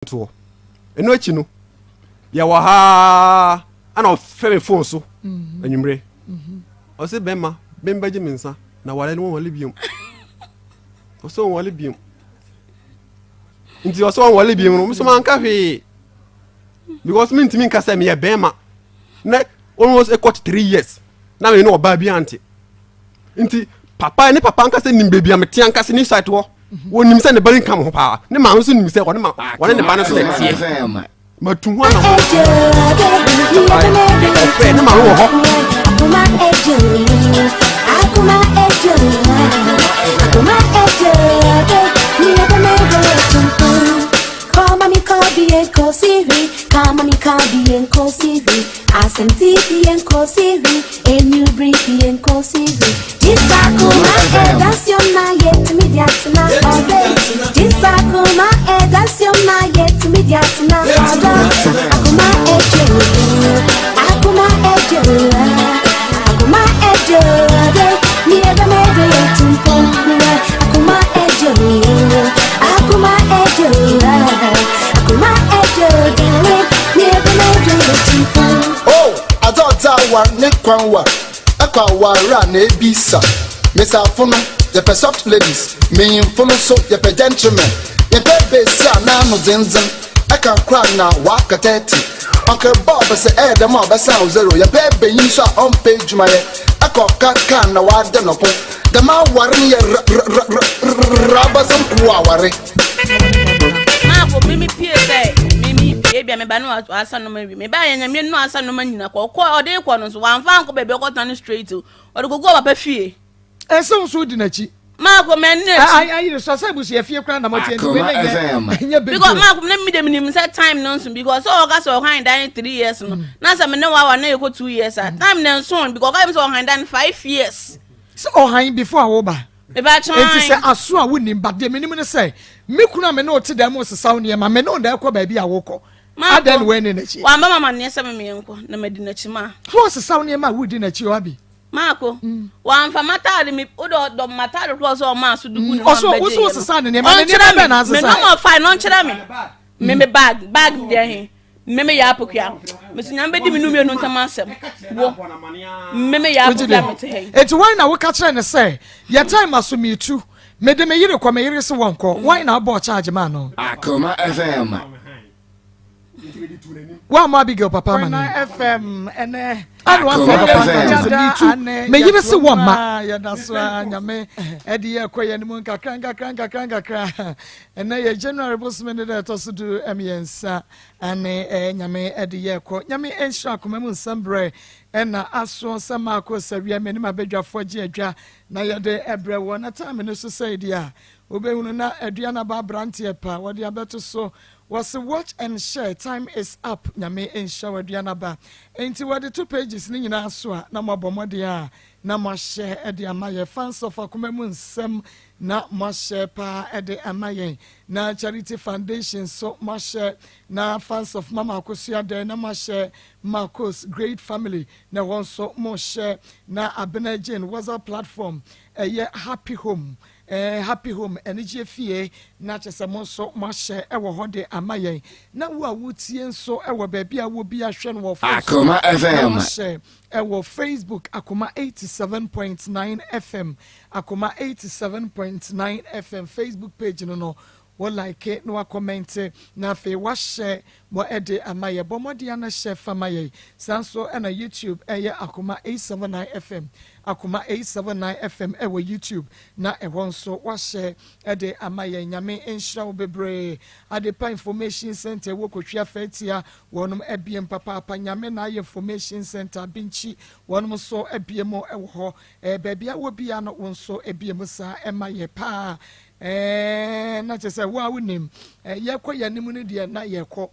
Toɔ. Ɛno akyi no, yɛwɔ haa ɛna ɔfrɛ me phone so anwummerɛ. Ɔse bɛrima bɛmbɛgye me nsa na ware no wɔnwale biom. Ɔsɛ wɔnwale biom. Nti ɔsɛ wɔnwale biom no, me so manka hwee. Because mentumi nka sɛ meyɛ bɛrima. Na almost ɛkɔ 3 years na me ne ɔbaa bi ante. Nti papa ne papa ankasa nim baabi a mete ankasa ne site hɔ. Wɔnim sɛ ne ba no nka me ho paa. Ne maame nso nim sɛ ɔne ma ɔne ne ba no so na ɛteɛ. Matu ho anamɔ. Ɔfrɛ ne maame wɔ hɔ. Oh, adze ɔdze awar ne kwan war, ɛkɔ aware a na ebisa. Mesafo no, yɛpɛ soft ladies, menyimfo no so yɛpɛ gentlemen. Yɛpɛ besi a n'ano dzendzen, ɛka kora na waka 30. Ɔnkɛ bɔɔ bɛsɛ ɛyɛ dɛm a ɔbɛsan wo zero. Yɛpɛ benyin so a ɔmpɛ adwumayɛ, ɛkɔ ɔka kaa na wada nɔko. Dɛm aware no yɛ rabasɛm ko aware. Maako mimi pie sɛ mimi pie bia meba no asa noma wi meba yɛ nyame no asa noma nyina kɔ kɔ ɔde kɔ no so wamfa ankɔ baabi ɔkɔtena no straight o, ɔde kɔgu ɔpapa fie. Ɛsɛ wo so wodi n'akyi. Maako mɛ ne n'akyi. Ayere so sɛ abusua fie koraa na moteɛ nti wei na ɛnyɛ big because maako ne mi de mi nim sɛ time no nso, because sɛ ɔka sɛ ɔhan dan 3 years no na sɛ me ne wawa na yɛkɔ 2 years a, time no nso, because ɔka mi sɛ ɔhan dan 5 years. Sɛ ɔhan before a woba. Meba kyɛn. Enti sɛ aso a wonim ba deɛ menim ne sɛ me kunu a me ne wo te dan mu sesa wo nneɛma, me ne wo na ɛkɔ baabi a wokɔ, adɛn na woani n'akyi? Wamba mama neɛ sɛ me meɛnkɔ na madi n'akyi ma. So ɔsesa wo nneɛma a wodi n'akyi o, abi? Maako, wamfa m'ataade mi wode ɔdɔ m'ataade korɔ sɛ ɔmaa so dugu ne ho. Ɔso wo so wosesa ne nneɛma, ne nneɛma bɛn na asesa? Me nɔɔma ɔfae no ɔnkyerɛ me bag deɛ he mmemme yɛ apokua meso Nyame bɛdi me nu mmienu ntam asɛm wo mmemme yɛ apokua mete ha yi. Enti wɔn na woka kyerɛ ne sɛ yɛ time aso meetu mede me yere kɔ, me yere se wɔnkɔ, wɔn na abɔ charge maa no? Akoma FM. Wɔn mo Abigail papa ama ne FM ɛnɛ. Ana wafɛ papa nka kyerɛ sɛ meetu me yere se wɔn ma. Yɛda so a Nyame ɛde yɛ kɔ yɛn mu nkakra nkakra nkakra nkakra. Ɛnɛ yɛ January bosome ne dɛ ɛtɔ so 13 ane ɛɛ Nyame ɛde yɛ kɔ. Nyame nhyira Akoma mu Nsɛm berɛ ɛna aso sɛ maako sɛ wia m'anim abadwafoɔ gye adwa na yɛde ɛbrɛ wɔ na time no so sɛ deɛ a wobɛhunu na aduane aba aberanteɛ pa wɔde abɛto so. Wɔse watch and share, time is up. Nyame nhyira wɔ aduane aba. Enti wɔde to pages ne nyinaa so a na moabɔ mmɔden a na moahyɛ ɛde ama yɛ. Fans of Akoma mu Nsɛm, na moahyɛ paa ɛde ama yɛn, na Charity Foundation so moahyɛ, na fans of Mama Akosua Dɛn na moahyɛ, Marcos Great Family na ɛhɔ nso mohyɛ, na Abena Jane WhatsApp platform ɛyɛ Happy Home, Happy Home, anigye fie, na kyerɛ sɛ mo nso moahyɛ ɛwɔ hɔ de ama yɛn. Na wo a wotie nso ɛwɔ baabi a wɔ bi ahwɛ no wɔ phone so Akoma na FM. wahyɛ ɛwɔ Facebook, Akoma 87.9 FM, Akoma 87.9 FM Facebook page no, wɔ like na wakɔmmɛnte na afei wahyɛ bɔ ɛde ama yɛ. Bɔ mmɔden ana hyɛ fama yɛ. Saa nso ɛna YouTube ɛyɛ Akoma 879 FM, Akoma 879 FM ɛwɔ YouTube na ɛhɔ nso wahyɛ ɛde ama yɛn. Nyame nhyira wo bebree. Adepa Information Center ɛwɔ Kotwi Afɛtia, wɔnom abiem papaapa. Nyame na ayɛ Information Center Abinkyi, wɔnom nso abie mu ɛwɔ hɔ. Baabi a wɔ bia no, wo nso ebie mu saa ɛma yɛ paa. Na kyerɛ sɛ wo a wonim yɛkɔ yɛn anim no deɛ na yɛkɔ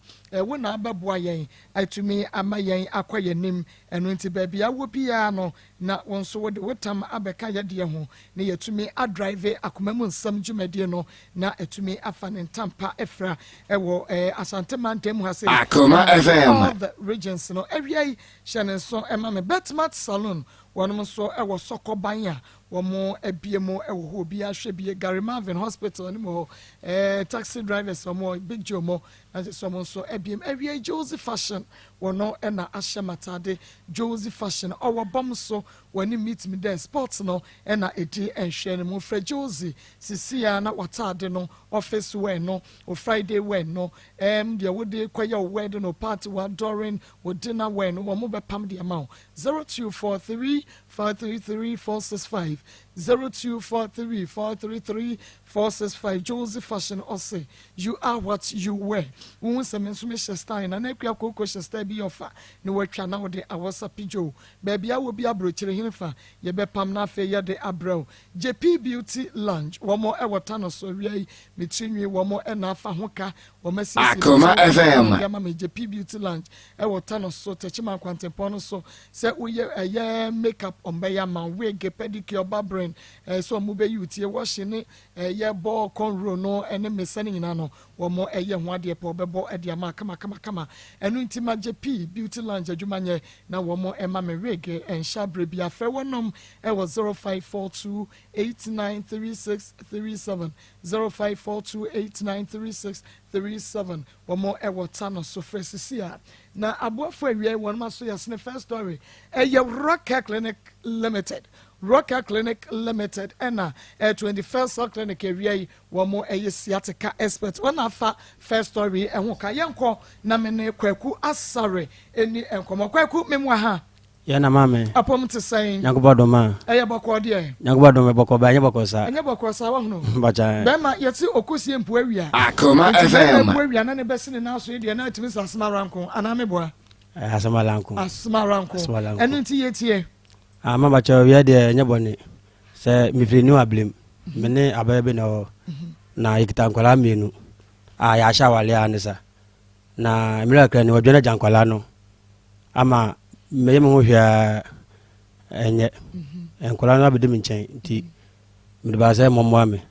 wo na abɛboa yɛn atumi ama yɛn akɔ yɛn anim. Ɛno nti baabi a wɔ biara no na wo nso wode wo tam abɛka yɛdeɛ ho na yɛtumi adrive Akoma mu Nsɛm dwumadie no na atumi afa ne ntampa afira ɛwɔ Asante mantam mu ha sei Akoma FM. All the regions no. Awia yi hyɛ ne nso ɛma me Betmat Saloon, wɔnom nso ɛwɔ Sɔkɔban a wɔn abie mu ɛwɔ hɔ. Obi ahwɛ bie Gary Marvin Hospital anim hɔ, taxi drivers wɔn Big Joe mo. Na kyerɛ sɛ ɔmo nso abiem. Awiei Josie Fashion wɔno na ahyɛ m'ataade Josie Fashion ɔwɔ bɔm so wɔne meet me dɛ sports no na ɛdi nhwɛ no mu frɛ Josie sisi a na w'ataade no office wear no wo Friday wear no ɛɛm deɛ wode kɔyɛ wo wedding wo party w'adoring wo dinner wear no wɔn bɛpam de ama wo 0243 533 465 0243 433 465 Josie Fashion ɔse You are what you wear Wohu sɛ me nso mehyɛ style Nana Akua Kooko hyɛ style bi yɛ ɔfa na watwa na wode awɔsa pidjo Baabi a wɔ bi abrokyire henefa yɛbɛpam na afei yɛde abrɛ wo JP Beauty Lounge wɔn wɔ Tano so awia yi me tiri nwi wɔn na afa ho ka wɔn asiesie me Akoma tiri FM. de ama me JP Beauty Lounge wɔ Tano so Techiman kwantempɔn no so sɛ woyɛ ɛyɛ makeup wɔn bɛyɛ ama wo wig pedicure barbering ɛɛ sɛ wɔn bɛyi wo tie washing ne Ɛyɛ bɔ cornrow no ne mmesa no nyinaa no wɔn yɛ ho adeɛ pɛ wɔbɛbɔ de ama kama kama kama ɛno nti magye pii beauty lounge adwuma nyɛ na wɔn ma me wig nhyɛ abrɛ biara frɛ wɔnom wɔ 0542 8936 37 0542 8936 37 wɔn wɔ ta no so frɛ sisi a na aboafo awia wɔn aso yɛsene first story ɛyɛ Rock Clinic Limited Rocker Clinic Limited ɛna ɛyɛ 21st Cell Clinic awia yi wɔn ɛyɛ sciatica expert wɔn na afa first story ɛho ka yɛnkɔ na me ne Kwaku Asare ɛni nkɔmɔ Kwaku me mu aha. Yɛ na maame. Apɔm te sɛn? Nyankopɔn dom a. Ɛyɛ bɔkɔɔ deɛ. Nyankopɔn dom ɛbɔkɔɔ ba ɛnyɛ bɔkɔɔ saa. Ɛnyɛ bɔkɔɔ saa wahunu. Mpakyɛ. Bɛɛma yɛte okosie mpo awia. Akoma Nti bɛɛma FM. abu awia na ne bɛsi ne nan so yi deɛ na atumi sɛ asem ara nko anaa meboa? Ɛyɛ asem ara nko. Asem ara nko. Asem ara nko. Ɛno nti yɛtie. Ah mama kyɛw wiɛ deɛ ɛnyɛ bɔne sɛ mefiri New Ablem me ne abɛyɛ bi na ɛwɔ na yɛkita nkwadaa mmienu a yɛahyɛ awale a ne sa na mmerɛ kakra ni wɔdwane agya nkwadaa no ama meyɛ me ho hwɛ a ɛnyɛ nkwadaa no abɛdi me nkyɛn nti mede baa sɛ mɔmmoa me.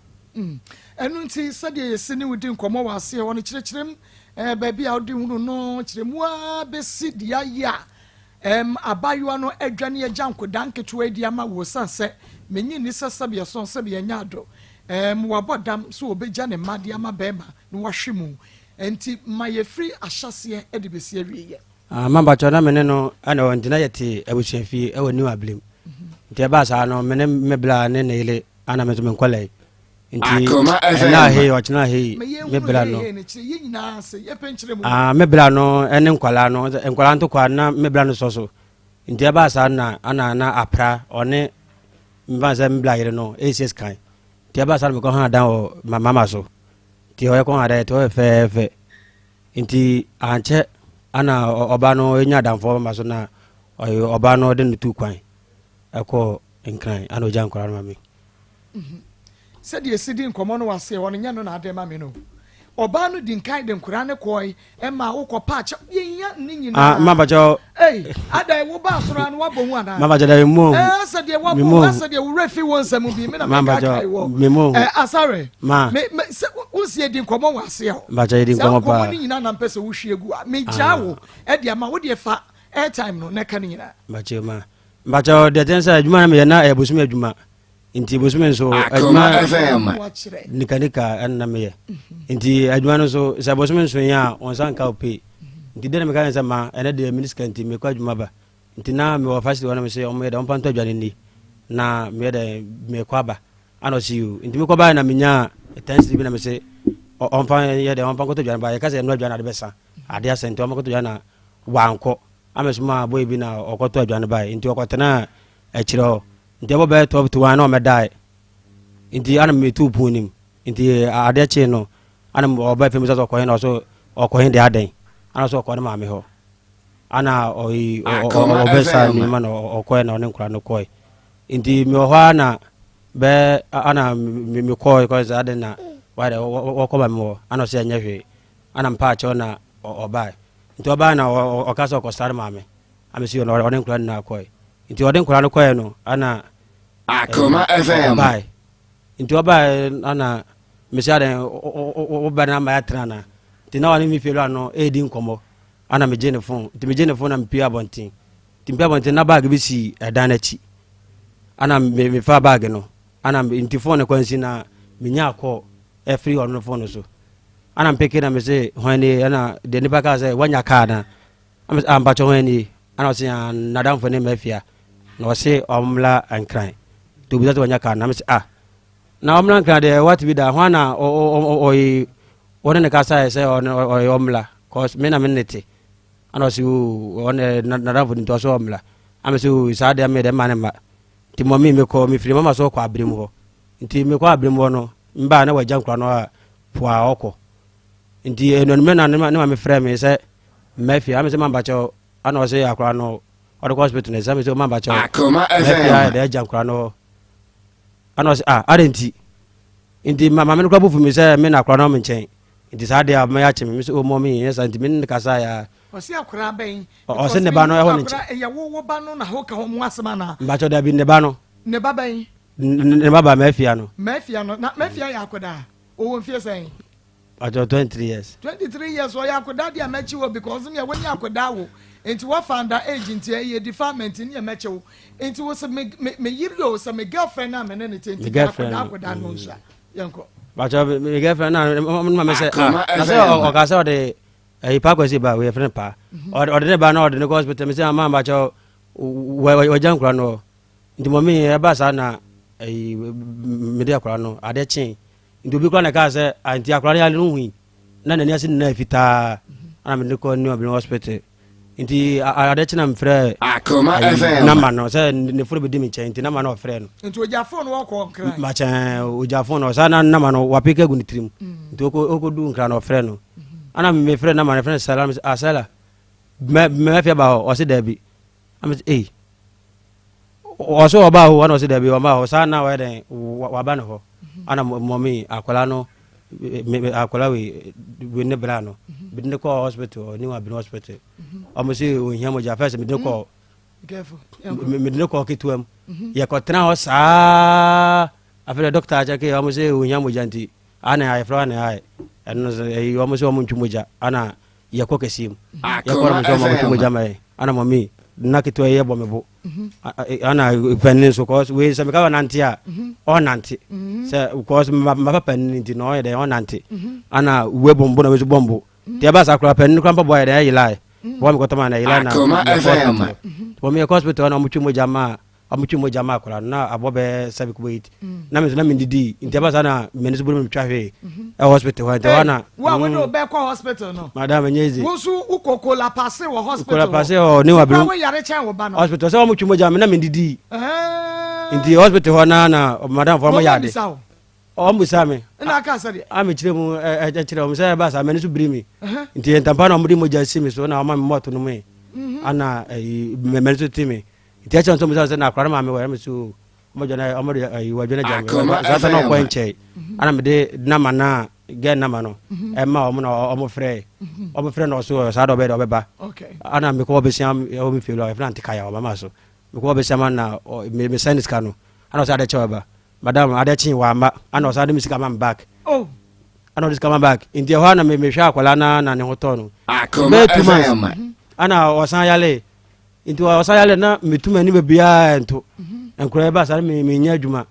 Ɛno nti sɛdeɛ yɛsi ne wo di nkɔmmɔ wɔ aseɛ hɔ no kyerɛkyerɛm eh, baabi a wode hunu no kyerɛ mu ara bɛsi deɛ ayɛ a Ɛm, abaayewa no adwane agya nkodaa nketewa yi de ama wo osiane sɛ mennye nni sɛ sɛbe ɛsõ sɛbe ɛnyɛ ado. Ɛm, wabɔ dam sɛ ɔbɛgya ne mma de ama barima na wahwe mu. Enti ma yɛfiri ahyɛaseɛ de bɛsi awieeɛ. Ah, ma mpakyɛw na me ne no ɛna wɔ nti na yɛte abusuafie ɛwɔ New Ablim. Nti ɛbaa saa no me ne me bla ne ne yere ana me nso me nkɔla yi. Nti ɛna ahei ɔkyena ahei me bla no. Ah, me bla no ɛne nkɔla no nkɔla ntokwa na me bla no sɔ so. Nti ɛbaa saa na ana na apra ɔne mfa sɛ me bla yere no ɛsi kan. Nti ɛbaa saa na mekɔ ha dan wɔ mama so. Nti ɔyɛ kɔ ha dan ɛte hɔ fɛɛfɛ. Nti ankyɛ ana ɔba no nya adamfoɔ mama so na ɔyɛ ɔba no ɔde no tu kwan ɛkɔ Nkran ana ɔgya nkɔla no ma me. Sɛdeɛ yɛsi di nkɔmmɔ no wɔ aseɛ hɔ no, nyɛ no na ade ma me no. Ɔbaa no di nkan de nkoraa no kɔe ma wokɔ paa kyɛw. Yɛhia ne nyinaa. Ah, mama kyɛw. Ei, adan wo baa soro ano wabɔ hu anaa? Mama kyɛw dɛ memo hu. Eh, sɛ deɛ wabɔ hu, asɛ deɛ wo werɛ fi wo nsɛm bi, me na meka kae wɔ. Memo hu. Eh, asare. Ma. Me, me, sɛ wo si yɛdi nkɔmmɔ wɔ aseɛ hɔ. Mba kyɛw yɛdi nkɔmmɔ paa. Saa nkɔmmɔ no nyinaa na mpɛ sɛ wohwie gu a. Megyaa wo ɛde ama wo deɛ fa airtime no na ɛka ne nyinaa. Mba kyɛw ma. Mba kyɛw deɛ kyɛn sɛ adwuma na meyɛ na ɛyɛ bosome adwuma. Nti bosome nso adwuma nikanika ɛna na meyɛ. Nti adwuma no nso sɛ bosome nso yɛ a wɔn nsa nka wo pay. Nti deɛ na meka ne sɛ ma ɛnɛ deɛ mene sika nti mekɔ adwuma ba. Nti na mewɔ factory hɔ na mese ɔmo yɛ dɛ ɔmfa ntɔ aduane nni na meyɛ dɛ mekɔ aba. Ana ɔse yoo. Nti mekɔ baeɛ na menyaa ten cedi bi na mese ɔmfa yɛ dɛ ɔmfa nkɔtɔ aduane ba. Yɛka sɛ ɛno aduane ade bɛsa ade asɛ nti ɔmfa nkɔtɔ aduane na wankɔ. Ama somaa boy bi na ɔkɔtɔ aduane baeɛ. Nti ɔkɔtenaa akyire hɔ. Nti ɛbɔ bɛyɛ 12 to 1 na ɔmɛdae. Nti ana metuu pon nim. Nti adeɛ kyee no ana ɔba fie bisa sɛ ɔkɔ he na ɔso ɔkɔ he deɛ adɛn. Ana ɔso ɔkɔ ne maame hɔ. Ana ɔyi ɔbɛsa nneɛma na ɔkɔɛ na ɔne nkora no kɔɛ. Nti mewɔ hɔ ara na bɛ ana mekɔɛ kɔɛ sɛ adɛn na wayɛ dɛ wɔkɔ ma mewɔ. Ana ɔsɛ ɛnyɛ hwee. Ana mpaa kyɛw na ɔbae. Nti ɔbae na ɔka sɛ ɔkɔsra ne maame. Ana mesi ɔne nkora nyinaa kɔɛ. Nti ɔde nkwadaa no kɔɛ no ana Akoma FM. Ɔbae. Nti ɔbae ana mesi adɛn wobɛ no ama yɛatena ana. Nti na ɔne me fie wura no ɛredi nkɔmmɔ ana megye ne fon. Nti megye ne fon na mepue abɔnten. Nti mepue abɔnten na baage bi si ɛdan no akyi. Ana mefa baage no ana nti fon no kwansi na menya kɔɔ ɛfiri ɔno no fon no so. Ana mpeke na mese hwan nie? Ɛna deɛ nipa kaa sɛ wanya kaa na ah mpakyɛ hwan nie? Ana ɔse ah nadamfo ne mafia na ɔse ɔmmla Nkran nti obisa sɛ wanya kaa na mese ah na ɔmmla Nkran deɛ wate bi da hwan na ɔyi wɔne ne kasaeɛ sɛ ɔyɛ ɔmmla cause me na me ne te ana ɔse o ɔne nadamfo nti ɔse ɔmmla ana mese o saa deɛ me deɛ mma ne mma nti mɔmi mekɔ mefiri mama so kɔ aberem hɔ nti mekɔ aberem hɔ no mbaa na wagya nkora no a po a ɔkɔ nti ɛnuanumɛ na ne maame frɛ me sɛ mma fie ame sɛ mamba kyɛw ana ɔsɛ akora no ɔde kɔ hospital no sɛ me sɛ mamba kyɛw Akoma mma fie FM. ayɛ dɛ agya nkora no hɔ ana ɔsɛ ah adɛn nti nti maame no kora bufu me sɛ me na akora no me nkyɛn nti saa deɛ a mɛyɛ akye me me sɛ ɔmɔ me nyɛ saa nti me ne kasa ya Ɔse akora bɛn? Ɔse ne ba no ɛwɔ ne nkyɛn. Ɛyɛ wo wo ba no na ho ka ho asɛm anaa? Mbakyɛw dabi ne ba no. Ne ba bɛn? Ne ba ba Mafia no. Mafia no na Mafia yɛ akɔdaa? Ɔwɔ mfie sɛn? Ɔtɔ 23 years. 23 years ɔyɛ akɔdaa deɛ mɛkye wɔ because neɛ wɔnyɛ akɔdaa wo nti wɔfa under age nti ɛyɛ defilement neɛ mɛkye wo nti wo sɛ me me me yere o sɛ me girlfriend a me ne ne te nti deɛ akɔdaa akɔdaa no nso a yɛnkɔ. Bàtɛ me girlfriend na ɔmo ma me sɛ ah na sɛ ɔka sɛ ɔde ɛyi paa kwasi ba wei yɛfrɛ no paa ɔde ne ba na ɔde ne kɔ hospital me sɛ ama bàtɛ wɔ wɔgya nkura no nti mɔmi ɛba saa na ɛyi mede akora no adeɛ kyee Nti obi koraa na ɛkaa sɛ ah nti akwadaa no yare no hui na n'ani ase nyinaa fitaa ana mede kɔ New Abirem hospital nti ade kye na mefrɛ Akoma FM nama no sɛ ne fone bɛdi me nkyɛn nti nama no ɔfrɛ no nti ogya fone wɔkɔ nkran makyɛn ogya fone ɔsa na nama no wapeka agu ne tirim mm. nti ɔkɔdu nkran no ɔfrɛ no mm-hmm. ana mefrɛ nama no frɛ no sɛla asɛla ah, mɛfia ba hɔ ɔse daabi amese ei Ɔse ɔbaa hɔ ana ɔse dabi ɔmaa hɔ saa na wayɛ dɛn waba ne hɔ ana mɔmi akwadaa no akwadaa wei wei ne bra no mede ne kɔɔ hospital ne wa bene hospital ɔmo se ohia mogya first mede ne kɔɔ mede ne kɔɔ ketewa mu yɛkɔtena hɔ saa afei dɛ doctor akyɛke ɔmo se ohia mogya nti ana ayɛfrɛ ana ayɛ ɛno so ɛyi ɔmo se ɔmo ntwi mogya ana yɛkɔ kɛseɛ mu yɛkɔ na mesɛ ɔma mogya ma yɛn ana mami na ketewa yɛ bɔ me bo ana panin nso kɔs wei sɛ meka ɔnante a ɔnante sɛ kɔs mapa panin nti na ɔyɛ dɛ ɔnante ana wei bɔ mbo na wei nso bɔ mbo nti ɛba saa koraa panin koraa mpa bɔ ayɛ dɛ ɛyɛ lae bɔ me kɔtɔma na ɛyɛ lae na yɛkɔ hospital na ɔmo twe mogya ma Wɔtwe mogya ma akwadaa no na abɔ bɛyɛ seven kɔbɔ eight na me nso na mendidi nti ɛba saa na m'ani so boro me metwa hwee ɛwɔ hospital hɔ nti ɛhɔ na. Wo a wode wo bɛ kɔ hospital no. Madam ɛnyɛ easy. Wo nso wokɔ kolapase wɔ hospital hɔ. Kolapase hɔ ne wa binom. Wo yare kyɛn wo ba no. Hospital sɛ wɔn twe mogya me na mendidi nti hospital hɔ na na madam fɔ wɔn yɛ ade. Wɔn bisa me. Ɛna aka sɛ deɛ. A mekyerɛ mu ɛkyerɛ wɔn sɛ ɛba saa m'ani so biri mi nti ntampa na wɔn de mogya si mi so na wɔn ma mi mɔto no mu yi ana ɛyi m'ani so ti mi. Nti ɛkyɛ nso bisa sɛ na akora no maame wɔ ɛmɛ so ɔmo dwa na ɔmo de ɛyi wɔ dwa na gya mi saa sɛ na ɔkɔ nkyɛn ana mi de nama na gɛ nama no ɛma ɔmo na ɔmo frɛ ɔmo frɛ na ɔso saa dɔ ɔbɛ de ɔbɛba ana mi kɔ ɔbɛsia ɛwɔ mi fie lɔ ɛfɛ na nti kaya ɔbɛma so mi kɔ ɔbɛsia ma na mi mi sɛn sika no ana ɔsɛ adɛkyɛ ɔbɛba madam adɛkye wɔ ama ana ɔsɛ ade mi sika ma mi back ana ɔde sika ma back nti ɛhɔ ana mi mi hwɛ akwadaa na na ne ho tɔ no bɛyɛ 2 months ana ɔsan yale. Nti ɔsan yale na metu m'ani baabiara nto nkora ɛba saa na menya adwuma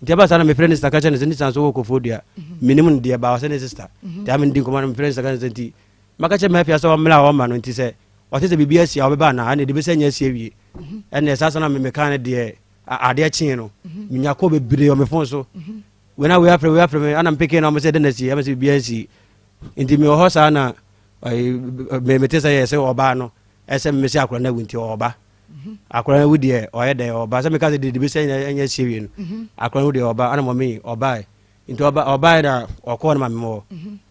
nti ɛba saa na mefrɛ ne sista ka kyerɛ ne sɛ ne sista nso wɔ kɔfoɔ dua menim no deɛ ba ɔsɛ ne sista nti ame ndi nkɔmmɔ no mefrɛ ne sista ka kyerɛ sɛ nti maka kyerɛ mafia sɛ ɔmmra a ɔmma no nti sɛ ɔte sɛ biribi asi a ɔbɛba anaa ɛne de bɛsɛ nya asi awie ɛne saa sa na meka no deɛ adeɛ kyee no menya kɔ bebree wɔ me fon so wei na wei afrɛ wei afrɛ me ana mpeke na ɔmo sɛ dɛn na asi ɛmɛ sɛ biribi ansi nti mewɔ hɔ saa na mete sɛ yɛ sɛ ɔbaa no Ɛsɛ me sɛ akwadaa no awu nti ɔba. Akwadaa no awu deɛ ɔyɛ dɛn ɔba sɛ meka sɛ dede bi sɛ ɛnyɛ sie wie no. Akwadaa no wu deɛ ɔba ana mɔmi ɔbae. Nti ɔba ɔbae na ɔkɔɔ no maame hɔ.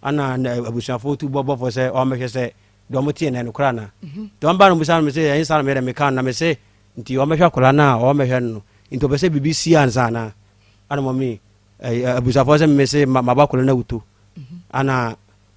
Ana abusuafoɔ tu bɔ bɔfoɔ sɛ ɔmmɛhwɛ sɛ deɛ ɔmo teɛ no ɛnokorɛ ana. Nti ɔmo ba no bisa no me sɛ ɛyɛ saa na meyɛ dɛ meka no na me se nti ɔmmɛhwɛ akwadaa no a ɔmmɛhwɛ no no nti ɔpɛ sɛ biribi si ansa ana. Ana mɔmi abusuafoɔ sɛ me se mabɔ akwadaa no awuto. Ana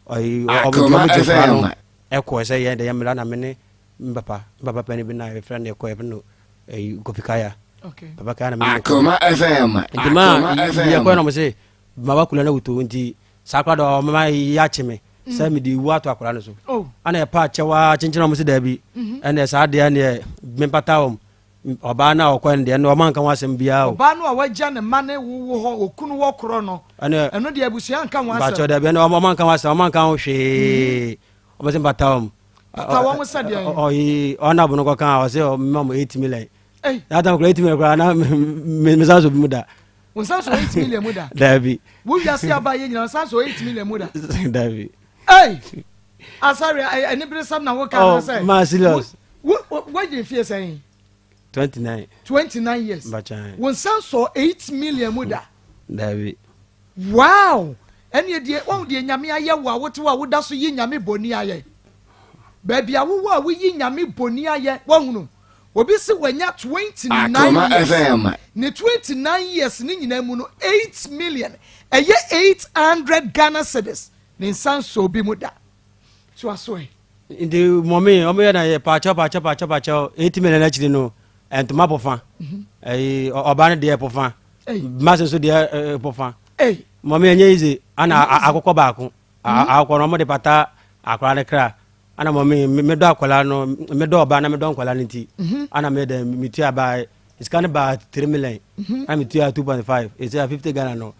ɔmo Akoma ɔmo gye akwadaa no. FM. Ɛkɔɛ sɛ yɛn de yɛn mmra na me ne me papa me papa panin bi na yɛfrɛ no ɛkɔɛ yɛfrɛ no ɛyi Kofi Kaya. Okay. Papa Kaya na me ne no kɔɛ. Akoma FM. Nti ma Akoma yɛkɔɛ FM. na ɔmo se ma wakula na wuto nti saa koraa de ɔmo ma yɛakye me sɛ mede wu ato akwadaa no so. Oh. Ana ɛpa akyɛw a kyenkyen ɔmo se daabi ɛnna saa deɛ ɛnneɛ mempata wɔn. Ɔbaa no a ɔkɔɛ no deɛ ɛno ɔma nka ho asɛm biara o. Ɔbaa no a wagya ne mma ne wo wo hɔ okunu hɔ korɔ no ɛno deɛ abusua nka ho asɛm. Mpakyɛw dabi ɛno ɔma nka ho asɛm ɔma nka ho hwee ɔmo sɛ mpata wɔn. Pata wɔn sɛ deɛn. Ɔyi ɔna abono kɔ kan ɔsɛ ɔmema mo 8 million. That time kura 8 million kura na me san so bi mu da. Wo nsa so 8 million mu da. Dabi. Wo wiase aba yɛ nyina nsa so 8 million mu da. Dabi. Hey! Asare aniberesɛm na woka oh, na sɛ. Ma serious. Wo wo wadi mfie sɛn? 29. 29 years. Bachan. Wo nsa sɔ 8 million mu da. Dabi. Wow! Ɛne deɛ wɔn deɛ nyame ayɛ wo a wote hɔ a woda so yi nyame bɔni ayɛ. Baabi a wowɔ a woyi nyame bɔni ayɛ wɔhunu. Obi se wanya 29 Akoma years. FM. Ne 29 years ne nyinaa mu no 8 million ɛyɛ 800 Ghana cedis. Ne nsa nsɔ obi mu da. Toa so ɛ. Nti mɔmi ɔmo yɛ na yɛ paakyɛw paakyɛw paakyɛw paakyɛw eti mɛ n'akyiri no ntoma pofa ɛyi ɔbaa no deɛ pofa masi nso deɛ pofa mɔmi ɛnyɛ yize ana akokɔ baako akokɔ no ɔmo de pata akora ne kra ana mɔmi me dɔ akɔla no me dɔ ɔbaa na me dɔ nkɔla no nti ana me dɛ me tua baa sika no baa 3 million ana me tua 2.5 esi a 50 Ghana no.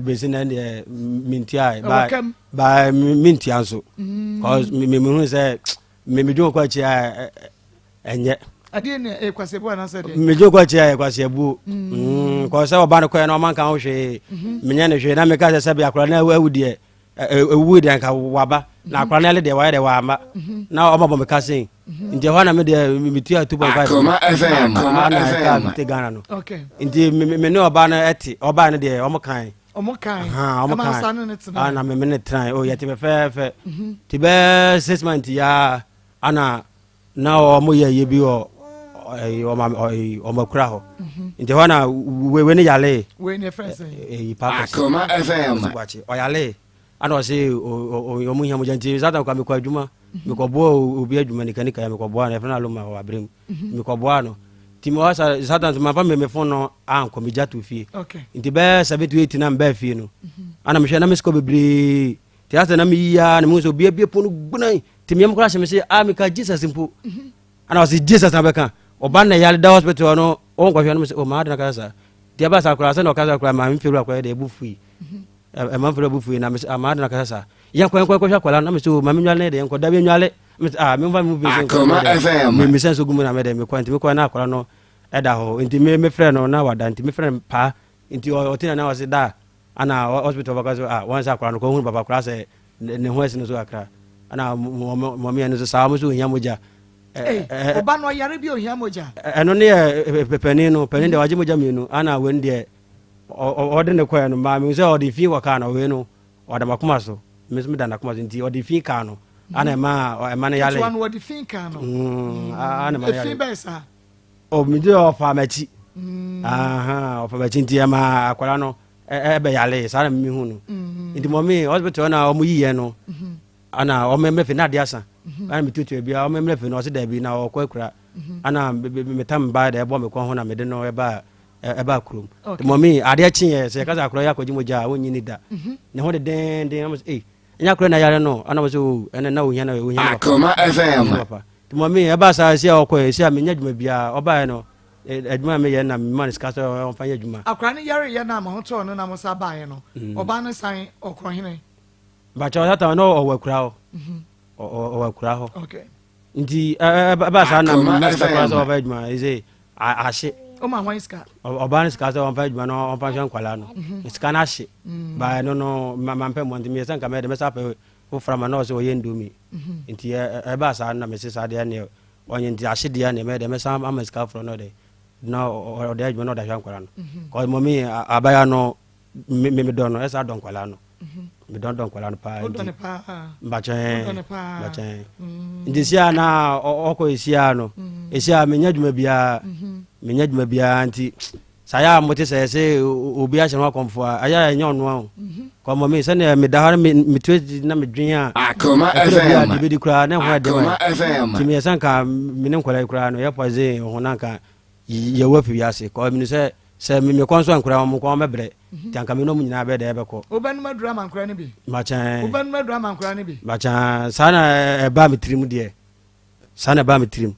Bɛsi na deɛ mentua ba mentua nso mm. cause mehu sɛ medwe kɔ akyi a ɛnyɛ medwe kɔ akyi a ɛkwasiabuo mm. mm, kɔ sɛ ɔba no kɔɛ na ɔma nka ho hwee mhm. menyɛ ne hwee na meka sɛ sɛbe akora no awu deɛ ɛwu deɛ nka waba na akora no ɛle deɛ wayɛ deɛ wama mhm. na ɔma bɔ meka sen mhm. nti ɛhɔ na me deɛ metua 2.5 Akoma FM ana ɛka fifty Ghana no nti me ne ɔbaa no ɛte ɔbaa no deɛ ɔmo kan ɔmo kan ɔmo kan ana me ne tena o yɛte fɛfɛɛfɛ ti bɛɛ six months ya ana na ɔmo yɛ yɛ bi wɔ ɛyi ɔmo ɛyi ɔmo akura hɔ nti hɔ na wei ne yale wei ne fɛn sɛ ɛyi paakɔsi Akoma FM ɔyale Ana ɔse ɔmo hia mogya nti satan kwa mekɔ adwuma mekɔboa obi adwuma nikanika ya mekɔboa no yɛfrɛ no aloma wɔ aberɛ mu mekɔboa no nti mewɔ sa satan nso mamfa me me phone no ankɔ megya to fie nti bɛɛ 7 to 8 na mbaa fie no ana mehwɛ na mesikɔ bebree nti asɛ na meyiaa na mehu sɛ obi abie pono gbunan nti meyam koraa hyɛ me se ah meka Jesus mpo ana ɔse Jesus na bɛka ɔba na yare da hospital no ɔnkɔhwɛ no mesɛ o maa de na kasa saa nti ɛba saa koraa sɛ na ɔkasa koraa maa mfiri akɔyɛ deɛ ɛbu fui Ɛma mfrɛ bo fui na mese ah maade na kasa saa. Yɛnkɔ yɛnkɔ yɛnkɔhwɛ akwadaa no na mese o maame nwale ne deɛ yɛnkɔ dabi nwale. Mese ah memfa me mu bi nso nkɔ Akoma deɛ FM. me mesɛ nso gu mu na me deɛ mekɔ nti mekɔ na akwadaa no ɛda hɔ nti me mefrɛ no na wada nti mefrɛ no paa nti ɔte na na ɔse da ana hospital bɛka so ah wɔn sɛ akwadaa no kɔ hunu papa koraa sɛ ne ho asi no so kakra ana mɔmi ɛno nso saa wɔn nso ohia mogya. Ɔba no ɔyare bi ohia mogya. Ɛno ne yɛ panin no panin deɛ wagye mogya mmienu ana wɔn deɛ Ɔde no kɔɛ no maa mehu sɛ ɔde fi kɔkaa no wei no ɔda m'akoma so me nso meda n'akoma so nti ɔde fi kaa no ana ɛma ɛma no yale ketewa no ɔde fi kaa no mm, ana ɛma no yale efi bɛyɛ saa ɔ me de ɔfa m'akyi mm. ɔfa m'akyi nti ɛma akwadaa no ɛbɛ yale saa na mehu no mm. nti mɔmi hospital na ɔmo yiyɛ no mm-hmm. ana ɔmo mmerɛ fi na ade asa mm-hmm. ana metuatua bi ɔmo mmerɛ fi no ɔse daabi na ɔkɔ akura mm-hmm. ana metam ba dɛ ɛbɔ me kɔn ho na mede no ɛba ɛbaa kurom okay. mɔmi adeɛ kyeeɛ sɛ yɛka sɛ akorɔ yɛ akɔgye mogya a wonnye ni da mhm. ne ho dedenden na sɛ ei ɛnyɛ akorɔ na yare no ana sɛ o ɛnɛ na ohia na ohia na papa FM papa nti mɔmi ɛbaa saa ɛsi a ɔkɔ ɛsi a menya adwuma biara ɔbaeɛ no adwuma a meyɛ na mema no sika sɛ ɔmfa nyɛ adwuma akora no yare yɛ no a ma ho tɔɔ no na mo sa baeɛ no mm. ɔbaa no san ɔkɔ hene bakyɛ ɔsata no ɔwɔ akura hɔ mhm. ɔwɔ akura hɔ nti ɛba saa na mma sika koraa sɛ ɔfa adwuma ɛsɛ ahye ɔma hwan sika ɔbaa no sika sɛ ɔmfa adwuma no ɔmfa nhwɛ nkwalaa no mhm. sika no ahye mm. baa ɛno no mampɛ mmɔ nti meyɛ sɛ nka mɛde mɛsa pɛ foforɔ ma na ɔsɛ ɔyɛ ndomi mhm. nti ɛba saa na mese saa deɛ neɛ ɔnyɛ nti ahye deɛ neɛ mɛde mɛsa ama sika foforɔ no ɔde na ɔde adwuma na ɔde ahwɛ nkwalaa no mhm. kɔs mɔmi abaya no Me me medɔ no ɛsa dɔ nkwadaa no mhm. medɔ dɔ nkwadaa no paa nti mbakyɛn mbakyɛn mm. nti sia na ɔkɔ esia no mm. esia menya adwuma biara mhm. menya adwuma biara nti saa yɛ a mote sɛ sɛ obi ahyɛ no akɔmfo a ɛyɛ a ɛnyɛ ɔnoa o mhm. kɔmɔ mi sɛnea meda hɔ no metu na medwen a ɛfɛ bi a de bɛdi koraa na ɛho ɛde ma nti meyɛ sɛ nka me ne nkwadaa yi koraa no yɛ pɔse ho na nka yɛwɔ afi wiase kɔ menu sɛ Sɛ me mekɔ nso a nkura wɔn nko wɔn bɛbrɛ nti anka me ne wɔn nyinaa bɛyɛ dɛ ɛbɛkɔ. Wobɛnom aduru ama nkura no bi? Makyɛn. Wobɛnom aduru ama nkura no bi? Makyɛn saa na ɛbaa me tirim deɛ saa na ɛbaa me tirim.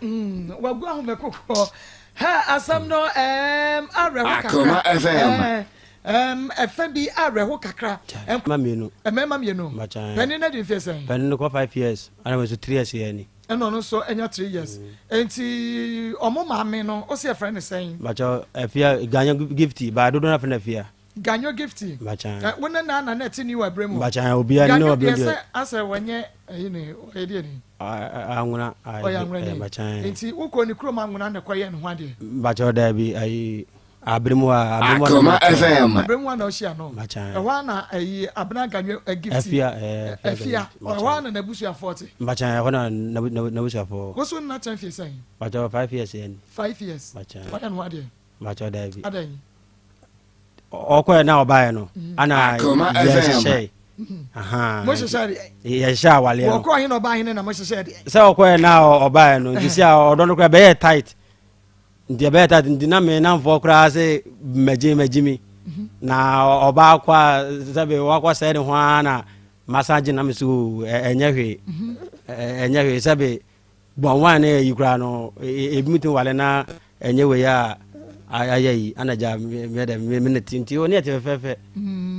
Mm. Wagu ahome kokoɔ. Hɛ asɛm no ɛɛm awerɛho kakra. Akoma FM. Ɛɛm ɛfɛ bi awerɛho kakra. Mmarima mmienu. Mmarima mmienu. Mbakyɛn. Panin no adi mfeɛ sɛn? Panin no kɔ 5 years, ɛna me nso 3 years yɛ ni. Ɛna ɔno nso anya 3 years. Nti ɔmo maame no, ɔsi ɛfrɛ ne sɛn? Mbakyɛw, Afia Ganyo Gifty, baa dodo na fɛ no Afia. Ganyo Gifty. Mbakyɛn. Ɛ wo ne na na ɛte New Abremu? Mbakyɛn, obiara ne Ganyo ɔbɛn deɛ deɛ. Sɛ asɛ wɔnyɛ ɛyi ne ɔyɛ deɛ ni? Anwona. Ɔyɛ anwona ni? Mbakyɛn. Nti wokɔ ne kurom anwona na ɛkɔyɛ ne ho adeɛ? Mbakyɛw, daabi, ayi Abremu a, Abremu a. Akoma FM. Abremu a na ɔhyia no? Mbakyɛn. Ɛhɔ a na ɛyi Abena Ganyo Gifty. Afia, ɛɛ. Afia, ɛhɔ a na n'abusuafoɔ te? Mbakyɛn, ɛhɔ na n'abusuafoɔ. Woso nna kyɛn fie sɛn? Mbakyɛw, 5 years yɛ ni. 5 years. Mbakyɛn. Ɔyɛ ne ho adeɛ? Mbakyɛw, daabi. Adan? Ɔkɔɛ na ɔbaeɛ no ana Akoma FM. yɛhyehyɛ. Mo hyehyɛ deɛ? Yɛhyehyɛ awaleɛ no. Wɔkɔ ɔhe na ɔbaa hene na mo hyehyɛ deɛ? Sɛ ɔkɔɛ na ɔbaeɛ no nti sɛ ɔdɔ no koraa bɛyɛ tight, nti ɛbɛyɛ tight, nti na me namfoɔ koraa sɛ mɛgye mɛgye mi na ɔbaa kɔ a sɛbe wakɔ sɛe ne ho ara na masan gye na me so ɛnyɛ hwee, ɛnyɛ hwee, sɛbe bɔnwan ne ayi koraa no ebi mu tumi wale na ɛnyɛ wei a ayɛ yi ana gya me dɛ me ne ti nti ɔne ɛte fɛfɛɛfɛ,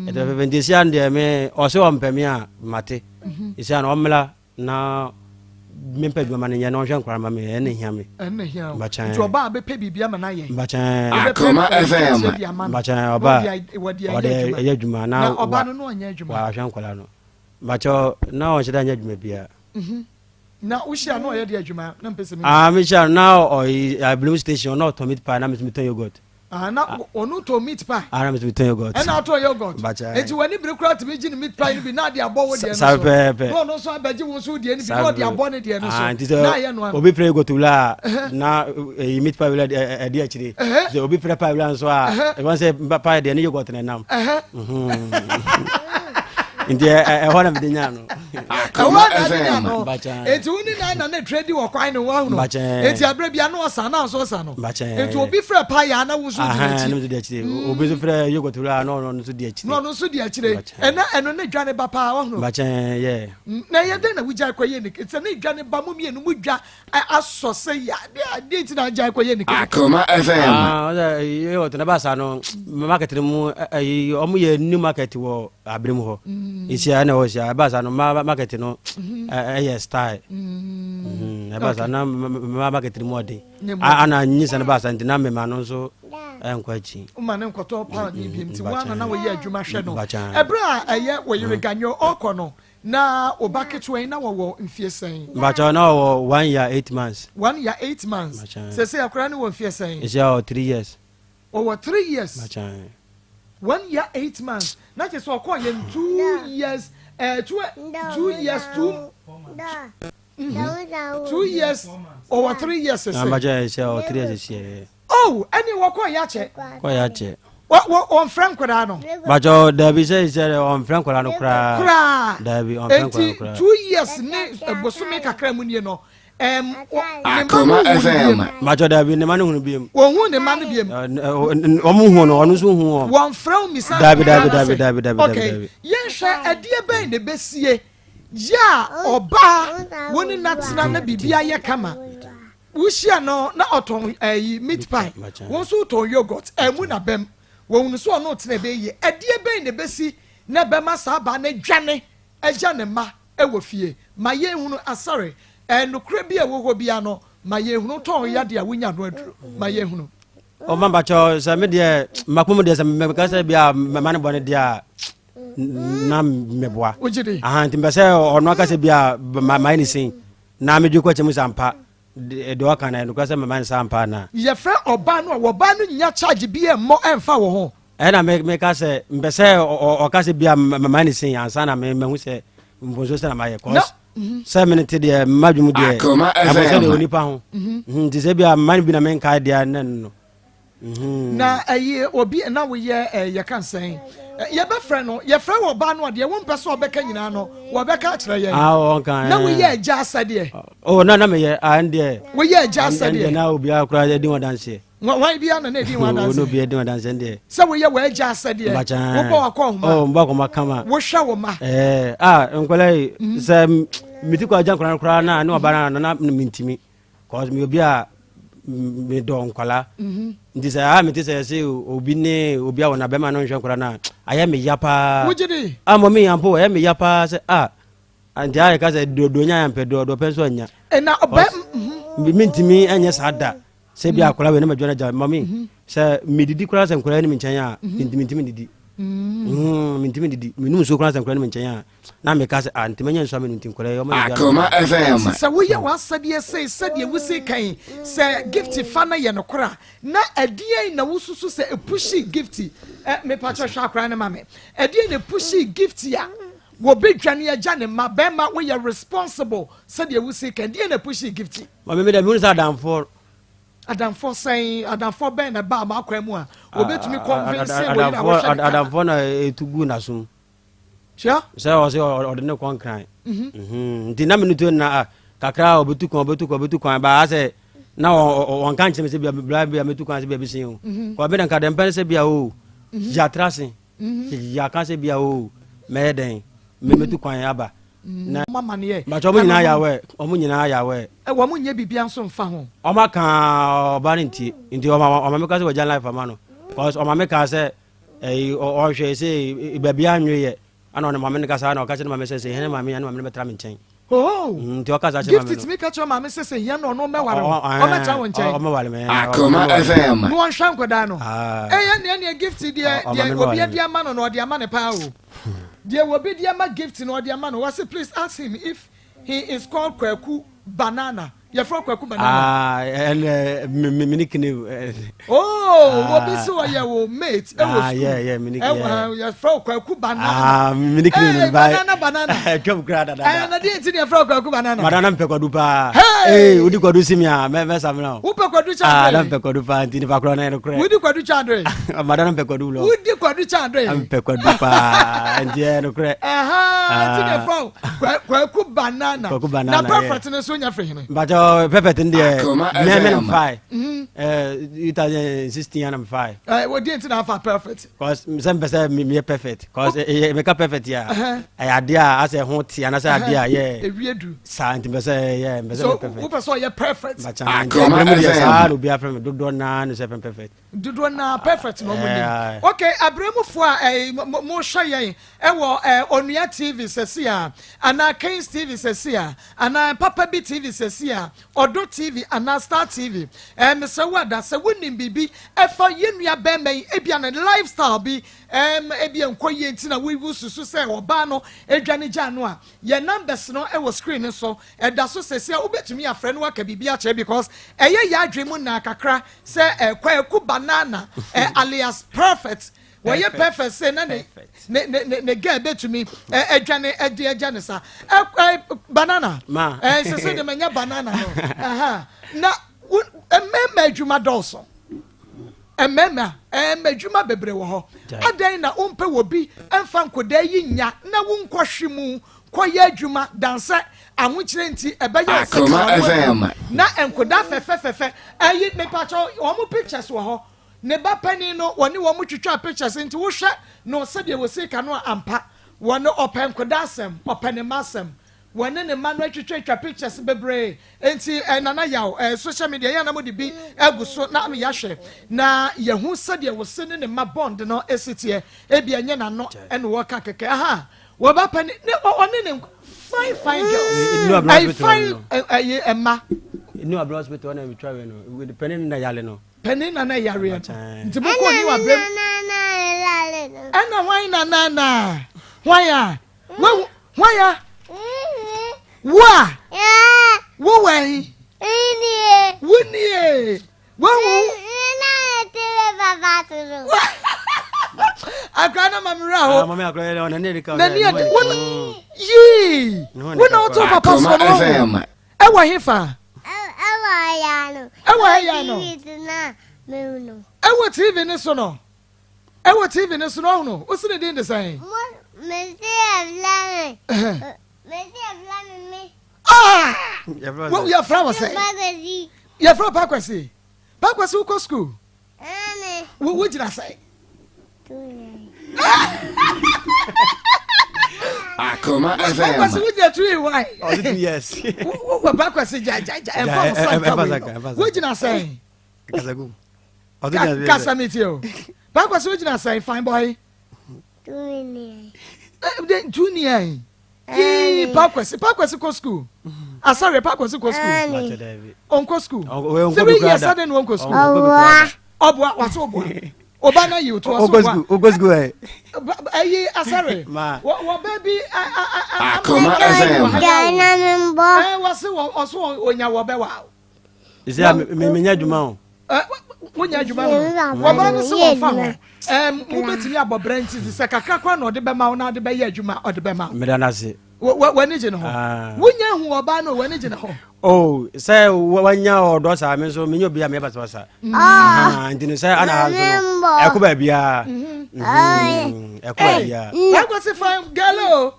ɛte fɛfɛɛfɛ. Nti esia no deɛ me ɔsɛ ɔmpɛ me a mate, esia no ɔmmla na mempɛ adwuma ma no nyɛ na ɔnhwɛ nkwaraa ma me, ɛne hia me. Ɛnna hia o. Mbakyɛn. Nti ɔbaa bɛpɛ biribi ama no ayɛ. Mbakyɛn. Akoma FM. Mbakyɛn, ɔbaa wɔde ɔde ayɛ ɛyɛ adwuma na na ɔbaa no no ɔnyɛ adwuma? Wahwɛ nkwaraa no, mbakyɛw, na ɔnhyɛ dɛ anyɛ adwuma biara. Na wohyia na ɔyɛ de adwuma na mpɛ sɛ Ah, mehyia no na ɔyi Abilom station, ɔna ɔtɔn meat pie na me nso metɔn yogurt. Ah, na ɔno tɔn meat pie? Ah, na me nso metɔn yogurt. Ɛna atɔn yogurt? Mbakyɛn. Nti w'ani bere koraa tumi gye ne meat pie no bi na ade abɔ wo deɛ no Saa so? pɛpɛɛpɛ. Na ɔno nso abɛgye wo nso deɛ no bi na ɔde abɔ ne deɛ no so? Ah, nti na ayɛ no sɛ ano obi frɛ yogurt wula a na ɛyi meat pie wula ɛdi akyire, sɛ obi frɛ pie wula nso a ɛwɔn sɛ pie deɛ ne yogurt na ɛnam. Nti ɛhɔ na mede nyaa no. Ɛwɔ Akoma na ade nya FM. no. Mbakyɛn. Enti wo ne na ne trɛ di wɔ kwan no wahono? Mbakyɛn. Enti aberɛ bia na ɔsa na nso ɔsa no? Mbakyɛn. Enti obi frɛ pie a na wo nso di Ahan, n'akyi? ne nso di akyire. Obi nso frɛ yogurt wula a na ɔno nso di akyire. Na ɔno nso di akyire. Mbakyɛn. Ɛnɛ ɛno ne dwane ba paa wahono? Mbakyɛn yɛ. Na ɛyɛ dɛn na wogyae kɔyɛ ne sɛ ne dwane ba mo mmienu mu dwa asɔ sɛ yɛ adeɛ adeɛ nti na agyae kɔyɛ ne keke? Akoma FM. Ah, ɔsɛ yogurt na ba no market no mu, ɛyi ɔmo yɛ new market wɔ Abirem hɔ esia ɛna ɛwɔ esia ɛba sa no ma market no ɛyɛ style, ɛba sa na ma market no mu ɔden. Ne mu. Ana nyisa no ba sa nti na mema no nso ɛnkɔ akyi. Woma ne nkɔtɔ paa ne biem nti woana na wɔyɛ adwuma hwɛ no? Mbakyɛn. Ɛberɛ a ɛyɛ wɔ yere Ganyo ɔkɔ no na ɔba ketewa yi na wɔwɔ mfie sɛn? Mbakyɛw, na ɔwɔ 1 year 8 months. 1 year 8 months. Mbakyɛn. Sɛ sɛ akwaraa no wɔ mfie sɛn? Esia ɔwɔ 3 years. Ɔwɔ 3 years? Mbakyɛn. 1 year 8 months na kyerɛ sɛ ɔkɔɔ yɛn 2 years 2 years 2 years, ɔwɔ 3 years Na sɛ mbakyɛw, esia ɔwɔ 3 years esia. Oh, ɛne wɔkɔɔ yɛ akyɛ. Kɔ yɛ akyɛ. Wɔmfrɛ nkwadaa no? Mbakyɛw, dabi, sɛ esia dɛ ɔmfrɛ nkwadaa no koraa. Koraa? Dabi, ɔmfrɛ nkwadaa no Enti koraa. 2 years ne bosome kakra mu nie no ne mma Akoma no hu no FM. biem? Mbakyɛw, dabi, ne ma no hunu biem. Wɔn ne mma no biem? Ɔmo hu no, ɔno nso hu wɔn. Wɔmfrɛ wo misa? Dabi, dabi, nkwadaa no dabi, sɛ- dabi, dabi, Okay. dabi. Yɛnhwɛ ɛdeɛ bɛn na ɛbɛsie yɛ a ɔbaa wo ne natena na biribi ayɛ kama, wohyia no na ɔtɔn ɛyi meat pie, wɔn nso tɔn yogurt, ɛmu na bɛm wɔn nso ɔno tena ɛbɛyɛ ɛdeɛ bɛn na ɛbɛsi na ɛbɛma saa baa no dwane agya ne mma ɛwɔ fie? Ma yɛnhunu asare ɛnokora bi a ɛwɔ hɔ bia no, ma yɛnhunu tɔn yadeɛ a wonya no aduro, ma yɛnhunu. Ɔma mbakyɛw, sɛ me deɛ makoma mu deɛ sɛ meka sɛ bia mɛma ne bɔne deɛ a na meboa. Wogye di? Aha, nti mpɛ sɛ ɔno aka sɛ bia mayɛ ne sei na medwe kɔ kyɛ mu sɛ ampa deɛ ɔka no ɛnokorɛ sɛ mɛma ne sa ampa anaa. Yɛfrɛ ɔbaa no a wɔbaa no nya charge bi ɛmmɔ ɛmfa wɔ ho? Ɛna meka sɛ mpɛ sɛ ɔka sɛ bia mayɛ ne sei ansa na mahu sɛ mfonso sɛ na mayɛ cause sɛ mene te deɛ madwom deɛ Akoma ɛbɔ sɛ deɛ FM. onipa ho. Nti sɛ bia mma no bi na menkae deɛ ne no. Na ɛyi obi na woyɛ yɛka nsɛn yɛbɛfrɛ no, yɛfrɛ wɔ ɔbaa no a deɛ wompɛ sɛ ɔbɛka nyinaa no wɔbɛka akyerɛ yɛn. Ah, ɔnka. Na woyɛ agya asɛdeɛ? Oh, na meyɛ, ah, ɛndeɛ. Woyɛ agya ɛndeɛ asɛdeɛ? Na obiara koraa adi ho adanseɛ. Wan bia na ɛdi ho Oh, na adanseɛ? obiara di ho adanseɛ ɛndeɛ. Sɛ woyɛ w'agya asɛdeɛ? Mbakyɛn. Wobɔ wakɔ homa? Oh, mbɔ akɔma kama. Wohwɛ wo ma? Ah, nkɔla yi sɛ meti kɔ agya nkɔla no koraa na ne ɔba no na mentimi cause meyɛ obi a medɔ nkwala nti sɛ a mete sɛ yɛse obi ne obi a wɔna bɛma no nhwɛ nkwala no a ayɛ me ya paa. Wogye di? Ah mɔmi ampo ɛyɛ me ya paa sɛ ah nti ayɛ ka sɛ dɔ nya yɛ mpɛ dɔ dɔ pɛ nso anya. Ɛna ɔbɛ. Mentumi ɛnyɛ saa da sɛ bi akwadaa wei na madwa no agya mɔmi sɛ medidi koraa sɛ nkwadaa ne me nkyɛn a mentumi didi mentumi didi menum nsuo koraa sɛ nkwadaa ne me nkyɛn a na meka sɛ ah ntumi anya nsuo amenu nti nkwadaa yi ɔmo yɛ Akoma FM. Sɛ woyɛ w'asɛdeɛ sei sɛdeɛ wosi kan sɛ gift fa no yɛ nokorɛ a na ɛdeɛn na wosusu sɛ ɛpushii gift ɛ mepakyɛ hwɛ akwadaa no ma me ɛdeɛn na ɛpushii gift a wɔbɛdwane agya ne mma bɛrima woyɛ responsible sɛdeɛ wosi kan deɛn na ɛpushii gift. Maame mi dɛ mehunu sɛ adamfoɔ Adamfoɔ sɛn? Adamfoɔ bɛn na ɛbaa m'akwan mu a wɔbɛtumi convince wɔ yere a wɔhwɛ ne ka? Adamfoɔ na ɛtu gu n'asom. Tia? Sɛ ɔsɛ ɔde ne kɔ nkran. Mhm. Nti na menutu na ah, kakra ɔbɛtu kwan ɔbɛtu kwan ɔbɛtu kwan baa sɛ na wɔnka nkyerɛ me sɛ bia bla bia mɛtu kwan sɛ bia bɛsin o. Mhm. Kɔ bɛ nka dɛm pɛ sɛ bia o. Mhm. Yɛatra se. Yɛaka sɛ bia o mɛyɛ dɛn mɛtu kwan aba. Na Mpakyɛ ɔmo nyinaa yɛ aware ɔmo nyinaa yɛ aware. Wɔn nyɛ biribiara nso nfa ho. Ɔmo aka ɔba no ntie nti ɔma ɔma mi ka sɛ wɔgya life ama no cause ɔma mi ka sɛ ɛyi ɔhwɛ sɛ baabi anwe yɛ ɛna ɔne maame no kasa ɛna ɔka kyerɛ maame sɛ sɛ hɛn maame ɛna maame no bɛtra me nkyɛn. Oh. Nti ɔka saa kyerɛ maame no. Gift tumi ka kyerɛ maame sɛ sɛ hia no ɔno mɛware wo ɔmɛtra wo nkyɛn. Ɔmɛware me. Akoma FM. Na wɔnhwɛ nkɔdaa no. Ɛyɛ nea nea gift deɛ deɛ obi adi ama no na ɔde ama ne paa o. Deɛ obi de ama gift no ɔde ama no wɔse please ask him if he is called Kwaku banana yɛfrɛ wo Kwaku banana. Ah ɛnɛ me me me nickname. Oh obi se ɔyɛ wo mate ɛwɔ ah, school. Yeah yeah me nickname. Ɛwɔ yɛfrɛ wo Kwaku banana. Ah me nickname hey, banana banana. Twam kura dada. Ɛɛ na deɛ nti na yɛfrɛ wo Kwaku banana. Madana mpɛ kwadu paa. Hey wodi kwadu si mi a mɛ mɛ samina o. Wopɛ kwadu kyɛ Ah na mpɛ kwadu paa nti nipa korɔ na yɛ no korɛ. Wodi kwadu kyɛ andre. Madana mpɛ kwadu lɔ. Wodi kwadu kyɛ andre. Mpɛ kwadu paa nti yɛ no korɛ. Ɛha nti na yɛfrɛ wo kwaku banana. Kwaku banana. Na perfect no nso nya firi hene. Mpakyɛ perfect no deɛ mɛ mɛ na mfae. 2016 ana mfae. Ɛɛ wɔ deɛ nti na afa perfect. Cause sɛ mpɛ sɛ meyɛ perfect cause meka perfect a ɛyɛ adeɛ a asɛ ho te anasɛ adeɛ a yɛ. Ewie du. Saa nti mpɛ sɛ yɛ mpɛ sɛ meyɛ perfect. So wopɛ sɛ ɔyɛ perfect. Mpakyɛ nti ɛbrɛ mu deɛ saa na obi afrɛ me dodoɔ naa ne sɛ fɛn perfect. Dodoɔ naa perfect na ɔmo nim. Okay abrɛmufoɔ a ɛɛ mo hwɛ yɛn ɛwɔ ɛɛ Onua TV sɛsi a anaa Kings TV sɛsi a anaa Papa Bi TV sɛsi a Ɔdɔ TV anaa Star TV ɛɛ mesrɛ wo ada sɛ wonim biribi ɛfa yɛn nua bɛɛma yi ebia ne lifestyle bi ɛɛm ebia nkɔ yie nti na wo susu sɛ ɔbaa no adwane gyaa no a Yɛn numbers no wɔ screen no so, ɛda so sɛsi a wobɛtumi afrɛ na waka biribi akyerɛ because ɛyɛ yɛn adwene mu naa kakra sɛ eh, Kwaku Banana eh, alias Perfect wɔyɛ perfect sɛ na ne ne ne ne girl bɛtumi eh, adwane adi agya ne sa eh, eh, banana Ma. eh, sɛ sɛ de manya banana no aha na wo mmarima adwuma dɔɔso Mmarima, ɛɛ, adwuma bebree wɔ hɔ. Adɛn na wompɛ wɔ bi mfa nkɔdaa yi nnya na wonkɔhwe mu kɔyɛ adwuma dan sɛ ahokyerɛ nti ɛbɛyɛ wo sɛ Akoma kawa no FM. agu na nkɔdaa fɛfɛfɛfɛ ayi mepakyɛw wɔn pictures wɔ hɔ ne ba panin no wɔne wɔn twitwaa pictures nti wohwɛ no sɛdeɛ wɔsi ka no a ampa wɔne ɔpɛ nkɔdaa asɛm ɔpɛ ne mma asɛm Wɔne ne mma no atwitwatwa pictures bebree nti eh, Nana Yaw eh, social media yɛ na mode bi agu so na ama yɛahwɛ na yɛhu sɛdeɛ wo se ne ne mma bond no si teɛ. Ebia ɛnyɛ n'ano ɛna wɔka kɛkɛ aha wɔba pɛ ne ne ɔne ne fine fine girls ɛyi fine ɛyi ɛma. New Abira hospital na etwa wɛ no panin na yale no. Panin na na yareɛ no nti mo kɔ New Abira mu. Ɛna hwan na na na hwan a. Wahu hwan a? Wo a? Wo wɛn? Wo nie. Wahu? Akora no ma me werɛ ho. N'ani adi wo yii. Wo na woto papa soɔ no wahu. Ɛwɔ he fa? Ɛwɔ he ya no? Ɛwɔ TV ne so no. Ɛwɔ TV no so no ɔho no, wosi ne din de sɛn? Mo mesi ɛfla me. Mesi ɛfla me me. Ah! Wo yɛfrɛ wo sɛ? Pakwasi. Yɛfrɛ wo Pakwasi. Pakwasi wokɔ sukuu? Ɛne. Wo wo gyina sɛn? Akoma FM. Pakwasi wo gyina 2 in 1. Ɔse 2 years. Wo Pakwasi gya gya gya ɛmfa wo sa nka wei no. Wo gyina sɛn? Kasa gu. Ɔse gyina Kasa mi tie o. Pakwasi wo gyina sɛn fine boy? 2 2 ni. Yii Pakwasi Pakwasi kɔ school. Asare Pakwasi kɔ school. Ɔnkɔ school. 3 years adɛn na ɔnkɔ school? Ɔboa wase ɔboa. Ɔba na yi otu ɔso ɔboa. Ɔkɔ school ɛ. Ɛyi asare. Wɔ bɛ bi. Akoma FM. Ɛ wɔse ɔso ɔnya wɔ bɛ wa. Sɛ a menya adwuma o. Wonya adwuma no. Wɔbaa no sɛ wɔmfa ho. Mobɛtumi abɔ brɛ nti sɛ kakra koraa na ɔde bɛma wo na ɔde bɛyɛ adwuma ɔde bɛma wo. Meda no ase. W'ani gye ne ho. Wonya hu ɔbaa no w'ani gye ne ho. Oh, sɛ wanya ɔdɔ saa me nso menyɛ obi a meyɛ basabasa. Nti no sɛ ana ha nso no ɛkɔ baabiaa. Ɛkɔ baabiaa. Akɔsi fine girl o.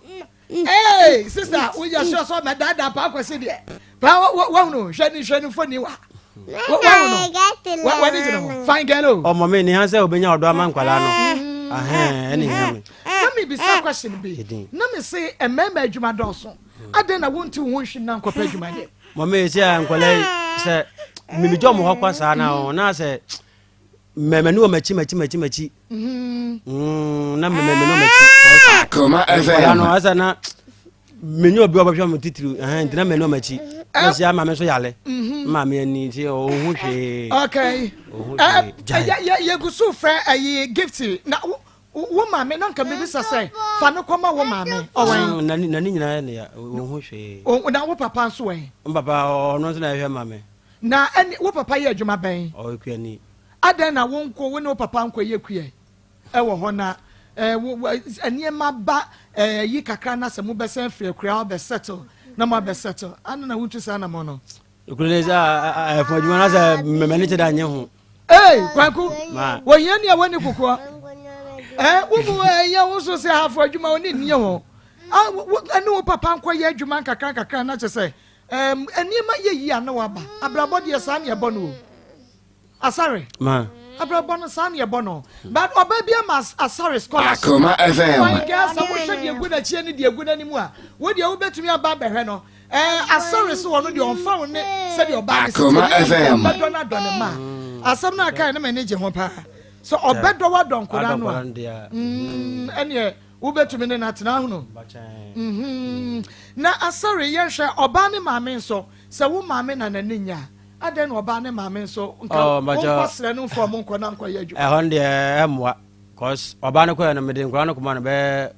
Hey, sister, woyɛ sure sɛ ɔmɛdaadaa paa kwasi deɛ. Paa wahunu hwɛ ne hwɛ ne mfoni wa. Wahunu w'ani gyina ho fine girl o. Ɔmɔ me ne ha sɛ obenya ɔdɔ ama nkwalaa no. Ahɛn ɛne hia me. Na me bisa question bi. Na me se mmarima adwuma dɔɔso. Adɛn na wonti wo ho nhwim na nkɔpɛ adwuma nyɛ? Mɔ me sɛ nkwalaa yi sɛ mimigya ɔmo hɔ kwa saa na na sɛ mɛmɛ ne wɔ m'akyi m'akyi m'akyi m'akyi. Na mɛmɛ ne wɔ m'akyi. Akoma FM. No asa na menye obi a ɔbɛhwɛ mo titiriw ɛhɛn nti na mɛne ɔmo akyi na si ama me nso yale maame ani nti ɔho hwee. Okay. Ɔho hwee gyae. Yɛgu so frɛ ɛyi gift na wo maame na nka mebisa sɛ fa no kɔma wo maame ɔwɛn. Na ne nyinaa yɛ ne ya ɔho hwee. Na wo papa nso wɛn. N papa ɔno nso na ɛhwɛ maame. Na ɛne wo papa yɛ adwuma bɛn. Ɔyɛ kuani. Adɛn na wo nko wo ne wo papa nkɔyɛ kua wɔ hɔ na nneɛma ba yi kakra na sɛ mobɛsan afiri akuraa abɛ settle na mo abɛ settle ana na wontu saa anamɔ no. Ekuro ne sɛ ɛfɔ adwuma na sɛ mmɛmɛ ne kyɛ da nye ho. Ee kwaku wɔhia ni a wɔni kokoɔ ɛɛ wo mu ɛyɛ wo so sɛ afɔ adwuma wɔne nni ho ɛne wo papa nkɔyɛ adwuma nkakra nkakra na kyɛ sɛ nneɛma yɛ yie a na waba abrabɔ deɛ saa ne ɛbɔ no o. Asare. Ma. Abrabɔ no saa na yɛbɔ no. But ɔbaa bi ama Asare scholarship. Akoma FM. Fine girl sɛ wohwɛ deɛ egu n'akyi ne deɛ egu n'anim a, wo deɛ wobɛtumi aba abɛhwɛ no. Ɛɛ Asare so ɔno deɛ ɔmfa wo ne sɛdeɛ ɔbaa no si Akoma FM. Ɔbɛdɔ no adɔ ne ma. Asɛm no akae no m'ani gye ho paa. Sɛ ɔbɛdɔ wadɔ nkwadaa no a, ɛneɛ wobɛtumi ne no atena ahono. Na Asare yɛnhwɛ ɔbaa ne maame nso, sɛ wo maame na n'ani nyɛ a, Adɛn na ɔbaa ne maame nso nka Oh, mpakyɛ. wonkɔ srɛ no mfa ɔmo nkɔ na nkɔyɛ adwuma? Ɛhɔ no deɛ ɛmmoa cause ɔbaa no kɔɛ no mede nkwadaa no kɔma no bɛyɛ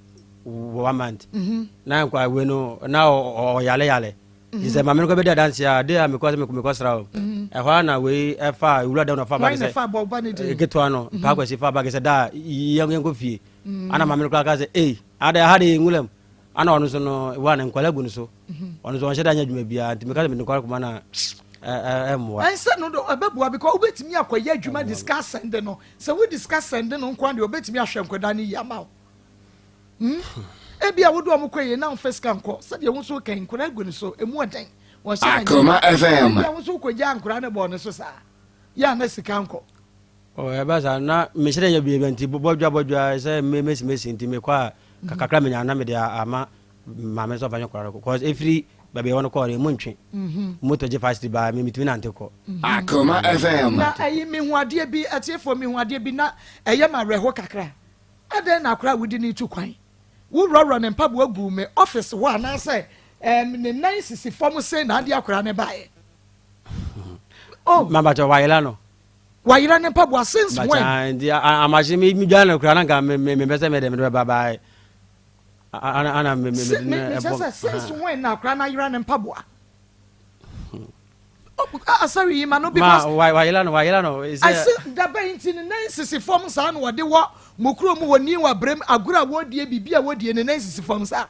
one month mhm. na nkwa wei no na ɔyale yale nti sɛ maame no kɔ bɛdi adanse a de a mekɔ sɛ mekɔ sra o mhm. ɛhɔ a na wei ɛfa wura dɛm na ɔfa bage sɛ ketewa no paa kwasi fa bage sɛ da yɛnkɔ fie ana maame no koraa ka sɛ ei ada ha de yɛ nwuram ana ɔno nso no wa ne nkwadaa gu no so ɔno nso ɔnhyɛ da nyɛ adwuma biara nti meka sɛ mede nkwadaa kɔma no a ɛmmoa. Ɛnsɛ no do ɛbɛboa because wobɛtumi akɔyɛ adwuma de sika asɛnde no sɛ wode sika sɛnde no nko deɛ ɔbɛtumi ahwɛ nkwadaa no yie ama wo hmm? Ebi a wode ɔmo kɔ yie na womfa sika nkɔ sɛdeɛ wo nso woka nkwadaa gu no so ɛmu ɔden wɔnhyɛ da nyɛ Akoma FM. Ebi a wo nso wokɔgyaa nkwadaa no bɔɔ no so saa yɛ a na sika nkɔ. Oh, ɛba saa na mehyɛ dɛ yɛ biribi nti bɔdwa bɔdwa sɛ mesi mesi nti mekɔ a kakra menya na mede ama maame nso ɔfa nyɛ kɔra no cause efiri baabi ɛwɔ no kɔɔ no emu ntwe moto gye fast baa me metumi nante kɔ. Akoma FM. Na ɛyi mehu adeɛ bi atiefoɔ mehu adeɛ bi na ɛyɛ ma awerɛho kakra adɛn na akora a wodi ne tu kwan worɔworɔ ne mpaboa guu me office hɔ anaasɛ ɛm ne nan sisi fam sei na adeɛ akora ne baeɛ oh mabakyɛ wayera no Wayera ne mpaboa since when? Bakyɛ nti amakye me me dwa no kura na nka me me me pɛ sɛ me de me de bɛba baa ana ana me me me me sɛ sɛ since when na akora na ayera ne mpaboa? Asɔre yi ma no because ma wayera no wayera no I see daba yi nti ne nan sisi fam saa na wɔde wɔ mo kurom wɔ ni wɔ abrem agorɔ a wɔdie biribi a wɔdie ne nan sisi fam saa.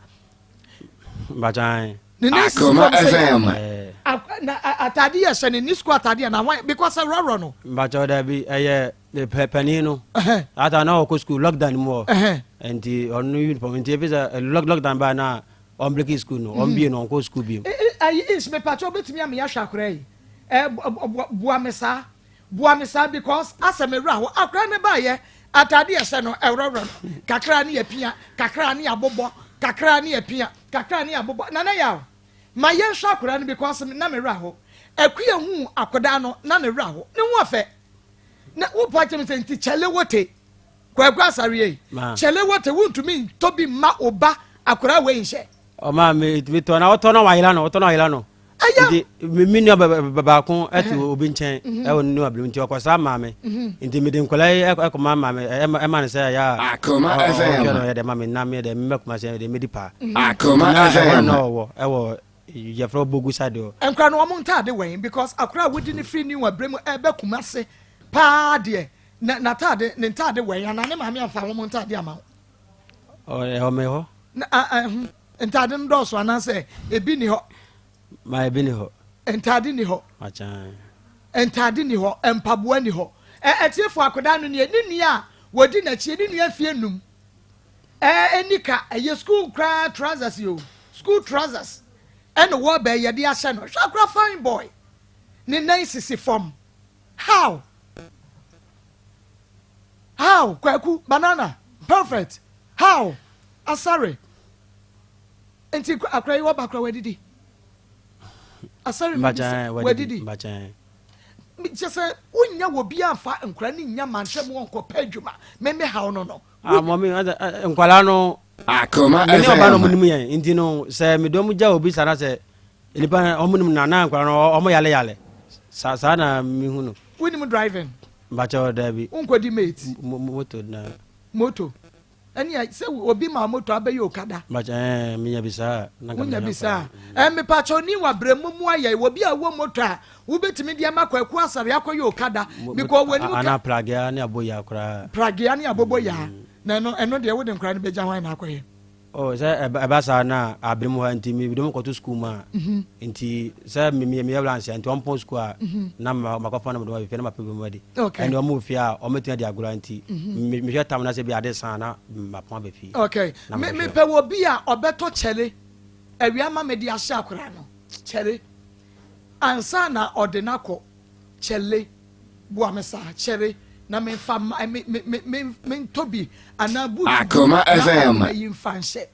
Bakyɛ. Ne nan sisi Akoma fam sɛ FM. Na atade yɛ hyɛ ne ne sukuu atade yɛ na hwan because ɛworɔworɔ no. Mpakyɛw dabi ɛyɛ panin no ata na ɔkɔ sukuu lockdown mu hɔ nti ɔno uniform nti efi sɛ lockdown baa na ɔmbreki sukuu no ɔmbie no ɔnkɔ sukuu bi. Ayi is mepakyɛw obetumi ama yɛahwɛ akora yi ɛ boa me saa boa me saa because asɛ me wura hɔ akora ne baayɛ atade yɛ hyɛ no ɛworɔworɔ no kakra ne yɛ pia kakra ne yɛ abobɔ. Kakra ne apia, kakra ne abobɔ. Nana Yaw, ma yɛnhwɛ akwadaa no because na me werɛ aho. Akua huu akwadaa no na ne werɛ aho. Ne ho ɔfɛ. Na wo pa kyerɛ me sɛ nti kyɛle wote. Kwaku Asare ei, kyɛle wote wontumi ntɔ bi mma wo ba akwadaa wei nhyɛ. Ɔma me tumi tɔ na ɔtɔ na wayera no, ɔtɔ na wayera no. Nti me nua baako ɛte obi nkyɛn ɛwɔ ne nua binom nti ɔkɔsra maame nti mede nkwadaa yi ɛkɔma maame ɛma no sɛ ɛyɛ a ɔhwɛ no yɛ dɛ ma me na me dɛ mɛkoma sɛ dɛ medi paa na ɛhɔ na ɔwɔ ɛwɔ yɛfrɛ bogu side hɔ. Nkwadaa no wɔn ntaade wɛn because akwadaa a wodi ne firi new abere mu ɛbɛ Kumase paa deɛ na n'ataade ne ntaade wɛn anaa ne maame anfa wɔn ntaade ama wo. Ɛwɔ me hɔ. Na ntaade no dɔɔso anaasɛ ebi ni hɔ. Ma ebi ni hɔ. Ntaade ni hɔ. Makyan. Ntaade ni hɔ, mpaboa ni hɔ. Ɛ atiefo akwadaa no nie, ne nua a wɔdi n'akyi, ne nua mfie num. Ɛ ɛni ka, ɛyɛ school koraa trousers yi o, school trousers ɛna wɔbɛ yɛde ahyɛ no. Hwɛ akora fine boy, ne nan sisi fam. How? How? Kwaku, banana, perfect. How? Asare. Nti akora yi wɔba akora wadidi. Asare mi bisa wadidi. Kyɛ sɛ wonya wɔ bi amfa nkora ne nya manhyɛ mu ɔnkɔ pɛ adwuma meme haw no no. Ah mɔmi nkwalaa no. Akoma FM. Mene ɔba no ɔmo nim yɛn nti no sɛ mede ɔmo gya obi saa na sɛ nipa ɔmo nim na na nkwalaa no ɔmo yale yale saa saa na mehu no. Wonim driving? Mbakyɛ daabi. Wonkɔdi mate? Moto na. Moto. Ɛnea sɛ obi ma moto abɛyɛ okada. But ɛɛ eh, menya bi saa. Wonya bi saa. Ɛɛ eh, mepakyɛw ni wa brɛ mu mu ayɛ wɔ bi a wɔ moto a wobɛtumi de ama kwaku asare akɔyɛ okada. Because wɔ anim ka. Ana pragea ne aboya koraa. Pragea ne aboboya. Na ɛno ɛno deɛ wode nkora no bɛgya hwan na akɔyɛ. Oh, sɛ ɛba saa na abere mu ha nti mede mo kɔto sukuu mu a mhm. nti sɛ meyɛ wlanse nti ɔmpɔn sukuu a mhm. na makɔfa no mede ma fie na mapɛ bi mu adi ɛne ɔmo fie a ɔmɛtumi adi agorɔ nti mhm. mehwɛ tam na sɛ bi ade san na mapɔn aba fie. Okay mepɛ wɔ bi a ɔbɛtɔ kyɛle awia ma mede ahyɛ akora no kyɛle ansa na ɔde no akɔ kyɛle boa me saa kyɛre na memfa ma me me me me mentɔ bi anaa boot bi Akoma na FM. ɔde ayi mfa nhyɛ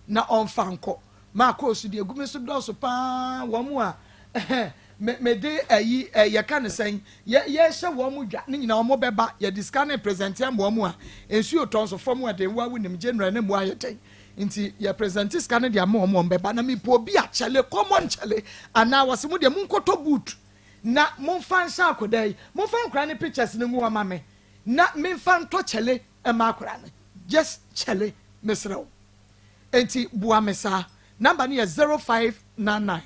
na ɔmfa nkɔ maakɔɔ so deɛ egu me so dɔɔso paa wɔn a ɛhɛn me mede ayi ɛ yɛka ne sɛn yɛ yɛhyɛ wɔn dwa ne nyinaa wɔn bɛba yɛde sika ne presente ama wɔn a nsuo tɔ nso fam ɛden wo a wonim general ne mmoa ayɛ den nti yɛ presente sika no de ama wɔn wɔn bɛba na mepɛ obi a kyɛle common kyɛle anaa wɔse mo deɛ monkɔtɔ boot Na momfa nhyɛ akwadaa yi, momfa nkwadaa no pictures no ngu hɔ ma me na memfa ntɔ kyale mma akwadaa no, just kyale, mesrɛ wo. Enti boa me saa. Number no yɛ 0599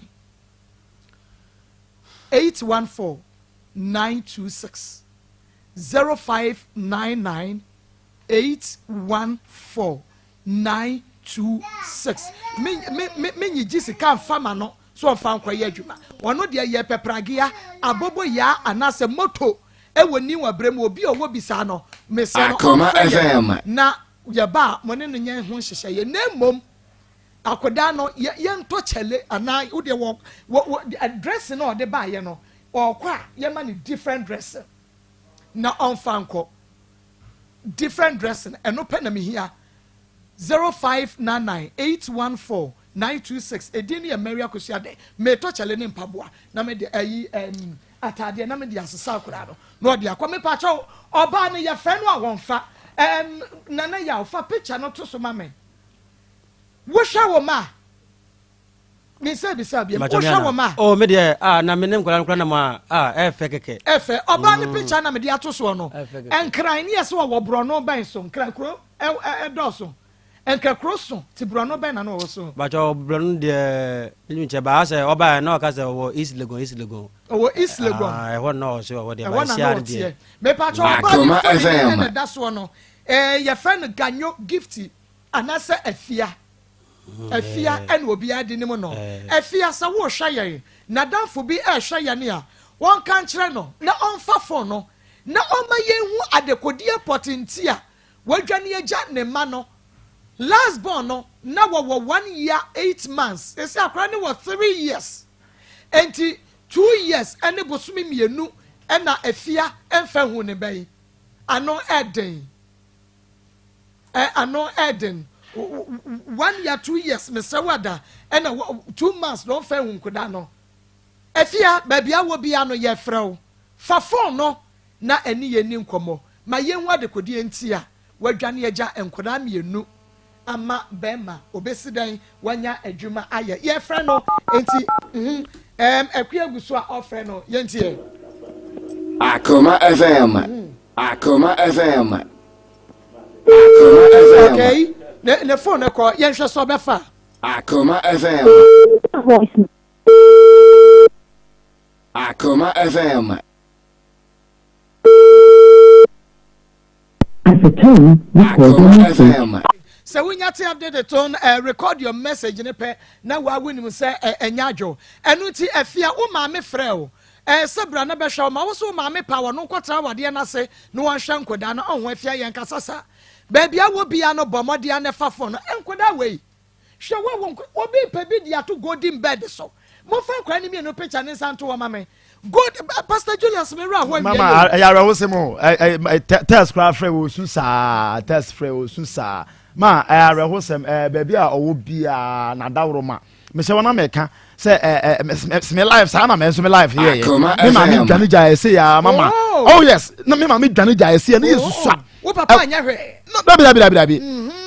814 926, 0599 814 926. Me, me, me, menyigye sika mfa ma no. So ɔmfa nkɔyɛ adwuma. Ɔno deɛ yɛpɛ pragea, aboboyaa anaasɛ moto wɔ new abrɛ mu. Obi a ɔwɔ bi saa no, mesrɛ no Akoma ɔmfrɛ yɛn FM. na yɛba a mo ne no nyɛ ho nhyehyɛeɛ. Na mmom akodaa no yɛ yɛntɔ kyale anaa wo deɛ wɔ wɔ wɔ dressing a ɔde baeɛ no ɔrekɔ a yɛma no different dressing na ɔmfa nkɔ. Different dressing ɛno pɛ na mehia. 0599 814 926 Edin no yɛ Mary Akosua Dɛ Meretɔ kyale ne mpaboa na mede ayi ɛɛm ataadeɛ na mede asesa akwadaa no na ɔde akɔ. Mepakyɛw ɔbaa no yɛfrɛ no a wɔnfa ɛɛm Nana Yaw fa picture no to so ma me. Wohwɛ wo mma a? Me nsa bisa biam. Mpakyɛw me Wohwɛ ana? wo mma a? Oh me deɛ ah na me ne nkwadaa no koraa nam a ah ɛɛfɛ kɛkɛ. Ɛfɛ. Ɔbaa no picture na mede ato soɔ no. Ɛɛfɛ kɛkɛ. Nkran ne yɛ sɛ ɔwɔ borɔno bɛn so? Nkran kuro ɛdɔɔso. Nka kuro so te brɔno bɛn na na ɔwɔ so? Bakyɛ brɔno deɛ menim kyɛ baa sɛ ɔbaɛ na ɔka sɛ ɔwɔ East Legon East Legon. Ɔwɔ East Legon. Ah, ɛhɔ na ɔwɔ so ɔwɔ deɛ Ɛhɔ na na Basia ɔteɛ. deɛ. Mepakyɛ ɔbaa Akoma ne mfoni FM. ɛna ɛda soɔ no eh, yɛfrɛ no Ganyo Gifty anaasɛ Afia. Afia ɛna obiara de nim no. Afia sɛ wohwɛ yɛn, n'adamfo bi ɛrehwɛ yɛn a, wɔnka nkyerɛ no na ɔmfa phone no na ɔmma yɛnhu adekodeɛ pɔte nti a Wadwane agya ne mma no. Last born no na wɔwɔ one year 8 months sɛsɛ akwadaa no wɔ 3 years, nti 2 years ɛne bosome 2 ɛna Afia ɛnfɛ hu ne ba yi. Ano ɛden ɛ, ano ɛden. One year, 2 years, mesrɛ wo ada, ɛna 2 months na ɔmfa ehu nkoda no. Efia, baabi awɔ bia no, yɛfrɛ wo, fa phone no na ɛne yɛn ni nkɔmmɔ ma yɛn ho adekodeɛ nti a wadwane agya nkwadaa mmienu ama bɛrima. Obesi dan wanya adwuma ayɛ. Yɛfrɛ no nti akua gu so a ɔfrɛ no, yɛntie. Akoma FM. Akoma FM. Akoma FM. Okay, ne phone no kɔ, yɛnhwɛ sɛ ɔbɛfa. Akoma FM. Voice. Akoma FM. At the tone, record your Akoma message. FM. Sɛ wonya te update tone, record your message ne pɛ na waa wonim sɛ ɛnya adwo. Ɛno nti afia, wo maame frɛ o sɛ bra na bɛhwɛ wo ma wo so. Wo maame pa wɔ no nkɔtena awadeɛ no ase na wɔnhwɛ nkɔdaa no ɔho. Afia, yɛn kasa sa baabi a wɔ bia no, bɔ mmɔden a ne fa phone no. Nkɔdaa wei, hwɛ, wo wo obi pɛ bi de ato golden bed so. Momfa nkɔdaa no mmienu picture ne nsa nto hɔ ma me. Good, Pastor Julius, me wura hɔ. Mama, ɛyɛ awerɛhosɛm o. Test koraa frɛ wɔ su saa, test frɛ wɔ su saa ma ɛyɛ awerɛhosɛm. Baabi a ɔwɔ biara n'adaworo ma mehyɛ wɔn amɛka sɛ ɛ ɛ me life saa na mɛ nso me life yɛ yɛ Akoma me maame FM. dwane gya ɛsɛ ya mama. Oh. Oh yes, na me maame dwane gya ɛsɛ ya ne yɛ susua. Wo papa anyɛ hwee? No, dabi, dabi, dabi, dabi.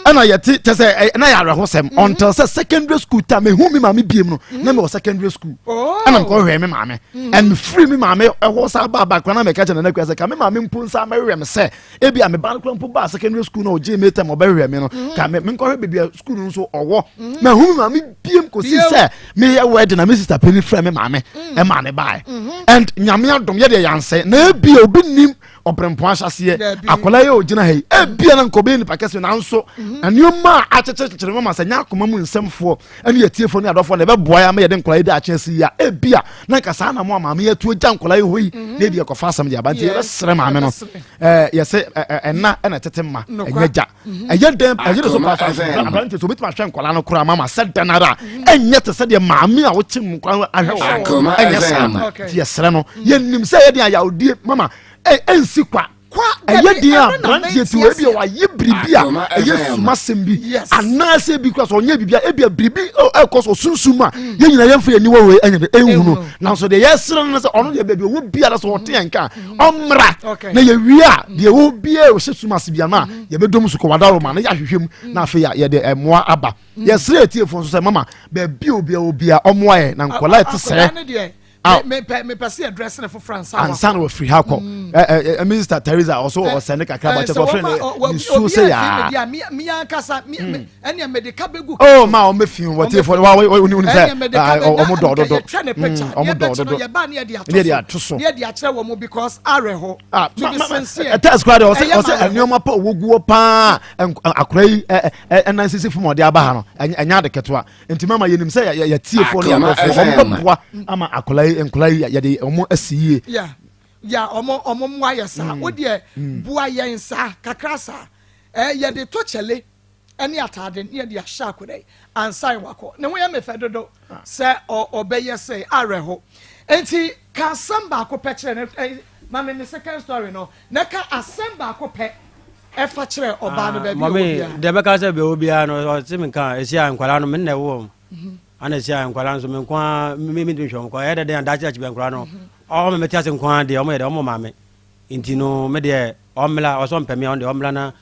Ɛna yɛte kyɛ sɛ na yɛ awerɛhosɛm until sɛ secondary school ta mehu me maame biem no, na mewɔ secondary school. Ɛna mekɔhwɛ me maame and mefiri me maame ɛhɔ saa ba ba kora na meka kyɛ nana kua sɛ ka me maame mpo nsa mɛhwehwɛ me sɛ ebi a meba no kora mpo baa secondary school na ɔgyee me tam ɔbɛhwehwɛ me no, ka me menkɔhwɛ baabi a school no nso ɔwɔ. Mahu me maame biem kɔsi Bio. sɛ meyɛ wedding na me sister panyin frɛ me maame ɛma ne bae and Nyame adom yɛdeɛ yɛansɛ na ebia obi nim ɔbrɛmpɔn ahyɛseɛ. Dabi. Akwadaa yi a ogyina ha yi, ebia na nka ɔbɛyɛ nipa kɛse, nanso nneɛma a akyekyerekyere mama sɛ nyɛ akoma mu nsɛmfoɔ ɛne atiefoɔ ne adɔfoɔ na ɛbɛboa yɛ ama yɛde nkwadaa yi de akyɛ si yi a, ebia na nka saa na mo a maame yɛ atuo gya nkwadaa yi hɔ yi na ebi ɛkɔfa asɛm de aba. Nti yɛbɛsrɛ maame no, Yɛbɛsrɛ. Yɛsɛ ɛna ɛna tete mma. Nokwa. Ɛnyɛ gya ɛyɛ dɛn ɛyɛ de so Akoma pa FM. aberante sɛ obɛtumi ahwɛ nkwadaa no koraa mama sɛ dɛn ara a, ɛnyɛ te sɛ deɛ maame a wokye mu nkwadaa ahwɛ wɔ. Akoma Ɛnyɛ saa. FM. Okay. Nti yɛsrɛ no, yɛnim sɛ yɛde ayawdie mama ɛnsi kwa. Kwa ɛyɛ dabi, den a ɛno na aberanteɛ ti mente wɔ ebi a aseɛ. wayɛ biribi a Akoma ɛyɛ FM. sumasɛm bi anaasɛ ebi kora sɛ ɔnyɛ biribi a, ebi a biribi ɛkɔ so sunsum a yɛn nyinaa yɛmfa yɛn niwa wei ɛnyɛ de ɛnhunu. Ɛnhunu. Nanso deɛ yɛsrɛ no sɛ ɔno deɛ, baabi ɔwɔ biara sɛ ɔte yɛn ka, ɔmmra Okay. na yɛwie a, deɛ ɛwɔ biara a ɔhyɛ sum ase bia no a, yɛbɛdɔm so kɔwadaro ma na yɛahwehwɛ mu na afei a yɛde ɛmmoa aba. Yɛsrɛ atiefoɔ nso sɛ mama baabi a obiara wɔ biara ɔmmoa yɛ na nkɔla ɛte sɛɛ Akwadaa no deɛ, Aw. mepɛ sɛ yɛdress ne foforɔ ansa wakɔ. Ansa na wafiri ha kɔ. Minister Teresa ɔso ɔsɛ ne kakra ba kyɛ sɛ ɔfrɛ ne nsuo sɛ yaa. Mi ankasa ɛnea mede ka bɛgu. Oh, ma ɔmo fi wɔtiefoɔ wa wa oni oni sɛ Ɛnea mede ka bɛ ɔmo na dɔ dodo. yɛtwa ne picture. Ɔmo dɔ dodo. Yɛba ne yɛde ato Ne yɛde ato so. Ne yɛde akyerɛ wɔn mo because awerɛho. Ah, To be sincere, ɛtɛs kora deɛ ɔsɛ ɛyɛ ɔsɛ ma awerɛho. nneɛma pa ɔwɔ guɔ paa nkora yi ɛ ɛ ɛnan sisi fam a ɔde aba ha no, ɛnyɛ ade ketewa. Nti mama yɛnim sɛ yɛtiefoɔ ne Akoma yɛadɔfoɔ ɔmo FM. bɛboa ama akɔla yi, nkora yi yɛde ɔmo asi yie. Ya, ɔmo mmoa yɛ saa. Wo deɛ, boa yɛn saa kakra saa. Yɛde to kyɛle ɛne ataade ne yɛde ahyɛ akwadaa yi ansa yɛn wakɔ ne ho. Yɛ mefɛ dodo sɛ ɔbɛyɛ sɛ awerɛho. Nti ka asɛm baako pɛ kyerɛ ne maame ne second story no, na ka asɛm baako pɛ ɛfa kyerɛ ɔbaa no baabi a ɔwɔ mɔmi biara. Deɛ bɛka sɛ bɛ obiara no ɔte me nka ɛsi a, nkwadaa no me nna ɛwɔ mu ana ɛsi a, nkwadaa nso me nko a me mentumi hwɛ wɔn kɔ. Ɛyɛ dɛ dɛn a daakye akyi bɛ nkwadaa no ɔmo mete ase nko a deɛ ɔmo yɛ dɛ ɔmo maame. Nti no me deɛ ɔmmla ɔsɔ mpɛ me a, ɔno deɛ ɔmmla na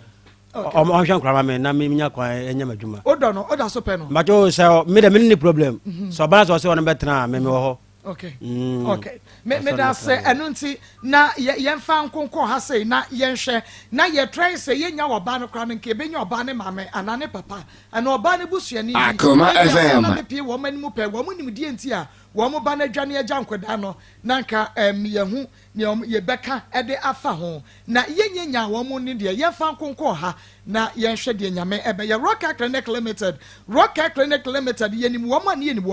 ɔnhwɛ nkwadaa ma me na me nya kwan ɛnyɛ m'adwuma. Wodɔ no, woda so pɛ no? Mbato sɛ me deɛ me ne problem sɛ ɔbaa sɛ ɔsɛ ɔno bɛtena a, me wɔ hɔ. Okay. Okay, me da sɛ ɛno nti na yɛmfa nkonkɔ ha sei na yɛnhwɛ na yɛtrɛ sɛ yɛnya ɔbaa no koraa no, nka yɛbɛnya ɔbaa ne maame anaa ne papa anaa ɔbaa ne busuani bi. Akoma Ebi asɛm na FM. bɛpie wɔn anim pɛ wɔn nimdeɛ nti a wɔn ba no adwane agya nkwadaa no, na nka yɛho nea yɛbɛka de afa ho na yɛnyɛ nya wɔn ne deɛ. Yɛmfa nkonkɔ ha na yɛnhwɛ deɛ Nyame ɛbɛyɛ. Rock Care Clinic Limited, Rock Care Clinic Limited, yɛnim wɔn a ne yɛnim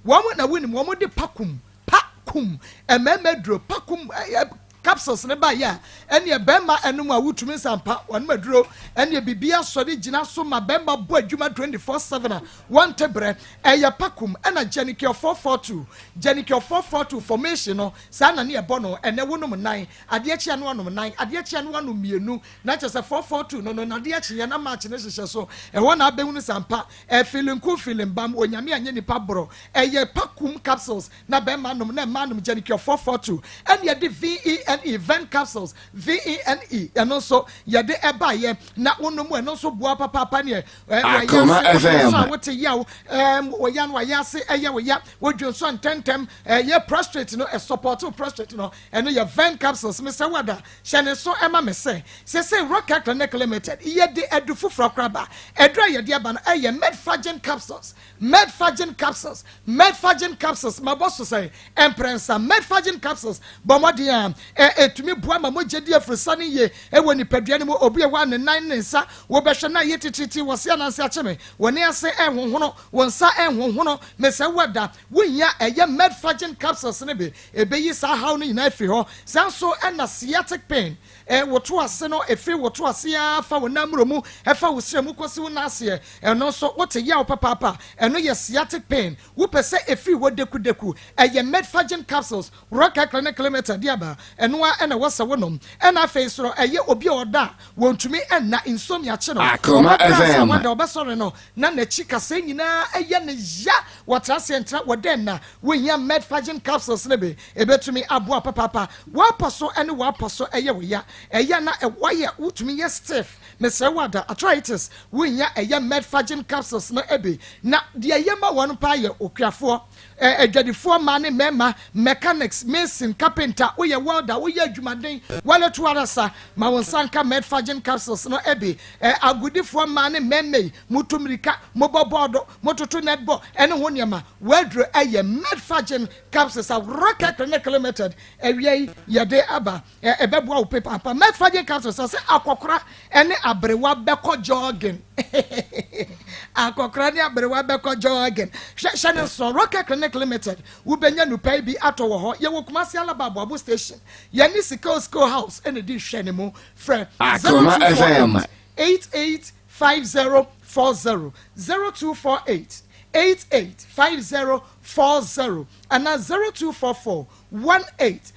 wɔn na wonim wɔn de pakum pakum mmarima duro pakum. Capsules no baeɛ a, ɛneɛ bɛrima ɛnom a wotumi nsa mpa, wɔnom aduro, ɛneɛ biribi asɔre gyina so ma bɛrima bɔ adwuma 24/7 a wɔnte brɛ. Ɛyɛ Pakum ɛna Genicure 442, Genicure 442 formation no, saa na ne yɛbɔ no, ɛnɛ wonom nnan, adeɛ kye a na wanom nnan, adeɛ kye a na wanom mmienu, na kyerɛ sɛ 442 no no, na adeɛ kyeeɛ na March no hyehyɛ so, ɛhɔ na abɛhunu sɛ ampa, ɛfeeling cool feeling bam, Onyame anyɛ nipa borɔ, ɛyɛ Pakum capsules. Na bɛrima nom na mmaa nom Genicure 442 ɛne yɛde VENE Ven capsules VENE ɛno nso yɛde ɛbaeɛ na wonom ɛno nso boa papaapa neɛ wɔyɛ Akoma ase FM. nso a wote yaw wɔyɛ no wɔyɛ ase ɛyɛ wo ya wodwo nso ntɛntɛm ɛyɛ prostate no ɛsupporte prostate no ɛno yɛ Ven capsules. Mesɛ wada hyɛ ne so ɛma me sɛ sese Rock Clinic Limited yɛde adu foforɔ koraba ɛduru a yɛde aba no ɛyɛ Medfagin capsules, Medfagin capsules, Medfagin capsules. Mabɔ so sɛ mprɛnsa. Medfagin capsules, bɔ mmɔden a ɛtumi boa ma mogya di afurisa no yie ɛwɔ nipadua no mu. Obi a ɛwɔ a ne nan ne nsa wobɛhwɛ na yɛ tititi wɔ se ananse akye me wɔ ne ase ɛhohono wɔ nsa ɛhohono mesɛ wada wohia ɛyɛ Medfagin capsules no bi, ɛbɛyi saa haw no nyinaa afiri hɔ. Saa nso ɛna sciatic pain woto ase no, ɛfiri woto ase ara fa wo namuro mu ɛfa wo srɛ mu kɔsi wo n'aseɛ, ɛno nso wote yaw papaapa, ɛno yɛ sciatic pain. Wopɛ sɛ ɛfiri hɔ dekudeku, ɛyɛ Medfagin capsules, Rock Clinic Limited de aba, ɛno a ɛna wɔsɛ wo nom. Ɛna afei soro ɛyɛ obi a ɔda a wɔntumi ɛnna insomnia kye no. Akoma Ɔbɛda ase a FM. wada ɔbɛsɔre no na n'akyi kasa nyinaa ɛyɛ ne ya, wɔtra aseɛ ntra wɔdɛ nna, wohia Medfagin capsules no bi, ɛbɛtumi aboa papaapa. Woapɔ so ɛne woapɔ so ɛyɛ wo ya, ɛyɛ na ɛwɔyɛ wotumi yɛ stiff, mesrɛ wo ada arthritis, wohia ɛyɛ Medfagin capsules no bi. Na deɛ ɛyɛ ma wɔn paa yɛ okuafoɔ, adwadifoɔ mmaa ne mmarima, mechanics, mason, carpenter, woyɛ welder, woyɛ adwumaden, wɔle to arasa ma wɔn nsa nka Medfagin capsules no bi. Agodifoɔ mmaa ne mmarima yi, moto mirika, mobɔ bɔɔdo, mototo netball ɛne ho nneɛma, wɔaduro ɛyɛ Medfagin capsules a Rocket Clinic Limited awia yi yɛde aba, ɛbɛboa wo pepaapa. Medfagin capsules sɛ akɔkora ɛne aberewa bɛkɔ jogging, akɔkora ne aberewa bɛkɔ jogging. Hwɛ, hyɛ ne nso Rocket Clinic Limited, wobɛnya nupa yi bi atɔ wɔ hɔ. Yɛwɔ Kumasi Alaba Aboabo station, yɛne Sika School House ɛna di hwɛ ne mu. Frɛ Akoma FM. 885040, 0248 885040 ana 0244 18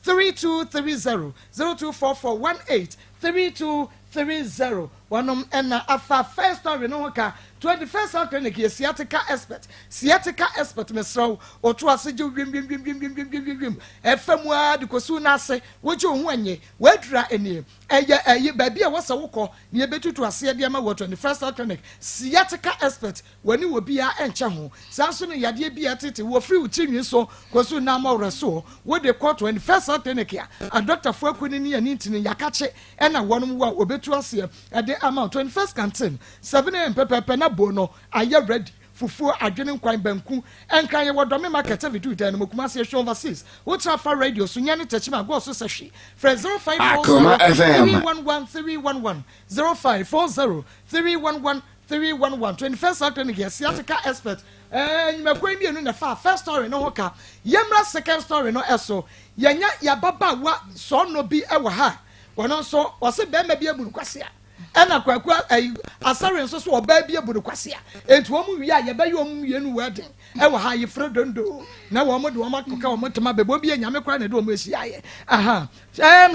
3230, 0244 18 3230. Wɔnom ɛna afa first story no ho ka. 21st Health Clinic yɛ sciatica expert, sciatica expert. Mesrɛ wo, ɔto ase gye wiem wiem wiem wiem wiem wiem wiem wiem ɛfɛ mu ara de kɔsi n'ase wogye wo ho anyɛ wadura nie. Ɛyɛ ɛyi baabi a wɔsɛ wokɔ ne yɛbɛtutu aseɛ de ama wɔ 21st Health Clinic. Sciatica expert, wɔne wɔ biara ɛnkyɛ ho. Saa nso no yadeɛ bi a ɛtete wɔfiri wo tirinwi so kɔsi nam ɔwerɛ so, wode kɔ 21st Health Clinic a adɔktafoɔ aku ne ne ani ntini yakakye ɛna wɔnom wɔ a wɔbɛtu aseɛ ɛde ama wo. 21st Canteen, 7 a.m. pɛpɛɛpɛ na bo no ayɛ ready, fufuo, adwene nkwan, banku, ɛnkran. Yɛ wɔ Dɔme Market avidu dan no mu. Kumase ehwɛ Overseas, wotra fa radio so nyɛ ne tɛkyim agɔɔ so sɛ hwi. Frɛ 0540 Akoma FM. 311 311, 0540 311 311. 21st Health Clinic yɛ sciatica expert. Nnwumakuo yi mmienu na fa first story no ho ka. Yɛmmra second story no ɛso. Yɛnya yɛababaawa sɔɔnɔ bi ɛwɔ ha, wɔn nso wɔsi bɛrima bi abu no kwasea, ɛna Kwaku ɛyi Asare nso so ɔbaa bi abu no kwasea. Etu wɔn wie a yɛbɛyɛ wɔn mmienu wedding ɛwɔ ha, yɛfrɛ dondo na wɔn de wɔn akɔka wɔn ntoma bɛbɔ bi yɛ Nyame koraa na ɛde wɔn ahyia yɛ aha.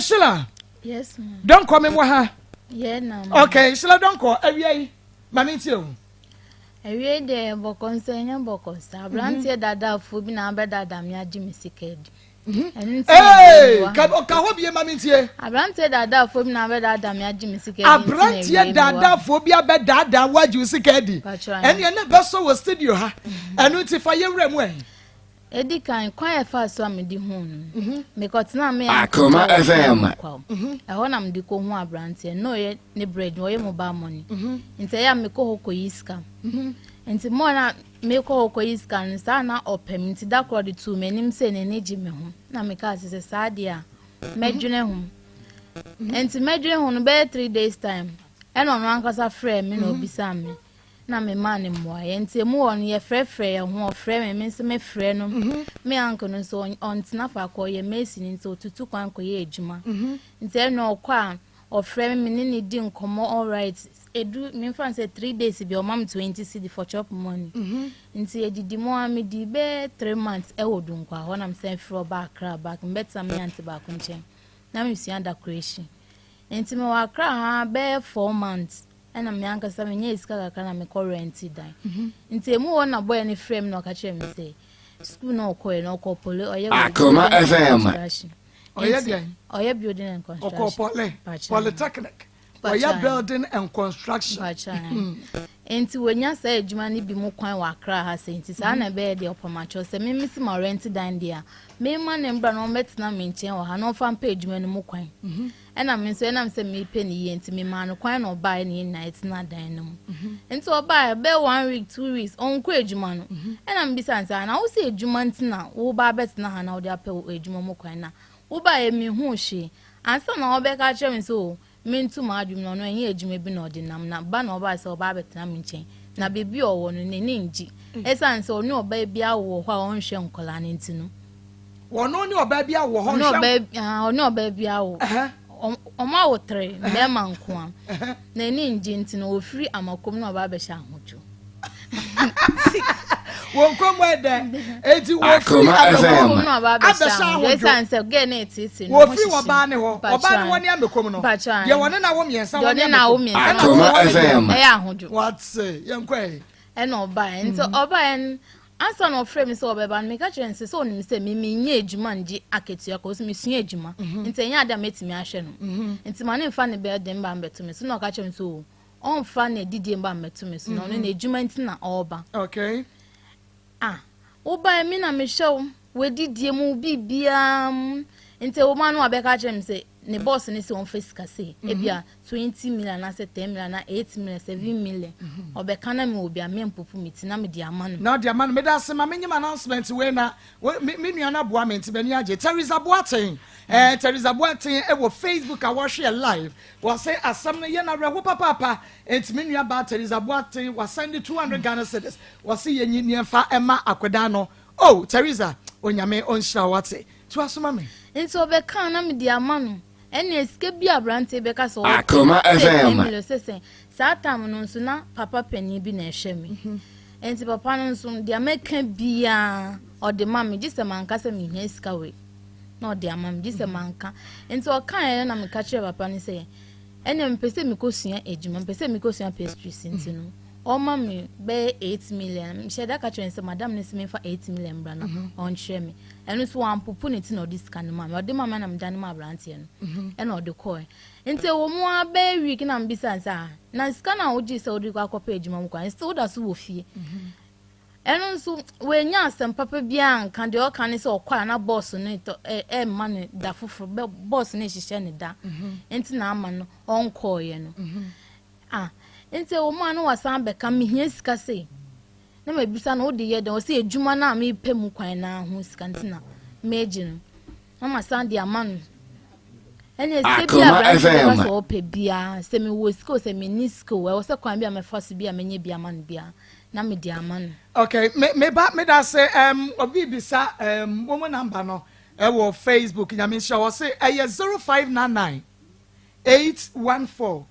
Sheila. Yes, ma'am. Dɔnkɔ mi wɔ ha. Yeah, na ma. Okay, Sheila Dɔnkɔ, awia yi maame ntie o. Awie deɛ, bɔkɔ nsa ɛnyɛ bɔkɔ nsa. Aberanteɛ dadaafo bi na abɛdada me agye me sika adi. Ɛno nti na Ee awie mi wɔ ka ha. ka hɔ bie maame ntie. Aberanteɛ dadaafo bi na abɛdada me agye me sika adi nti na Aberanteɛ awie mi wɔ ha. daadaafoɔ bi abɛdaadaa wagye wo sika adi. Patro. Ɛne ɛne bɛsɔ wɔ studio ha, ɛno nti fa yɛwura mu ɛ. Edi kan, kwan yɛ fa so a mede hu no. Mekɔtena me Akoma FM. Kwaw. Ɛhɔ na mede kɔ hu aberanteɛ. Na ɔyɛ ne bread, ɔyɛ mobile money. Nti ɛyɛ a mekɔ hɔ kɔyi sika. Nti mɔ na mekɔ hɔ kɔyi sika no, saa na ɔpɛ me, nti da korɔ de tuu m'anim sɛ n'ani gye me ho, na meka sɛ saa deɛ a mɛdwene ho. Nti mɛdwene ho no bɛyɛ 3 days time, ɛna ɔno ankasa frɛ me na obisaa me. Na memaa no mmuaeɛ. Nti emu hɔ no yɛfrɛfrɛ yɛn ho, ɔfrɛ me, me nso mefrɛ no. Me uncle no nso ɔntena faako, ɔyɛ mason nti ɔtutu kwan kɔyɛ adwuma. Nti ɛno ɔkɔ a ɔfrɛ me, me ne no di nkɔmmɔ alright. Ɛdu memfa no sɛ 3 days bi ɔma me 20 cedi for chop money. Nti ɛdidi mu a medi bɛyɛ 3 months ɛwɔ Dunkwa hɔ na mesan firi ɔba Accra back mbɛtena me aunty baako nkyɛn na mesua decoration. Nti mewɔ Accra ha bɛyɛ 4 months ɛna me ankasa menyɛɛ sika kakra na mekɔ rent dan. Nti emu hɔ na boy no frɛ me na ɔka kyerɛ me sɛ school na ɔkɔɛ no ɔkɔ poly ɔyɛ Akoma building and FM. construction. Ɔyɛ Nti deɛn? ɔyɛ building and construction. Ɔkɔ poly Mpakyɛ. polytechnic. Ɔyɛ Mpakyɛ. building and construction. Mpakyɛ. Nti wonya saa adwuma no bi mu kwan wɔ Accra ha sɛ nti saa na ɛbɛyɛ deɛ ɔpamakyɛw sɛ meme si ma rent dan deɛ a mema ne mbra na ɔmmɛtena me nkyɛn wɔ ha na ɔmfa mpɛ adwuma no mu kwan. Ɛna me nso ɛnam sɛ mepɛ ne yie nti memaa no kwan na ɔbaeɛ ne yɛn nyinaa yɛtena dan no mu. Nti ɔbaeɛ bɛyɛ one week, 2 weeks ɔnkɔ adwuma no. Ɛna mebisa no sɛ na wo sɛ adwuma nti na woba abɛtena ha na wode apɛ wo adwuma mu kwan na wobaeɛ mehu hwee ansa na ɔbɛka kyerɛ me sɛ o mentu m'adwene no ɔno ɛnyɛ adwuma bi na ɔde nam na ba na ɔbaa sɛ ɔba abɛtena me nkyɛn na beebi a ɔwɔ no n'ani ngye ɛsiane sɛ ɔne ɔbaa bi awo wɔ hɔ a ɔnhwɛ nkɔlaa no nti no. Wɔno ne ɔbaa bi awo hɔ ɔne nhwɛ. Ɔbaa ah, ɔne ɔbaa bi awo. Ɔmo awo tere mmarima nko a n'ani ngye nti no ofiri Amakom na ɔba abɛhyɛ Ahodwo. Wɔn kɔn ɛdɛ eti wɔfiri Akoma FM. Amakom na ɔba abɛhyɛ abɛhyɛ Ahodwo Ahodwo. ɛsiane sɛ girl no etietie no ho Wɔfiri hyehye ɔbaa ne hɔ, ɔbaa ne hɔ ne Amekom no Mpakyɛ. Deɛ wɔne na wo mmiɛnsa deɛ wɔ ne ɔne na awo Amekom. mmiɛnsa Ɛna Akoma wɔn FM. ɛyɛ Ahodwo. Wate yɛn kɔ yi. Ɛna ɔbaeɛ nti ɔbaeɛ no ansa na ɔfrɛ me sɛ ɔbɛba no, meka kyerɛ no sɛ ɔnim sɛ me menyɛ adwuma ngye akatua kɔ so mesua adwuma nti ɛnyɛ ade a mɛtumi ahwɛ no nti ma ne mfa ne bɛɛ de mba mbɛto me so. Na ɔka kyerɛ me sɛ o ɔmfa ne adidie mba mbɛto me so na ɔno n'adwuma nti na ɔreba. Ah, wobaeɛ me na mehwɛ wo w'adidie mu biribiara mu nti wɔma no wabɛka kyerɛ me sɛ ne boss ne sɛ ɔmfa sika sei ebia 20 million anaasɛ 10 million na 8 million, 7 million ɔbɛka na mewɔ bi a mempopo me ti na mede ama no. Na ɔde ama no. Meda ase ma menyim announcement wei na me nua no aboa me nti m'ani agye. Teresa Boateng, Teresa Boateng ɛwɔ Facebook a wɔhwɛ yɛ live, wɔsɛ asɛm no yɛ no awerɛho papaapa. Nti me nua baa Teresa Boateng wasend 200 Ghana cedis, wɔsɛ yɛnyi nneɛmfa ɛma akwadaa no. Oh Teresa, Onyame ɔnhyira wo, wate. To asoma me. Nti ɔbɛka na mede ama no. Ɛnna sika bi aberanteɛ bɛka sɛ ɔpɛ, Akoma sɛ FM. 10 million sɛ saa time no nso na papa panin bi na ɛhwɛ me nti papa no nso deɛ mɛka biara ɔde ma me gye sɛ manka sɛ mehia sika wei na ɔde ama me gye sɛ manka. Nti ɔkaeɛ no na meka kyerɛ papa no sɛ ɛnna mepɛ sɛ mekɔsua adwuma, mepɛ sɛ mekɔsua pastries nti no ɔma me bɛyɛ 8 million. Mehyɛ da ka kyerɛ no sɛ madam no sɛ memfa 8 million mbra na ɔnkyerɛ me. Ɛno nso wampopo ne ti na ɔde sika no ma me. Ɔde ma me na meda no ma aberanteɛ no ɛna ɔde kɔɛ. Nti ɛwɔ mu a bɛyɛ week na mbisa sɛ ah, na sika no a wogye sɛ wode kɔ akɔpɛ adwuma mu kwan still woda so wɔ fie? Ɛno nso wɔanya asɛm papa biara nka. Deɛ ɔka ne sɛ ɔkɔ a na boss no tɔ ɛ ɛmma no da foforɔ bɛ boss no hyehyɛ ne da nti na ama no ɔnkɔɔyɛ no. Ah, nti ɛwɔ mu a na wasan bɛka mehia sika sei na mabisa no wode yɛ dɛn? Ɔsɛ adwuma no a mepɛ mu kwan na ho sika nti na megye no na masan de ama no. Ɛnna sika bi a Akoma aberante bɛka FM. sɛ ɔpɛ biara, sɛ mewɔ sika o, sɛ menni sika o, ɛwɔ sɛ kwan bi a mɛfa so bi a mɛnya bi ama no biara na mede ama no. Okay, me me ba me da se obi bisa mo number no ɛwɔ Facebook. Nyame nhyira wɔ se ɛyɛ 0599 814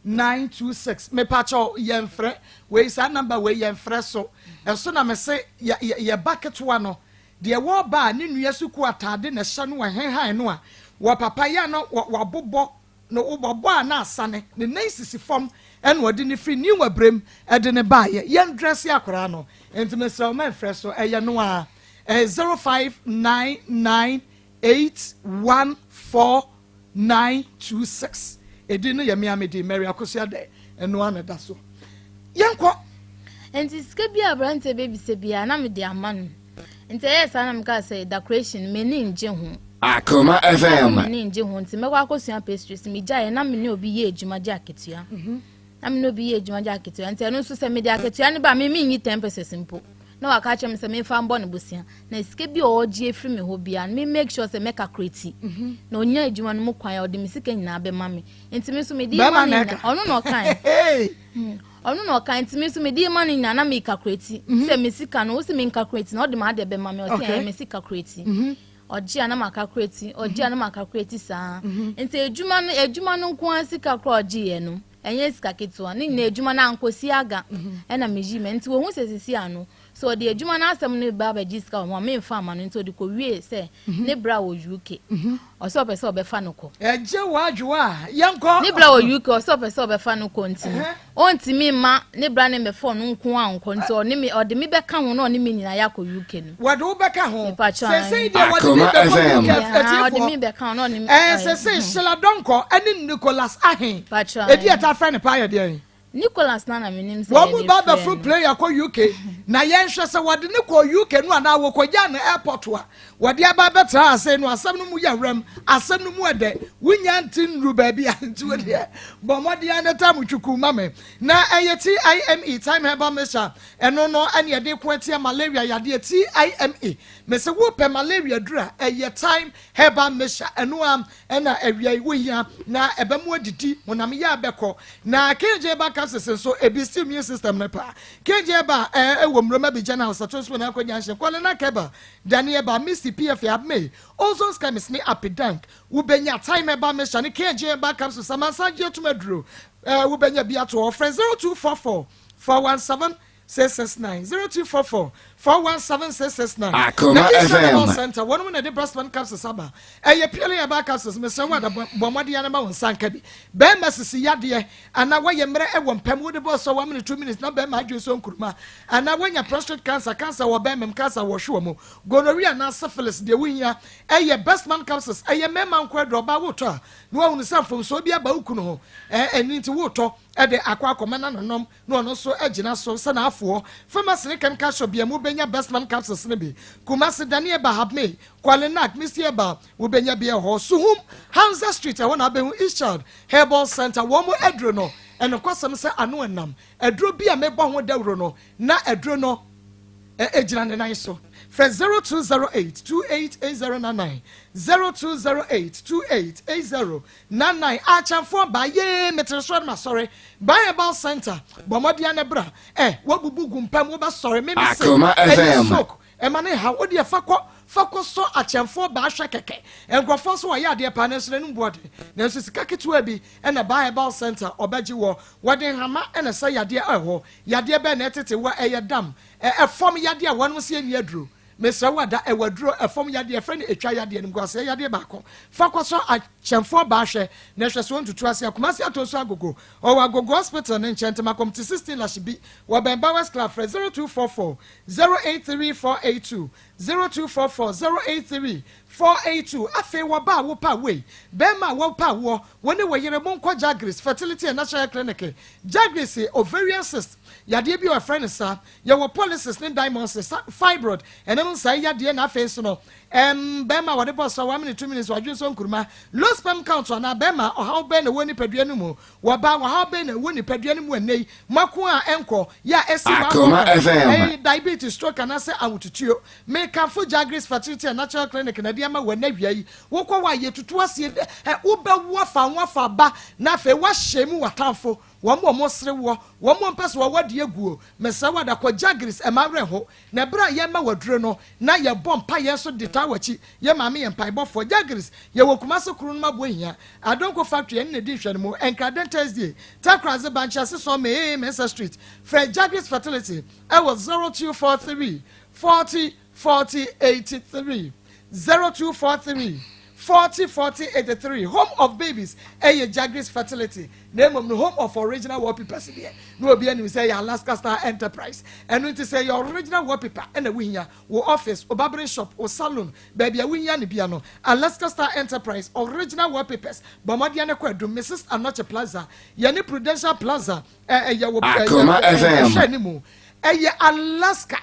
926. Mepakyɛw yɛmfrɛ wei, saa number wei yɛmfrɛ so. Ɛso na me se yɛ yɛ yɛ ba ketewa no deɛ wɔreba a ne nua sukuu ataade na ɛhyɛ no wɔ henhan no a wɔ papa yɛ no wɔ wabobɔ no wɔbɔ a na asane ne nan sisi fam ɛna ɔde ne firi new abrem ɛde ne baayɛ yɛn dress akwaraa no. Nti mesrɛ wo mɛmfrɛ so, ɛyɛ no a ɛyɛ 0599814926. Edi no yɛ mmea mi di Mary Akosua dɛ ɛno ana da so yɛnkɔ. Nti sika bi a aberanteɛ bɛbisa biara na mede ama no. Nti ɛyɛ saa na meka sɛ decoration m'ani ngye ho. Akoma FM. M'ani ngye ho nti mɛkɔ akɔsua pastries. Megyaeɛ na me ne obi yɛ adwuma gye akatua na me ne obi yɛ adwuma gye akatua. Nti ɛno nso sɛ mede akatua no ba me menyi 10 pesewas mpo na waka kyerɛ me sɛ memfa mbɔ ne bosea na sika bi a ɔgye afiri me hɔ biara no me make sure sɛ mɛka na ɔnya adwuma no mu kwan a ɔde me sika nyinaa bɛma me. Nti me nso mede ma Bɛrima no na nyinaa ɛka. ɔno na ɔkae. Hey! Ɔno na ɔka nti me nso mede ma no nyinaa na mekakureti sɛ me sika no wosi me nkakureti na ɔde m'adeɛ bɛma me ɔsɛ ɛyɛ me sika kureti ɔgye a na makakureti ɔgye a na makakureti saa nti adwuma no adwuma no nko ara sika koraa ɔgye yɛ no ɛnyɛ sika ketewa ne nyinaa adwuma no ankosi aga ɛna meyi mɛ nti wɔhu sɛ sisi ano Sɛ ɔde adwuma no asɛm no ba abɛgye sika wɔ ho a, memfa mma no. Nti ɔde kɔwiee sɛ ne bra wɔ UK. Ɔsɛ ɔpɛ sɛ ɔbɛfa no kɔ. Ɛgye w'adwoa a, yɛnkɔ. Ne bra wɔ UK, ɔsɛ ɔpɛ sɛ ɔbɛfa no kɔ nti no, ɔntumi mma ne bra no mmɛfa ɔno nko ara nkɔ. Nti ɔne me, ɔde me bɛka ho na ɔne me nyinaa yɛakɔ UK no. Wɔde wo bɛka ho. Mepakyɛ ae. Seesei deɛ wɔde me Akoma bɛkɔ FM. UK Yeah, ɔde me atiefoɔ. bɛka ho na ɔne me. Ɛɛ seesei Sheila Donkor ne Nicholas Ahen. Pakyɛ Edi ae. ɛtaa frɛ no paa yɛ deɛn? Nicholas na na menim sɛ Wɔn mu yɛde ba frɛ bɛforo no. plane akɔ UK na yɛnhwɛ sɛ wɔde no kɔɔ UK no anaa wɔkɔgyaa no airport a wɔde aba abɛtra ha sei no. Asɛm no mu yɛ werɛm, asɛm no mu ɛdɛ. Wonnya nte nnuru baabi a nti wo deɛ bɔ mmɔden ara na taa mu twukuu ma me. Na ɛyɛ TIME, Thyme Herbal Mixture, ɛno no ɛne yɛde ko atia malaria yadeɛ. TIME, mese wopɛ malaria duru a ɛyɛ Thyme Herbal Mixture, ɛno ara Ɛna awia yi wohia na ɛbɛmo adidi honam yɛ a bɛkɔ na KJ ba capsules nso ebi si immune system no paa KJ ba ɛɛ ɛwɔ mmuroma bi gyana ɔsɛto nso na akɔ junction kɔle na kɛba dani ɛba misty pfa abmei ozone chemist ne apidank wobɛnya time ɛba mesha ne KJ ba capsules amansan gye atum aduro ɛɛ wobɛnya bi ato hɔ frɛ 0244 417 669 0244 417 669 Akoma Na Israel FM. Herbal Center wɔnom na ɛde Breastman capsules aba. Ɛyɛ purely herbal capsules. Mesrɛ wo ada bɔ mmɔden ara ma wo nsa nka bi. Bɛrima sisi yadeɛ anaa woayɛ mmerɛ ɛwɔ mpam wode bɔɔ sɔ 1 minute 2 minutes na bɛrima adwene sɔ nkuruma anaa woanya prostate cancer, cancer wɔ bɛrima mu, cancer wɔ hwewa mu, gonorrhea anaa syphilis deɛ wohia ɛyɛ Bestman capsules. Ɛyɛ mmarima nko aduro. Ɔbaa wotɔ a na woahunu sɛ mfomsoɔ bi aba wo kunu ho ɛno nti wotɔ de akɔ akɔma n'anonom na ɔno nso agyina so sɛ n'afoɔ. Pharmacy ne chemical shop bia mu wobɛnya Bestman capsules no bi. Kumasi, Daniel Habmey, Kwalenak, Misty Herbal, wobɛnya bi ɛhɔ. Suhum, Hansa Street, ɛhɔ na wobɛhu Eastchild Herbal Center. Wɔn mo aduro no, ɛnokwasɛm sɛ ano ɛnam. Aduro bi a mebɔ ho dawuro no, na aduro no ɛgyina ne nan so. Frɛ 0208 288099, 0208 2880 Nanai, Akyɛnfoɔ baa yee metere so na masɔre Baa Herbal Centre bɔ mmɔden ara na bra eh Woabubu gu mpa mu wobɛsɔre Me mese Akoma ɛyɛ FM. stroke ɛma ne haw Wodeɛ fa kɔ fa kɔ sɔ Akyɛnfoɔ baa hwɛ kɛkɛ Nkurɔfoɔ nso wɔyɛ adeɛ paa nanso n'anim bu ɔden Nanso sika ketewa bi na Baa Herbal Centre ɔbɛgye wɔ Wɔde nhama na ɛsa yadeɛ ɛhɔ Yadeɛ bɛn na ɛtete wo a ɛyɛ dam ɛ Ɛfam yadeɛ a wɔnom se ɛnni aduro Mesrɛ wo ada, ɛwɔ aduro, ɛfam yadeɛ, yɛfrɛ no etwa yadeɛ, animguaseɛ yadeɛ baako. Fa kɔsɔ akyɛmfoɔ baa hwɛ, na hwɛ sɛ ɔntutu aseɛ. Kumasi Atonsu Agogo, ɔwɔ Agogo Hospital no nkyɛn, Tema Committee 16 Lashibi, wɔ bɛn Bowers Club, frɛ 0244 083 482, 0244 083 482. Afei wɔ baa a wopɛ awoe, bɛɛma a wɔpɛ awoɔ, wo ne wo yere monkɔ Jagris Fertility and Natural Health Clinic. Jagris ovarian cyst, yadeɛ bi a wɔfrɛ no saa, Yɛwɔ polycyst ne diamond cyst, fibroid, ɛno no nsae yadeɛ na afei nso no ɛmm bɛɛma a wɔde bɔ sɔ one minute two minutes wadwene sɔ nkuruma, low sperm count anaa bɛɛma ɔhaw bɛn na ɛwɔ nipadua no mu, wɔ baa ɔhaw bɛn na ɛwɔ nipadua no mu ɛnnɛ yi, mako a ɛnkɔ yɛ a ɛsi w'ahoɔ Akoma kwan, FM. ɛyi diabetes, stroke anaasɛ ahotutuo. Mekamfo Jagris Fertility and Natural Clinic na ɛde ama wo ɛnnɛ awia yi. Wokɔ hɔ a yɛtutu aseɛ ɛ wobɛwo afa ho afa aba na afei woahyɛ mu w'atamfo. Wɔn a wɔsere woɔ, wɔn a wɔmpɛ sɛ wɔwɔ adeɛ guo, mesrɛ wo ada kɔ Jagris, mma werɛ nho. Na ɛberɛ a yɛrema wo aduro no, na yɛbɔ mpaeɛ nso de taa w'akyi. Yɛn maame yɛ mpaebɔfoɔ. Jagris, yɛwɔ Kumasi kuro no mu Aboahia, Adonko Factory, yɛne no di nhwɛanimu, Nkradan Thursday, Takoradi, Bankye Asesɔn, Mee, Mensah Street. Frɛ Jagris Fertility wɔ 0243 40 40 83, 0243 40 40 83. Home of Babies ɛyɛ Jagris Fertility, na mmom no Home of Original Wallpapers deɛ, na obi anim sɛ ɛyɛ Alaska Star Enterprise. Ɛno nti sɛ ɛyɛ original wallpaper ɛna wohia, wo office, wo barbering shop, wo salon, baabi a wohia no bia no, Alaska Star Enterprise Original Wallpapers, bɔ mmɔden na kɔ Adum, Mrs Anokye Plaza, yɛne Prudential Plaza ɛyɛ wɔ Akoma FM. ɛhwɛ anim, ɛyɛ Alaska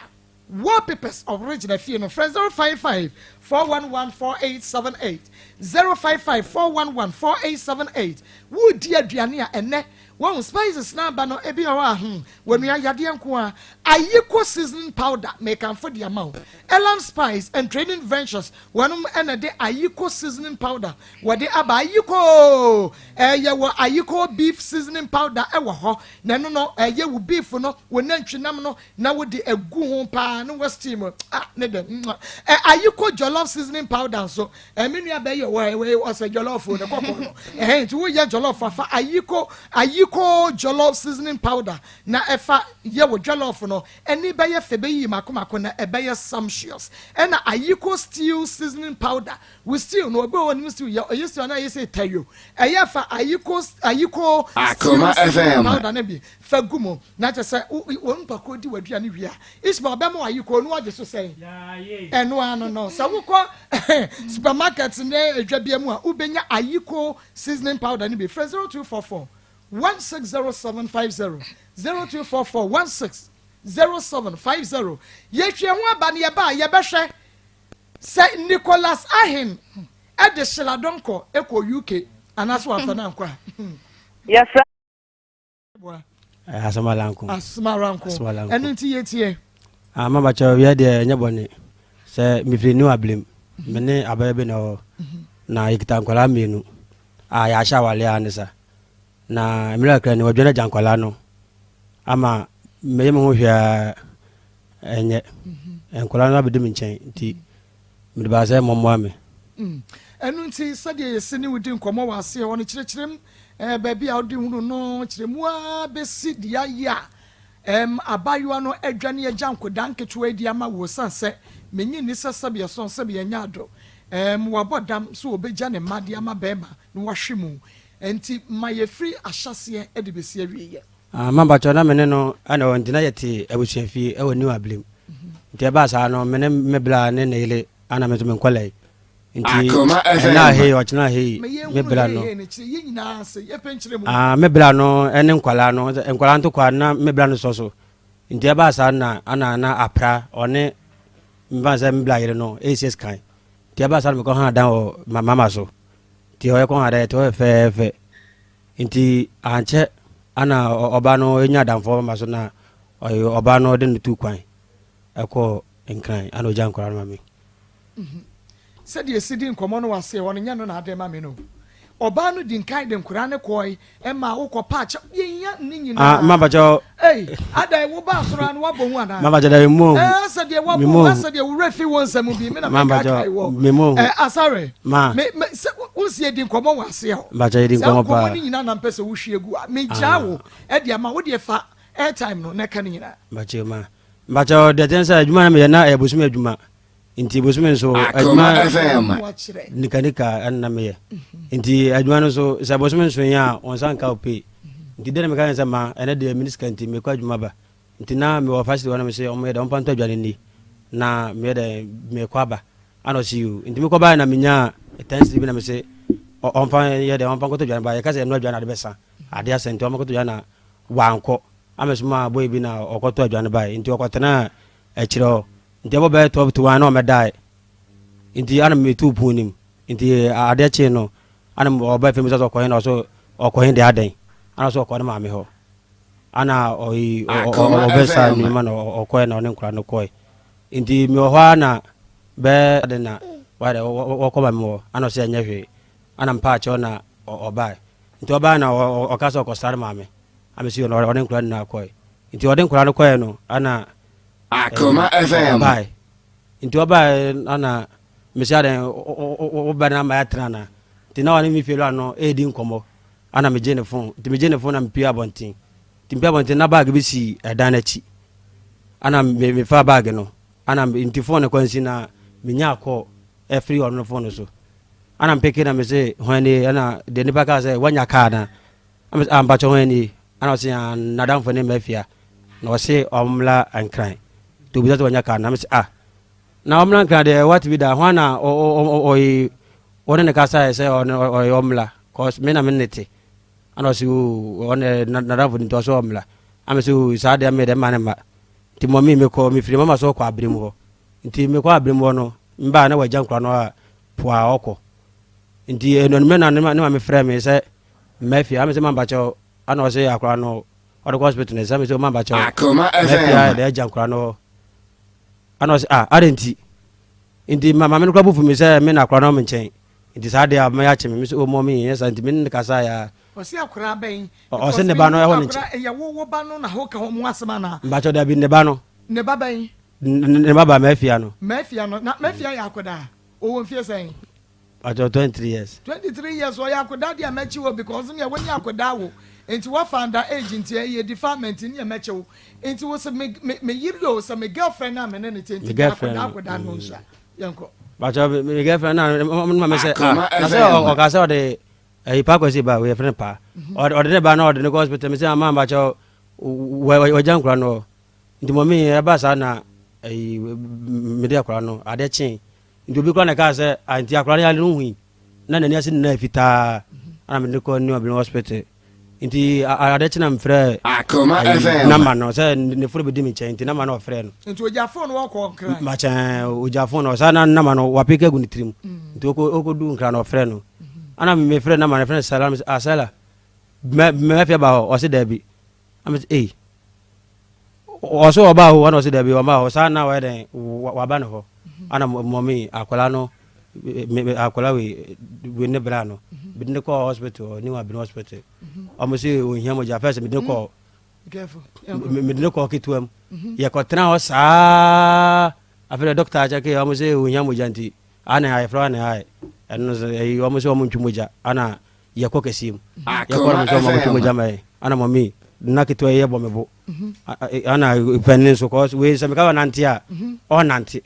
Wallpapers original fie no frɛ 055 411 4878 055 411 4878 Woredi aduane a ɛnnɛ Wahu, spices no aba no, ebi wɔ hɔ a, hmm, wɔnua yadeɛ nko ara. Ayiko seasoning powder, mekamfo de ama wo. Elan Spice and Trading Ventures, wɔnom na ɛde Ayiko seasoning powder wɔde aba. Ayiko! Eh, yɛwɔ Ayiko beef seasoning powder wɔ hɔ. Na ɛno no, ɛyɛ wo beef no, wo nantwinam no, na wode agu ho paa na wa steam ah ne dɛ mwah ɛ ayiko jollof seasoning powder nso ɛ me nua bɛyɛ wɔ ɛ ɔsɛ jollof ne kɔkɔɔ no ɛhɛn nti woyɛ jollof afa ayiko ayiko jollof seasoning powder na ɛfa yɛ wo jollof no ɛni bɛyɛ fɛ bɛyiyi mako mako na ɛbɛyɛ sumptuous ɛna ayiko stew seasoning powder wo stew no obi wɔ hɔ nim stew yɛ ɔyɛ stew anaa ɛyɛ sɛ tayo ɛyɛ fa ayiko ayiko stew seasoning powder no bi fa gu mu Na kyerɛ sɛ, wo, wo nipa korɔ di w'aduane wie a, Ishmael bɛma w'ayi kɔɔ no wagye so sɛn? Ɛno ara no no. Sɛ wokɔ supermarket ne edwa bia mu a, wobɛnya ayiko seasoning powder no bi. Frɛ 0244 160750, 0244 160750. Yɛhwie ho aba no yɛba a, yɛbɛhwɛ sɛ Nicholas Ahen de Sheila Donkor kɔɔ UK anaasɛ wamfa no ankɔ a. Yɛfrɛ Asɛm ara nko. Asɛm ara nko. Ɛno nti yɛtie. Ah, mama kyɛ wiɛ deɛ ɛnyɛ bɔne sɛ mefiri New Ablem mhm. me ne abɛyɛ bi na hɔ mhm. na yɛkita nkwadaa mmienu a yɛahyɛ awale a ne sa na mmerɛ kakra ni wɔdwane agya nkwadaa no ama meyɛ me ho hwɛ ɛnyɛ mhm. nkwadaa no abɛdi me nkyɛn nti Mede baa sɛ mommoa me. Ɛno nti, sɛdeɛ yɛsi ne wo di nkɔmmɔ wɔ aseɛ hɔ no, kyerɛkyerɛ mu eh, baabi a wode hunu no, kyerɛ mu ara bɛsi deɛ ayɛ a em, abaayewa no adwane agya nkodaa nketewa yi de ama wo, ɛsiane sɛ menye nni sɛ sɛbe ɛsɔn sɛbe ɛnyɛ ado, em, wabɔ dam sɛ ɔbɛgya ne mma de ama barima na wahwe mu. Enti ma yɛfiri ahyɛaseɛ de bɛsi awieɛ. Ah, ma mpakyɛw na me ne no ɛna wɔ nti na yɛte abusuafie ɛwɔ New Ablim. Nti ɛbaa saa no me ne me bla ne ne yere ana me nso me nkɔla yi. Nti ɛna ahei ɔkyena ahei me bla no. Ah, me bla no ɛne nkɔla no nkɔla ntokwa na me bla no sɔ so. Nti ɛbaa saa na ana na apra ɔne mfa sɛ me bla yere no ɛsi kan. Nti ɛbaa saa na mekɔ ha dan wɔ mama so. Nti ɔyɛ kɔ ha dan yɛte hɔ fɛfɛɛfɛ. Nti ankyɛ ana ɔba no nya adamfoɔ ma so na ɔyɛ ɔba no de no tu kwan ɛkɔ Nkran ana ɔgya nkwadaa no ma me. Mhm. Sɛdeɛ ɛsi di nkɔmmɔ no wɔ aseɛ hɔ no nyɛ no na ade ma me no. Ɔbaa no di nkan de nkwadaa no kɔe ɛma wokɔ pa akyɛ yɛhia ne nyinaa. Ah, mma bakyɛ. Ei, adan wo ba asɔrɔ ano wabɔ hu anaa? Mma bakyɛ da emu ohu. Ɛɛ sɛ deɛ wabɔ hu asɛ deɛ wura fi wɔn nsɛm bi me na meka kae wɔ. Memu ohu. Ɛɛ asare. Ma. Me me sɛ wonsi edi nkɔmmɔ wɔ aseɛ hɔ. Bakyɛ yɛdi nkɔmmɔ paa. Saa nkɔmmɔ no nyinaa na mpɛ sɛ wohwie gu a megyaa wo ɛde ama wo deɛ fa airtime no na ɛka ne nyinaa. Bakyɛ ma. Bakyɛ deɛ kyɛn sɛ adwuma na meyɛ na ɛyɛ bosome adwuma. Nti bosome nso adwuma nikanika ɛna na meyɛ. Nti adwuma no nso sɛ bosome nso yɛ a wɔn nsa nka wo pay. Nti deɛ na meka yɛn sɛ ma ɛnɛ deɛ mene sika nti mekɔ adwuma ba. Nti na mewɔ facility hɔ na mese ɔmo yɛ dɛ ɔmfa ntɔ aduane nni na meyɛ dɛ mekɔ aba. Ana ɔse yoo. Nti mekɔ baeɛ na menyaa ten cedi bi na mese ɔmfa yɛ dɛ ɔmfa nkɔtɔ aduane ba yɛka sɛ ɛnoa aduane ade bɛsa ade asa nti ɔmfa nkɔtɔ aduane na wankɔ. Ama mesomaa boy bi na ɔkɔtɔ aduane baeɛ nti ɔkɔtenaa akyire hɔ. Nti ɛbɔ bɛyɛ 12 to 1 na ɔmɛdae. Nti ana metuu pon no mu. Nti adeɛ kyee no ana ɔba fie bisa sɛ ɔkɔ he na ɔse ɔkɔ he deɛ adɛn? Ana ɔse ɔkɔ ne maame hɔ. Ana ɔyi ɔbɛsa nneɛma na ɔkɔɛ na ɔne nkwadaa no kɔɛ. Nti mewɔ hɔ ara na bɛɛ de na wɔde wɔkɔ ma me hɔ ana ɔse ɛnyɛ hwee. Ana mpaa kyɛw na ɔbae. Nti ɔbae na ɔka sɛ ɔkɔsra ne maame. Ana mese ɔne nkwadaa nyinaa kɔɛ. Nti ɔde nkwadaa no kɔɛ no ana Akoma FM. Ɔbae. Nti ɔbae ana mese adɛn wobɛ no ama yɛatena ana. Nti na ɔne me fie wura no ɛredi nkɔmmɔ ana megye ne fon. Nti megye ne fon na mepue abɔnten. Nti mepue abɔnten na baage bi si ɛdan no akyi. Ana mefa baage no. Ana nti fon no kwansi na menya kɔɔ ɛfiri ɔno no fon no so. Ana mpeke na mese hwan nie ɛna deɛ nipa kaa sɛ wanya kaa na. Ana mese ah mpakyɛ hwan nie. Ana ɔse ah nadamfo ne mafia na ɔse ɔmmla Nkran. Nti obisa sɛ wanya kaa na mese ah na ɔmmla Nkran deɛ what bi da hwan na ɔyi wɔne ne kasaeɛ sɛ ɔyɛ ɔmmla cause me na me ne te. Ana ɔse oo ɔne nadamfo nti ɔse ɔmmla. Ana mese oo saa deɛ me deɛ mma ne mma. Nti mɔmi mekɔ mefiri mama so kɔ abrem hɔ. Nti mekɔ abrem hɔ no mbaa na wagya nkora no a poa ɔkɔ. Nti ɛnɔnumɛ na ne maame frɛ me sɛ mma fie. Ana mese ma mpakyɛw. Ana ɔse akora no ɔde kɔ hospital no sɛ me sɛ ɔma bakyɛw. Akoma FM. Mafia yɛ dɛ agya nkora no hɔ. Ana ɔse ah adɛn nti? Nti ma maame no kora bu fu me sɛ me na akora no wɔ me nkyɛn. Nti saa deɛ a ɔbɛma yɛakye me. Me sɛ oh mɔmi nyɛ saa nti me ne no kasaeɛ a. Ɔse akora bɛn? Ɔse ne ba no ɛwɔ ne nkyɛn. Ɛyɛ wo wo ba no na ho ka wɔn asɛm anaa? Mpakyɛw dabi ne ba no. Ne ba bɛn? Ne ba ba Mafia no. Mafia no na Mafia yɛ akɔdaa? Ɔwɔ mfie sɛn? Mpakyɛw 23 years. 23 years ɔyɛ akodaa deɛ mɛkye wo because neɛ wone akodaa wo nti wafa under age nti ɛyɛ defilement neɛ mɛkye wo nti wo se me me me yere o sɛ me girlfriend a me ne ne te nti deɛ akodaa akodaa no nsua yɛnkɔ. Mpakyɛw me girlfriend na ɔmo ma me sɛ ah na sɛ ɔka sɛ ɔde ɛyi pa kwasi ba wei yɛfrɛ no pa ɔde ne ba na ɔde ne kɔ hospital me sɛ ama mpakyɛw wagya nkora no nti mɔmi ɛba saa na ɛyi mede akora no adeɛ kyee Nti obi koraa na ɛkaa sɛ ah nti akwadaa no yare no hui na n'ani ase nyinaa fitaa ana mede no kɔ New Abirem hospital nti ade kye na mefrɛ Akoma FM nama no sɛ ne foro bɛdi me nkyɛn nti nama no ɔfrɛ no. Nti ogya fon no wɔkɔ nkran. Makyɛn ogya fon no ɔsaa na nama no wapeke agu ne tirim nti ɔkɔdu nkran no ɔfrɛ no ana mefrɛ nama no ɛfrɛ no Sala mesɛ ah Sala mɛfia ba hɔ ɔse daabi. Ana mese ei ɔse ɔbaa hɔ ana ɔse dabi ɔmaa hɔ saa na wayɛ dɛn waba ne hɔ ana mɔmi akwadaa no akwadaa wei wei ne bra no mede ne kɔɔ hospital ne wa bene hospital ɔmo se ohia mogya first mede ne kɔɔ mede ne kɔɔ ketewa mu yɛkɔtena hɔ saa afei dɛ doctor akyɛke ɔmo se ohia mogya nti ana ayɛfrɛ ana ayɛ ɛno nso ɛyi ɔmo se ɔmo ntwi mogya ana Yɛkɔ kɛseɛ mu. Yɛkɔ na mesɛ ɔma motwe mogya ma yɛn. Ana mɔmi na ketewa yi yɛbɔ me bo. Ana panin nso kɔs wei sɛ meka ɔnante a ɔnante.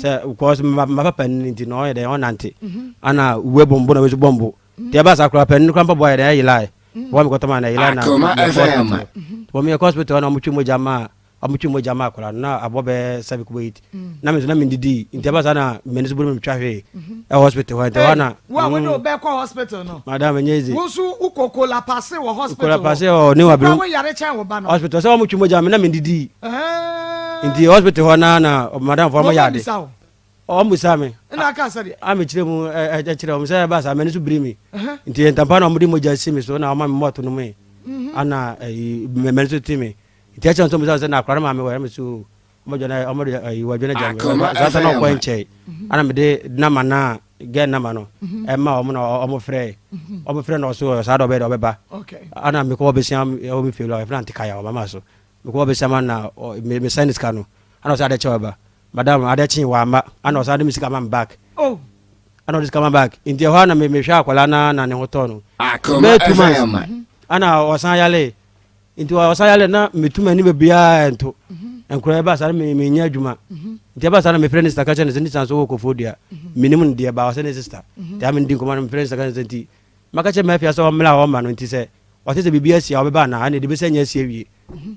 Sɛ kɔs maba panin nti na ɔyɛ dɛn ɔnante. Ana wei bɔ mbo na wei nso bɔ mbo. Nti ɛba saa koraa panin koraa mpaboa yɛ dɛn ɛyelae. Wɔn mekɔtɔ ma na ɛyelae na yɛkɔ hospital. Mɔmi yɛkɔ hospital na ɔmotwe mogya ma Wɔtwe mogya ma akwadaa no na abɔ bɛyɛ 7 kɔbɔ 8 na me nso na mendidii nti ɛba saa na m'ani so boro me metwa hwee ɛwɔ hospital hɔ nti ɛhɔ na wo a wode wo bɛkɔ hospital no madam ɛnyɛ easy wo nso wokɔ kolapase wɔ hospital hɔ kolapase hɔ ne wa binom wo yare kyɛn wo ba no hospital sɛ wɔtwe mogya me na mendidii nti hospital hɔ na na madam fɔ wɔn yɛ ade wɔn busa me ɛna aka sɛ deɛ a mekyerɛ mu ɛkyerɛ wɔn sɛ ɛba saa m'ani so biri me nti ntampa na wɔde mogya si me so na wɔma me mɔto no mu ana m'ani so te me Nti ɛkyɛ nso bisa sɛ na akora no maame wɔ ɛna so ɔmo dwa na ɔmo de ɛyi wɔ dwa na gya mi saa sɛ na ɔkɔ nkyɛn ɛna mi de nama na gɛ nama no ɛma ɔmo na ɔmo frɛ ɔmo frɛ na ɔso saa de ɔbɛ de ɔbɛba ɛna mi kɔ ɔbɛsia ɛwɔ mi fie lɔ ɛfɛ na nti kaya ɔmama so mi kɔ ɔbɛsia ma na mi mi sɛn sika no ɛna ɔsɛ adɛkyɛ ɔba madam adɛkye wɔ ama ɛna ɔsɛ ade mi sika ma mi back ɛna ɔde sika ma back nti ɛhɔ ana mi mi hwɛ akwadaa na na ne ho tɔ no bɛyɛ 2 months ɛna ɔsan yale. Nti ɔsan yare na metu m'ani baabiara nto nkora ɛba saa na menyɛ adwuma nti ɛba saa na mefrɛ ne sista ka kyerɛ ne sɛ ne sista nso wɔ kɔfoɔ dua menim no deɛ ba ɔsɛ ne sista nti ame ndi nkɔmmɔ no mefrɛ ne sista ka kyerɛ sɛ nti maka kyerɛ mafia sɛ ɔmmra a ɔmma no nti sɛ ɔte sɛ biribi asi a ɔbɛba anaa ɛne de bɛsɛ nyɛ asi awie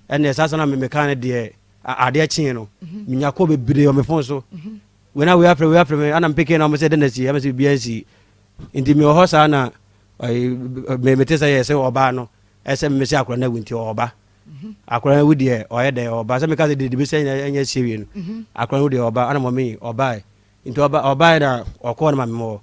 ɛne saa sa na meka no deɛ adeɛ kyee no menya kɔ bebree wɔ me fon so wei na wei afrɛ wei afrɛ me ana mpeke na ɔmo sɛ dɛn na asi ɛmɛ sɛ biribi ansi nti mewɔ hɔ saa na mete sɛ yɛ sɛ ɔbaa no Ɛsɛ me sɛ akora no awu nti ɔba. Akora no awu deɛ ɔyɛ dɛ ɔba. Sɛ meka sɛ dede bi sɛ ɛnyɛ sie wie no. Akora no awu deɛ ɔba. Ana mɔmi ɔbae. Nti ɔba ɔbae na ɔkɔɔ no ma mewɔ.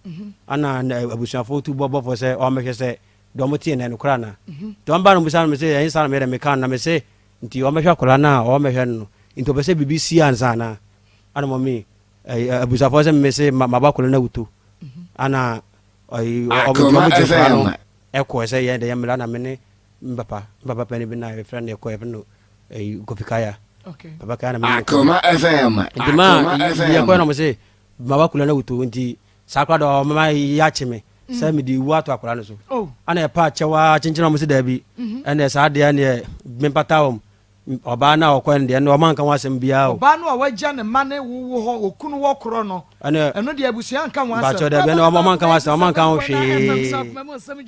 Ana abusuafoɔ tu bɔ bɔfoɔ sɛ ɔmmɛhwɛ sɛ deɛ ɔmo teɛ no ɛnokorɛ anaa. Nti ɔmo ba no bisa no me sɛ ɛhe saa na meyɛ dɛ meka no na me se nti ɔmmɛhwɛ akora no a ɔmmɛhwɛ no no. Nti ɔpɛ sɛ biribi si ansa anaa. Ana mɔmi abusuafoɔ sɛ me se mabɔ akora no awuto. Ana ɔmo nti ɔmo gye akora no. Ɛkɔɛ sɛ yɛn de yɛn mmra na me ne me papa, me papa panin bi na yɛfrɛ no yɛkɔ yɛfrɛ no ɛyi Kofi Kaya. Okay. Papa Kaya na me ne no kɔ. Akoma FM. Nti ma Akoma FM. yɛkɔɛ na ɔmo se ma wakula na wuto nti saa koraa de ɔmo ma yɛakye me sɛ mede wu ato akwadaa no so. Oh. Ana ɛpa akyɛw ara kyenkyen ɔmo se daabi. Ɛnna saa deɛ ɛnneɛ mempata wɔn. Ɔbaa no a ɔkɔɛ no deɛ ɛnna ɔmo anka ho asɛm biara o. Ɔbaa no a wagya ne mma ne wo wo hɔ, okunu hɔ korɔ no, Ɛnna ɛno deɛ abusua anka ho asɛm. mpakyɛw daabi ɛnna ɔmo anka ho asɛm, ɔmo anka ho hwee.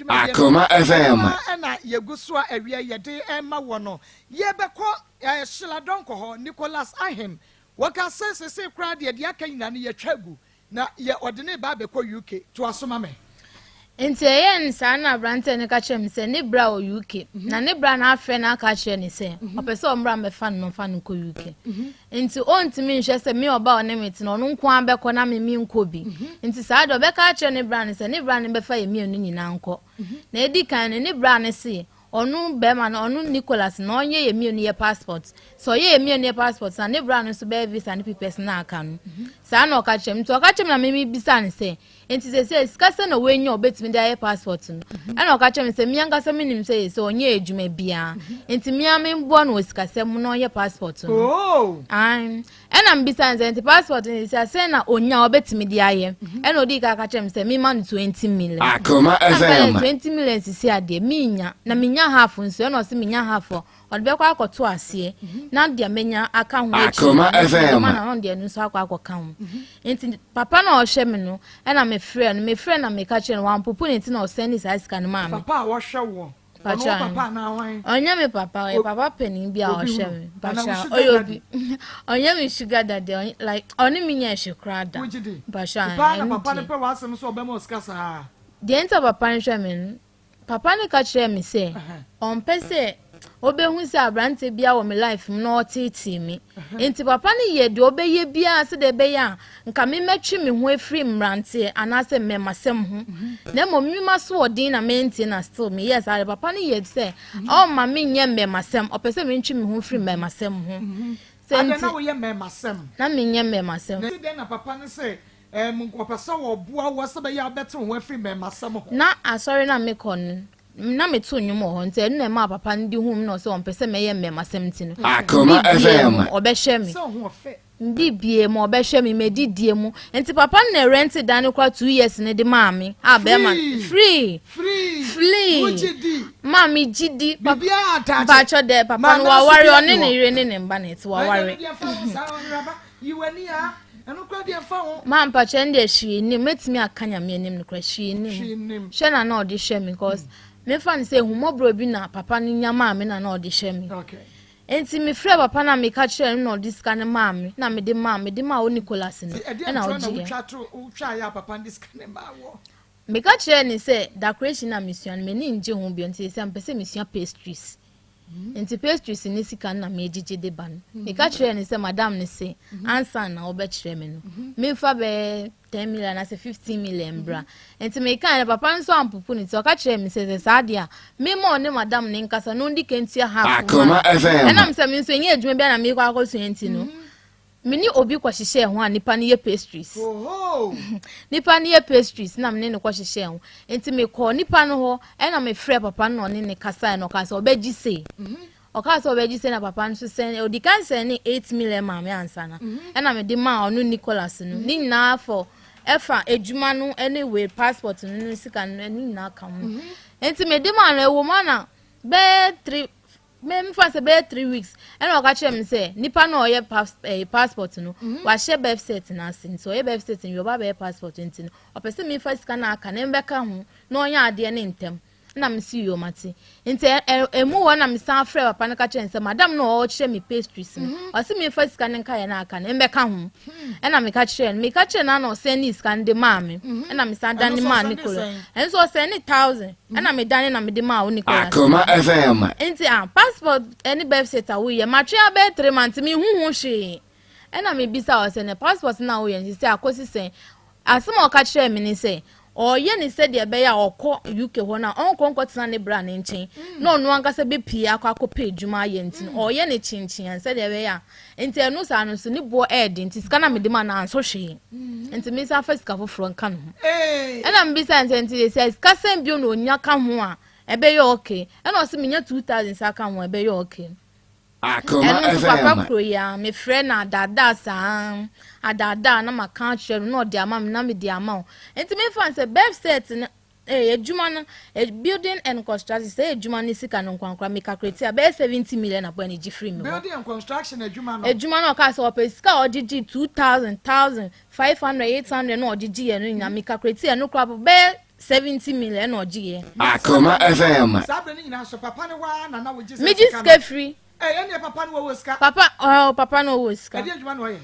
Akoma FM. Ɛna yɛgu so a awia yɛde ɛma wɔ no. Yɛbɛkɔ ɛɛ Sheila Donkor hɔ, Nicholas Ahen. Wɔka sɛ sesei koraa deɛ deɛ aka nyinaa no yɛtwa agu. Na yɛ ɔde ne ba abɛkɔ UK. Toa so ma me. Nti ɛyɛɛ no saa na aberanteɛ no ka kyerɛɛ me sɛ ne bra wɔ UK na ne bra no afrɛ no aka akyerɛ no sɛ ɔpɛ sɛ ɔmmra mmɛfa no na ɔmfa no nkɔ UK nti ɔntumi nhwɛ sɛ me ɔba a ɔne me te no ɔno nko ara bɛkɔ na me menkɔ bi nti saa deɛ ɔbɛka akyerɛ ne bra no sɛ ne bra no bɛfa yɛ mmienu nyinaa nkɔ na edi kan no ne bra no se. ɔno bɛrima no, ɔno Nicholas no, ɔnyɛ yɛ mmienu yɛ passport. Sɛ ɔyɛ yɛ mmienu yɛ passport na ne bra no nso bɛyɛ visa ne papers no aka no. Saa na ɔka kyerɛ me. Nti ɔka kyerɛ me na me mebisa no sɛ, nti seesei sika sɛn na wanya a ɔbɛtumi de ayɛ passport no? Ɛna ɔka kyerɛ me sɛ me ankasa menim sɛ sɛ ɔnyɛ adwuma biara. Nti me ara memboa no wɔ sikasɛm mu na ɔnyɛ passport no. Oh! Ae. Ɛna mebisa no sɛ nti passport no sɛ sɛn na ɔnya a ɔbɛtumi de ayɛ? Ɛna ɔdii kan ka kyerɛ me sɛ mema no 20 million. Akoma Ɛna meka FM. sɛ 20 million sisi adeɛ menya na menya half nso ɛna ɔse menya half a ɔde bɛkɔ akɔto aseɛ na deɛ menya aka ho akyiri Akoma no, FM. ɔma na ɔno deɛ no nso akɔ akɔka ho. Nti papa no a ɔhwɛ me no ɛna mefrɛ no mefrɛ no na meka kyerɛ no wampopo ne ti na ɔsɛne saa sika no maa me. Papa a ɔhwɛ woɔ. Ɔno wo papa anaa hwan? Ɔnyɛ me papa, ɔyɛ papa panin bi a ɔhwɛ me. Mpakyɛ ɔyɛ obi. Ɔnyɛ me sugar daddy, like ɔne me nyɛ hwee koraa da. Wogye di? Mpakyɛ Paa na papa no pɛ w'asɛm sɛ ɔbɛma wo sika saa? Deɛ nti a papa no hwɛ me no, papa no ka kyerɛɛ me sɛ ɔmpɛ sɛ ɔbɛhu sɛ aberanteɛ biara wɔ me life mu na ɔteetee me. Nti papa no yɛ deɛ ɔbɛyɛ biara sɛdeɛ ɛbɛyɛ a nka memɛtwe me ho afiri mmeranteɛ anaasɛ mmɛmasɛm ho. Na mmom mema so ɔden na mentie na still meyɛɛ saa deɛ papa no yɛ sɛ ɔmma menyɛ mmɛmasɛm, ɔpɛ sɛ mentwe me ho firi mmɛmasɛm ho. Sɛ Adɛn na woyɛ mmɛmasɛm? Na menyɛ mmɛmasɛm. Na dɛn na papa no sɛ ɔpɛ sɛ ɔboa wo sɛ ɛbɛyɛ a wobɛte wo ho afiri mmɛmasɛm ho? Na asɔre no a mekɔ no, na meto nnwom wɔ hɔ nti ɛno na ɛmaa papa no de huu me na ɔsɛ ɔmpɛ sɛ mɛyɛ mmɛmasɛm nti no, Akoma biribiara mu FM. ɔbɛhwɛ me. Sɛ wo ho ɔfɛ. Biribiara mu ɔbɛhwɛ me, m'adidie mu. Nti papa no na ɛrɛnte dan no koraa 2 years no de maa me. A bɛrima no, Free! free! Free! Free! Wogye di? Maa me gye di. Biribiara ataakye. Mpakyɛ dɛ, papa Ma no nurse waware, biara ɔne nni ne hɔ. yere ne ne mba na ɛte, waware. Ɛno deɛ mfa ho saa, ɔnwerɛba. Yi w'ani a, ɛno koraa deɛ mfa ho. Maa mpakyɛ ɛno deɛ hwee nnim, mɛtumi aka Nyame anim nokorɛ, hwee nnim. Hwee nnim. Hwɛ na na ɔde hwɛ me cause memfa no sɛ ahummɔborɔ bi na papa no nya maa me na na ɔde hwɛ me. Okay. Enti mefrɛɛ papa no a meka kyerɛɛ no na ɔde sika no maa me na mede maa mede maa wo Nicholas no Nti ɛdeɛn ɛna ntorɔ na ɔgyeeɛ. wotwa to wotwaeɛ a papa no de sika no maa woɔ? Meka kyerɛɛ no sɛ decoration a mesua no m'ani ngye ho bio nti seesei mepɛ sɛ mesua pastries. Nti pastries ne sika no na megyegye de ba no. Meka kyerɛɛ no sɛ madam no se ansa na ɔbɛkyerɛ me no memfa bɛyɛ 10 million anaasɛ 15 million mbra. Nti mekae no papa no nso ampopo ne ti ɔka kyerɛɛ me sɛ sɛ saa deɛ a memma ɔne madam no nkasa na ɔndi kan tua half ma Akoma no. FM. Ɛnam sɛ me nso ɛnyɛ adwuma biara na merekɔ akɔsua nti no me ne obi kɔhyehyɛɛ ho a nipa no yɛ pastries. Nipa no yɛ pastries na me ne no kɔhyehyɛɛ ho. Nti mekɔɔ nipa no hɔ ɛna mefrɛɛ papa no na ɔne ne kasae na ɔkaa sɛ ɔbɛgye sei. Ɔkaa sɛ ɔbɛgye sei na papa no nso sɛn ɔdi kan sɛn ne 8 million maa me ansa na ɛna mede maa ɔno Nicholas no. Ne nyinaa fɔ ɛfa adwuma no ɛne wei passport no ne sika no ne nyinaa ka ho. Nti mede maa no ɛwɔ mu ana bɛyɛ 3 me mefa sɛ bɛyɛ 3 weeks ɛna ɔka kyerɛ me sɛ nipa no a ɔyɛ pas passport no wahyɛ birth cert no ase nti ɔyɛ birth cert no wie ɔba bɛyɛ passport nti no ɔpɛ sɛ mefa sika no aka na mbɛka ho na ɔnyɛ adeɛ ne ntɛm na mesi yɛ ɔmate nti ɛ ɛ emu hɔ na mesan frɛ papa no ka kyerɛ no sɛ madam no a ɔrekyerɛ me pastries no ɔsi mefa sika no nka yɛ no aka no mbɛka ho ɛna meka kyerɛ no meka kyerɛ no ana ɔsɛn ne sika no de maa me ɛna mesan da Ɛno ne nso maa ɔsɛn ne Nicola sɛn? ɛno nso ɔsɛn ne 1,000 ɛna medane na mede maa wo Nicola. Akoma FM. Nti a passport ɛne birth cert a woyɛ matwe abɛyɛ 3 months mehu ho hwee ɛna mebisa wɔ sɛ ne passport no a woyɛ no sisi akɔsi sɛn? Asɛm a ɔka kyerɛɛ me ne sɛ ɔyɛ ne sɛdeɛ ɛbɛyɛ a ɔkɔ UK hɔ no a ɔnkɔ nkɔtena ne bra ne nkyɛn na ɔno ankasa bɛpie akɔ akɔpɛ adwuma ayɛ nti no ɔyɛ ne kyenkyen sɛdeɛ ɛbɛyɛ a nti ɛno saa no so ne boɔ ɛɛde nti sika na mede ma no anso hwee nti mensan fa sika foforɔ nka ne ho. Ee. Ɛna mbisa nsɛ nti sɛ sika sɛn bio na onya ka ho a ɛbɛyɛ okay? Ɛna ɔsɛ menya 2,000 sa ka ho a ɛbɛyɛ okay. Akoma Ɛno nso papa FM. kuro yi a mefrɛ no adaadaa saa adaadaa na maka akyerɛ no na ɔde ama me na mede ama wo nti mefa no sɛ birth cert no adwuma no building and construction sɛ adwuma no sika no nkwankora me calculate a bɛyɛ 70 million abɔ ne gye firi mi hɔ. Building and construction adwuma no. Adwuma no ɔka sɛ ɔpɛ sika a ɔgye gye 2,000 1,500 800 na ɔgye gye yɛ no nyinaa me calculate ɛno koraa bɛyɛ 70 million na ɔgye yɛ. Akoma FM. Saa abiri no nyinaa so papa ne waa na na wogye sɛ megye sika sika no. firi. Ɛyɛ neɛ papa no wɔwɔ sika. Papa ɔɔ papa no ɔwɔ sika. Ɛdeɛ adwuma na ɔyɛ?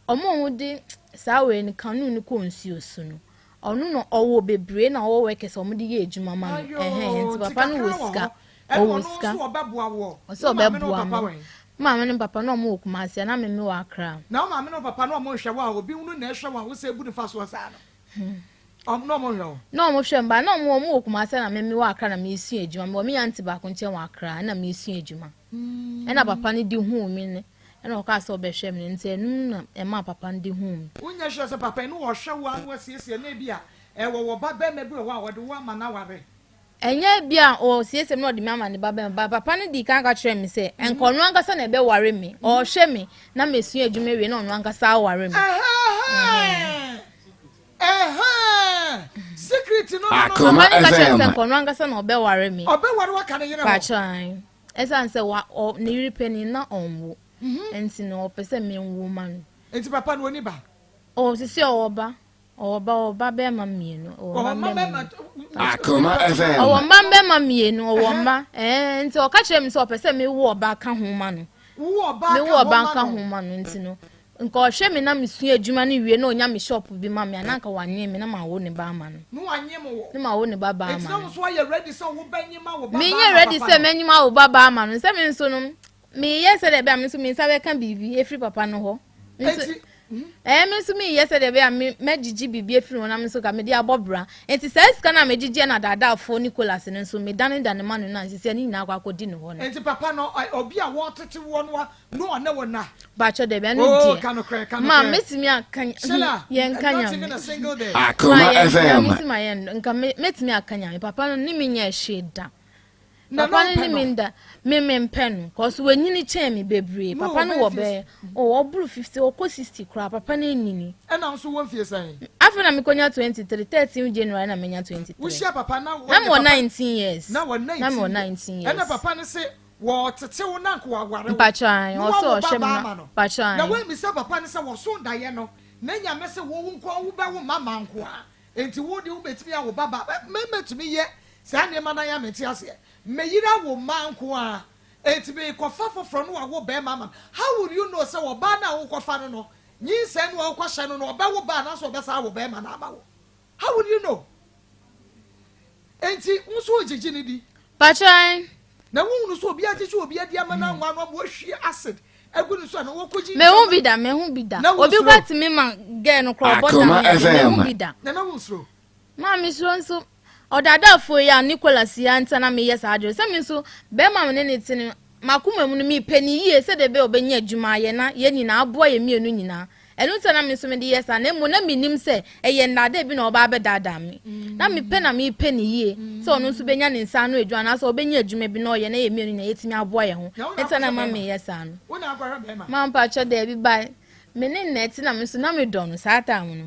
Ɔmo a ɔmo de saa wei no canoe no kɔ nsuo so no ɔno na ɔwɔ bebree na ɔwɔ workers a ɔmo de yɛ adwuma ma no. Ayo, Ɛhɛn nti nti papa no kakra wɔ wɔ sika. hɔ. Ɛna Ɔwɔ ɔno sika. nso ɔbɛboa woɔ? Ɔsɛ Wo maame ne wo ɔbɛboa papa me. wɛn? Maame ne papa na ɔmo wɔ Kumasi na me wɔ Accra. Na wo maame ne wo papa na ɔmo nhwɛ wo a obi hunu na ɛhwɛ wo a wosɛ ebu ne fa soɔ saa no. Ɔm na ɔmo hwɛ wo? Na ɔmo hwɛ me but na ɔmo ɔmo wɔ Kumasi na me mewɔ Accra na mesua adwuma. Mewɔ me aunty baako nkyɛn wɔ Accra na mesua adwuma. Ɛna papa no de huu me no ɛna ɔkaa sɛ ɔbɛhwɛ me no nti ɛno na ɛmaa papa no de huu me. Wonyɛ sure sɛ papa yi no ɔhwɛ wo ara na wasiesie na ebi a ɛwɔ wɔ ba bɛɛma bi wɔ hɔ a ɔde wo ama no aware? Ɛnyɛ ebia ɔresiesie me na ɔde me ama ne ba bɛrima but papa no dii kan ka kyerɛɛ me sɛ nka ɔno ankasa na ɛbɛware me. Ɔrehwɛ me na masua adwuma awie na ɔno ankasa aware me. Secret no no no. Papa no ka kyerɛɛ me sɛ nka ɔno ankasa na ɔbɛware me. Ɔbɛware wo aka ne yere ho. Pakyɛ ae. Ɛsiane sɛ wa ɔ ne yere panin na ɔnwo nti no ɔpɛ sɛ menwo ma no. Nti papa no ɔni ba? Ɔ sisi ɔwɔ ba. Ɔwɔ ba, ɔwɔ ba bɛrima mmienu. Ɔwɔ mma mmarima mmienu. Akoma FM. Ɔwɔ mma mmarima mmienu, ɔwɔ mma. Ɛɛ nti ɔka kyerɛ me sɛ ɔpɛ sɛ mewo ɔba ka ho ma no. Mewo ɔba ka ho ma no nti no, nka ɔhwɛ me na mesua adwuma no wie na ɔnya me shop bi ma me a, na nka wanye me na mawo ne ba ama no. Na mawo ne ba ba ama no. Menyɛ ready sɛ mɛnyem awo ba ba ama no. Sɛ me nso no, Meyɛ sɛdeɛ ɛbɛyɛ a me nso me nsa bɛka biribi afiri papa no hɔ. Nso ɛɛ me nso meyɛ sɛdeɛ ɛbɛyɛ a me mɛgyegye biribi afiri hɔ na me nso ka mede abɔ bra. Nti saa sika no a megyegyeɛ na daadaafoɔ Nicholas no nso medanedane ma no no a nsisi ne nyinaa akɔ akɔdi ne hɔ no. Nti papa no obi a wɔtete woɔ no a na ɔne wo nna? Bakyɛ dabi ɛno Oh, deɛ ka nokorɛ, ka ma nokorɛ. mɛtumi aka Sheila, yɛnka not Nyame. even a single day. Ma Akoma yɛn FM. Nyame si ma yɛn nka mɛtumi aka Nyame papa no ne me nyɛɛ hwee da. Na Papa na no ne ɔmpɛ me no. nda me mempɛ no cause wanyini kyɛn me bebree Na papa ɔwɔ no bɛyɛ wɔ mfie bɛyɛ oh ɔboro 50 ɔkɔ 60 koraa papa no anyini. Ɛna wo nso wɔ mfie sɛn? Afei na mekɔnya 23 13 January na menya 23. Wohyia papa na Na wɔne mewɔ papa 19 years. na wɔ Na 19 mewɔ years. 19 Ɛna years. papa no se wɔɔtete wo na anka waware wo Mpakyɛ ae na ɔsɛ wawo ɔhwɛ ba me baa na ama no. mpakyɛ Na ae. woammisa papa no sɛ wɔso daeɛ no na Nyame se wo wo nkoa wobɛwo mma mmaa nkoa enti wo deɛ wobɛtumi awo ba baa. Mmarima tumi yɛ Saa nneɛma no ara mente aseɛ. Me yere awo mmaa nko ara, enti merekɔfa foforɔ na wawo barima ama me. How would you know sɛ ɔbaa no a worekɔfa no no, nyinsɛn no a worekɔhyɛ no no, ɔbɛwo ba anaasɛ ɔbɛsan awo barima no ama wo? How would you know? Enti wo nso wogyegye no di. Pakyɛ. Na wohunu sɛ obi agyegye obi adi ama no anwa no ama wahwie acid agu ne so a na wɔkɔgye Mehu bi da, mehu bi da. Na Obi wonsuro? kora tumi ma girl no kora ɔbɔ dam Akoma ne ade, mehu FM. bi da. Na na wonsuro? Maa mesuro nso, ɔdaadaafoɔ yi a Nicholas yi ara nti a na meyɛ saa adeɛ no, sɛ me nso barima a me ne no te no, m'akoma mu no mepɛ no yie sɛdeɛ ɛbɛyɛ a ɔbɛnya adwuma ayɛ na yɛn nyinaa aboa yɛn mmienu nyinaa. Ɛno nti na na me nso mede yɛ saa, na mmom na mennim sɛ ɛyɛ nnaadaa bi na ɔreba abɛdaadaa me. Na mepɛ na mepɛ no yie sɛ ɔno nso bɛnya ne nsa ano adwuma anaasɛ ɔbɛnya adwuma bi na ɔyɛ na yɛn mmienu nyinaa yɛatumi aboa yɛn ho. Na wo na Nti na na akɔhwɛ ɛma bɛrima? meyɛ saa no. Wo na akɔhwɛ bɛrima? Ma mpakyɛ daabi, but Me ne no na ɛte na me nso na medɔ no saa time no.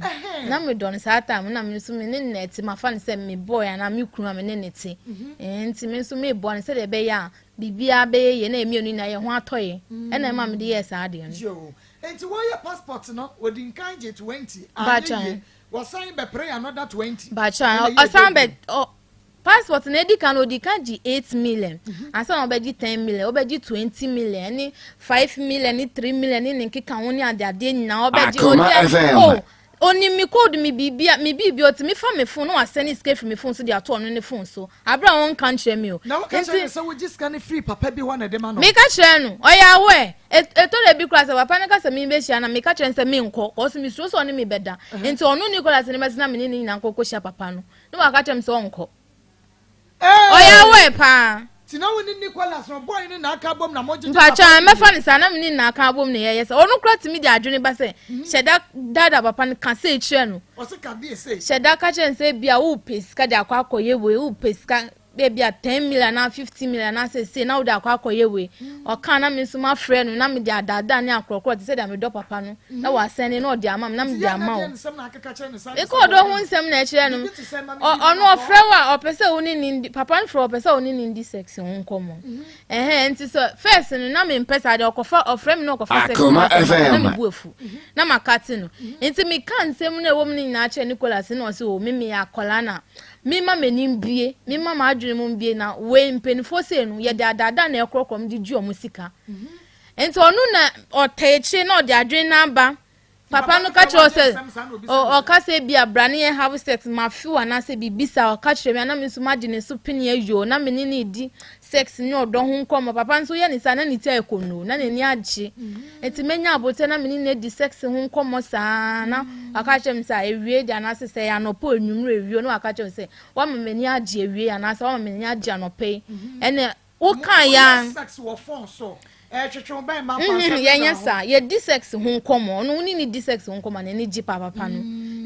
Na medɔ no saa time no na me nso me ne no na ɛte mafa no sɛ me boy anaa me kunu a me ne no te. Mhm. Eh, nti me nso meboa no sɛdeɛ ɛbɛyɛ a biribiara bɛyɛ yie na yɛn mmienu nyinaa yɛn ho atɔ yɛn. Mm. Ɛna ɛma mede yɛɛ saa adeɛ no. Yo. Nti wɔyɛ passport no wɔdi nkan gye 20 anyɛ yie wɔsan bɛpere another 20. Bakyɛ ɔsan bɛ Passport no edi kan no odi kan gye 8 million ansa na ɔbɛgye 10 million, ɔbɛgye 20 million ne 5 million ne 3 million ne ne nkeka ho ne adeadeɛ nyinaa ɔbɛgye. Akoma Odi FM. oh onim me code me biribi me biribi otumi fa me phone na wasɛne sika firi me phone so de ato ɔno ne phone so abere a ɔnka nkyerɛ me o. Na woka kyerɛ Nti no sɛ wogye sika no firi papa bi hɔ na ɛde ma no? Meka kyerɛ no, ɔyɛ aware. Ɛtɔ da bi koraa sɛ papa no ka sɛ membɛhyia no a, meka kyerɛ no sɛ menkɔ, cause mesuro sɛ ɔne me bɛda. Nti ɔno Nicholas no bɛtena me ne ne nyinaa nkɔ kɔhyia papa no. Na waka kyerɛ me sɛ ɔnkɔ. Ɔyɛ aware paa. Ti na wo ne Nicholas no boy ne na aka abom na mo gyegye Mpakyɛ papa no mɛfa no saa na me ne na aka abom na yɛyɛ sɛ ɔno koraa tumi de adwene ba sɛ hyɛ da daadaa papa no ka sei kyerɛ no. Ɔse ka deɛ sei. Hyɛ da ka kyerɛ no sɛ ebia wopɛ sika de akɔ akɔyɛ wei wopɛ sika ebia 10 million anaa 50 million anaasɛ sei na wode akɔ akɔyɛ wei. Ɔka na me nso mafrɛ no na mede adaadaa ne akorɔkorɔ te sɛ deɛ medɔ papa no na wasɛne na ɔde ama me na mede ama wo. Meka ɔdɔ ho nsɛm na ɛkyerɛ no. Ɔno ɔfrɛ wo a ɔpɛ sɛ wo ne ne ndi papa no frɛ wo ɔpɛ sɛ wo ne ne ndi sex ho nkɔmmɔ. Ɛhɛn nti sɛ first no na mempɛ saa deɛ ɔkɔfa ɔfrɛ me na ɔkɔfa sex ho Akoma asɛm na FM. me bo afu na makate no. Nti meka nsɛm no a ɛwɔ mu no nyinaa kyerɛ Nicholas na ɔse o me meyɛ akwadaa na mema m'ani mbue mema m'adwene mu mbue na wei mpanimfoɔ sei no yɛde adaadaa na ɛkorɔkorɔ wɔn de gye wɔn sika. Nti ɔno na ɔtaa akyire na ɔde adwene no aba. Papa no ka kyerɛ wo sɛ ɔka sɛ ebia bra ne yɛn have sex mafe wo anaasɛ biribi saa ɔka kyerɛ me a na me nso magye ne so pene ayoo na me ne no redi sex ne ɔdɔ ho nkɔmmɔ papa nso yɛ ne saa na ne ti ayɛ kɔnnoo na n'ani agye nti menya abotire na me ne no adi sex ho nkɔmmɔ saa na waka kyerɛ me sɛ awie deɛ anaasɛ sɛ ɛyɛ anɔpa anwummerɛ awie na waka kyerɛ me sɛ wama m'ani agye awie anaasɛ wama m'ani agye anɔpa yi ɛne Woka Mo ya. yɛ sex wɔ phone so ɛtwetwe wo bɛn ma fa Mhm, nsɛm yɛnyɛ deda ho. saa. Yɛdi sex ho nkɔmmɔ. Ɔno wo ne no di sex ho nkɔmmɔ a, n'ani gye paapapa no.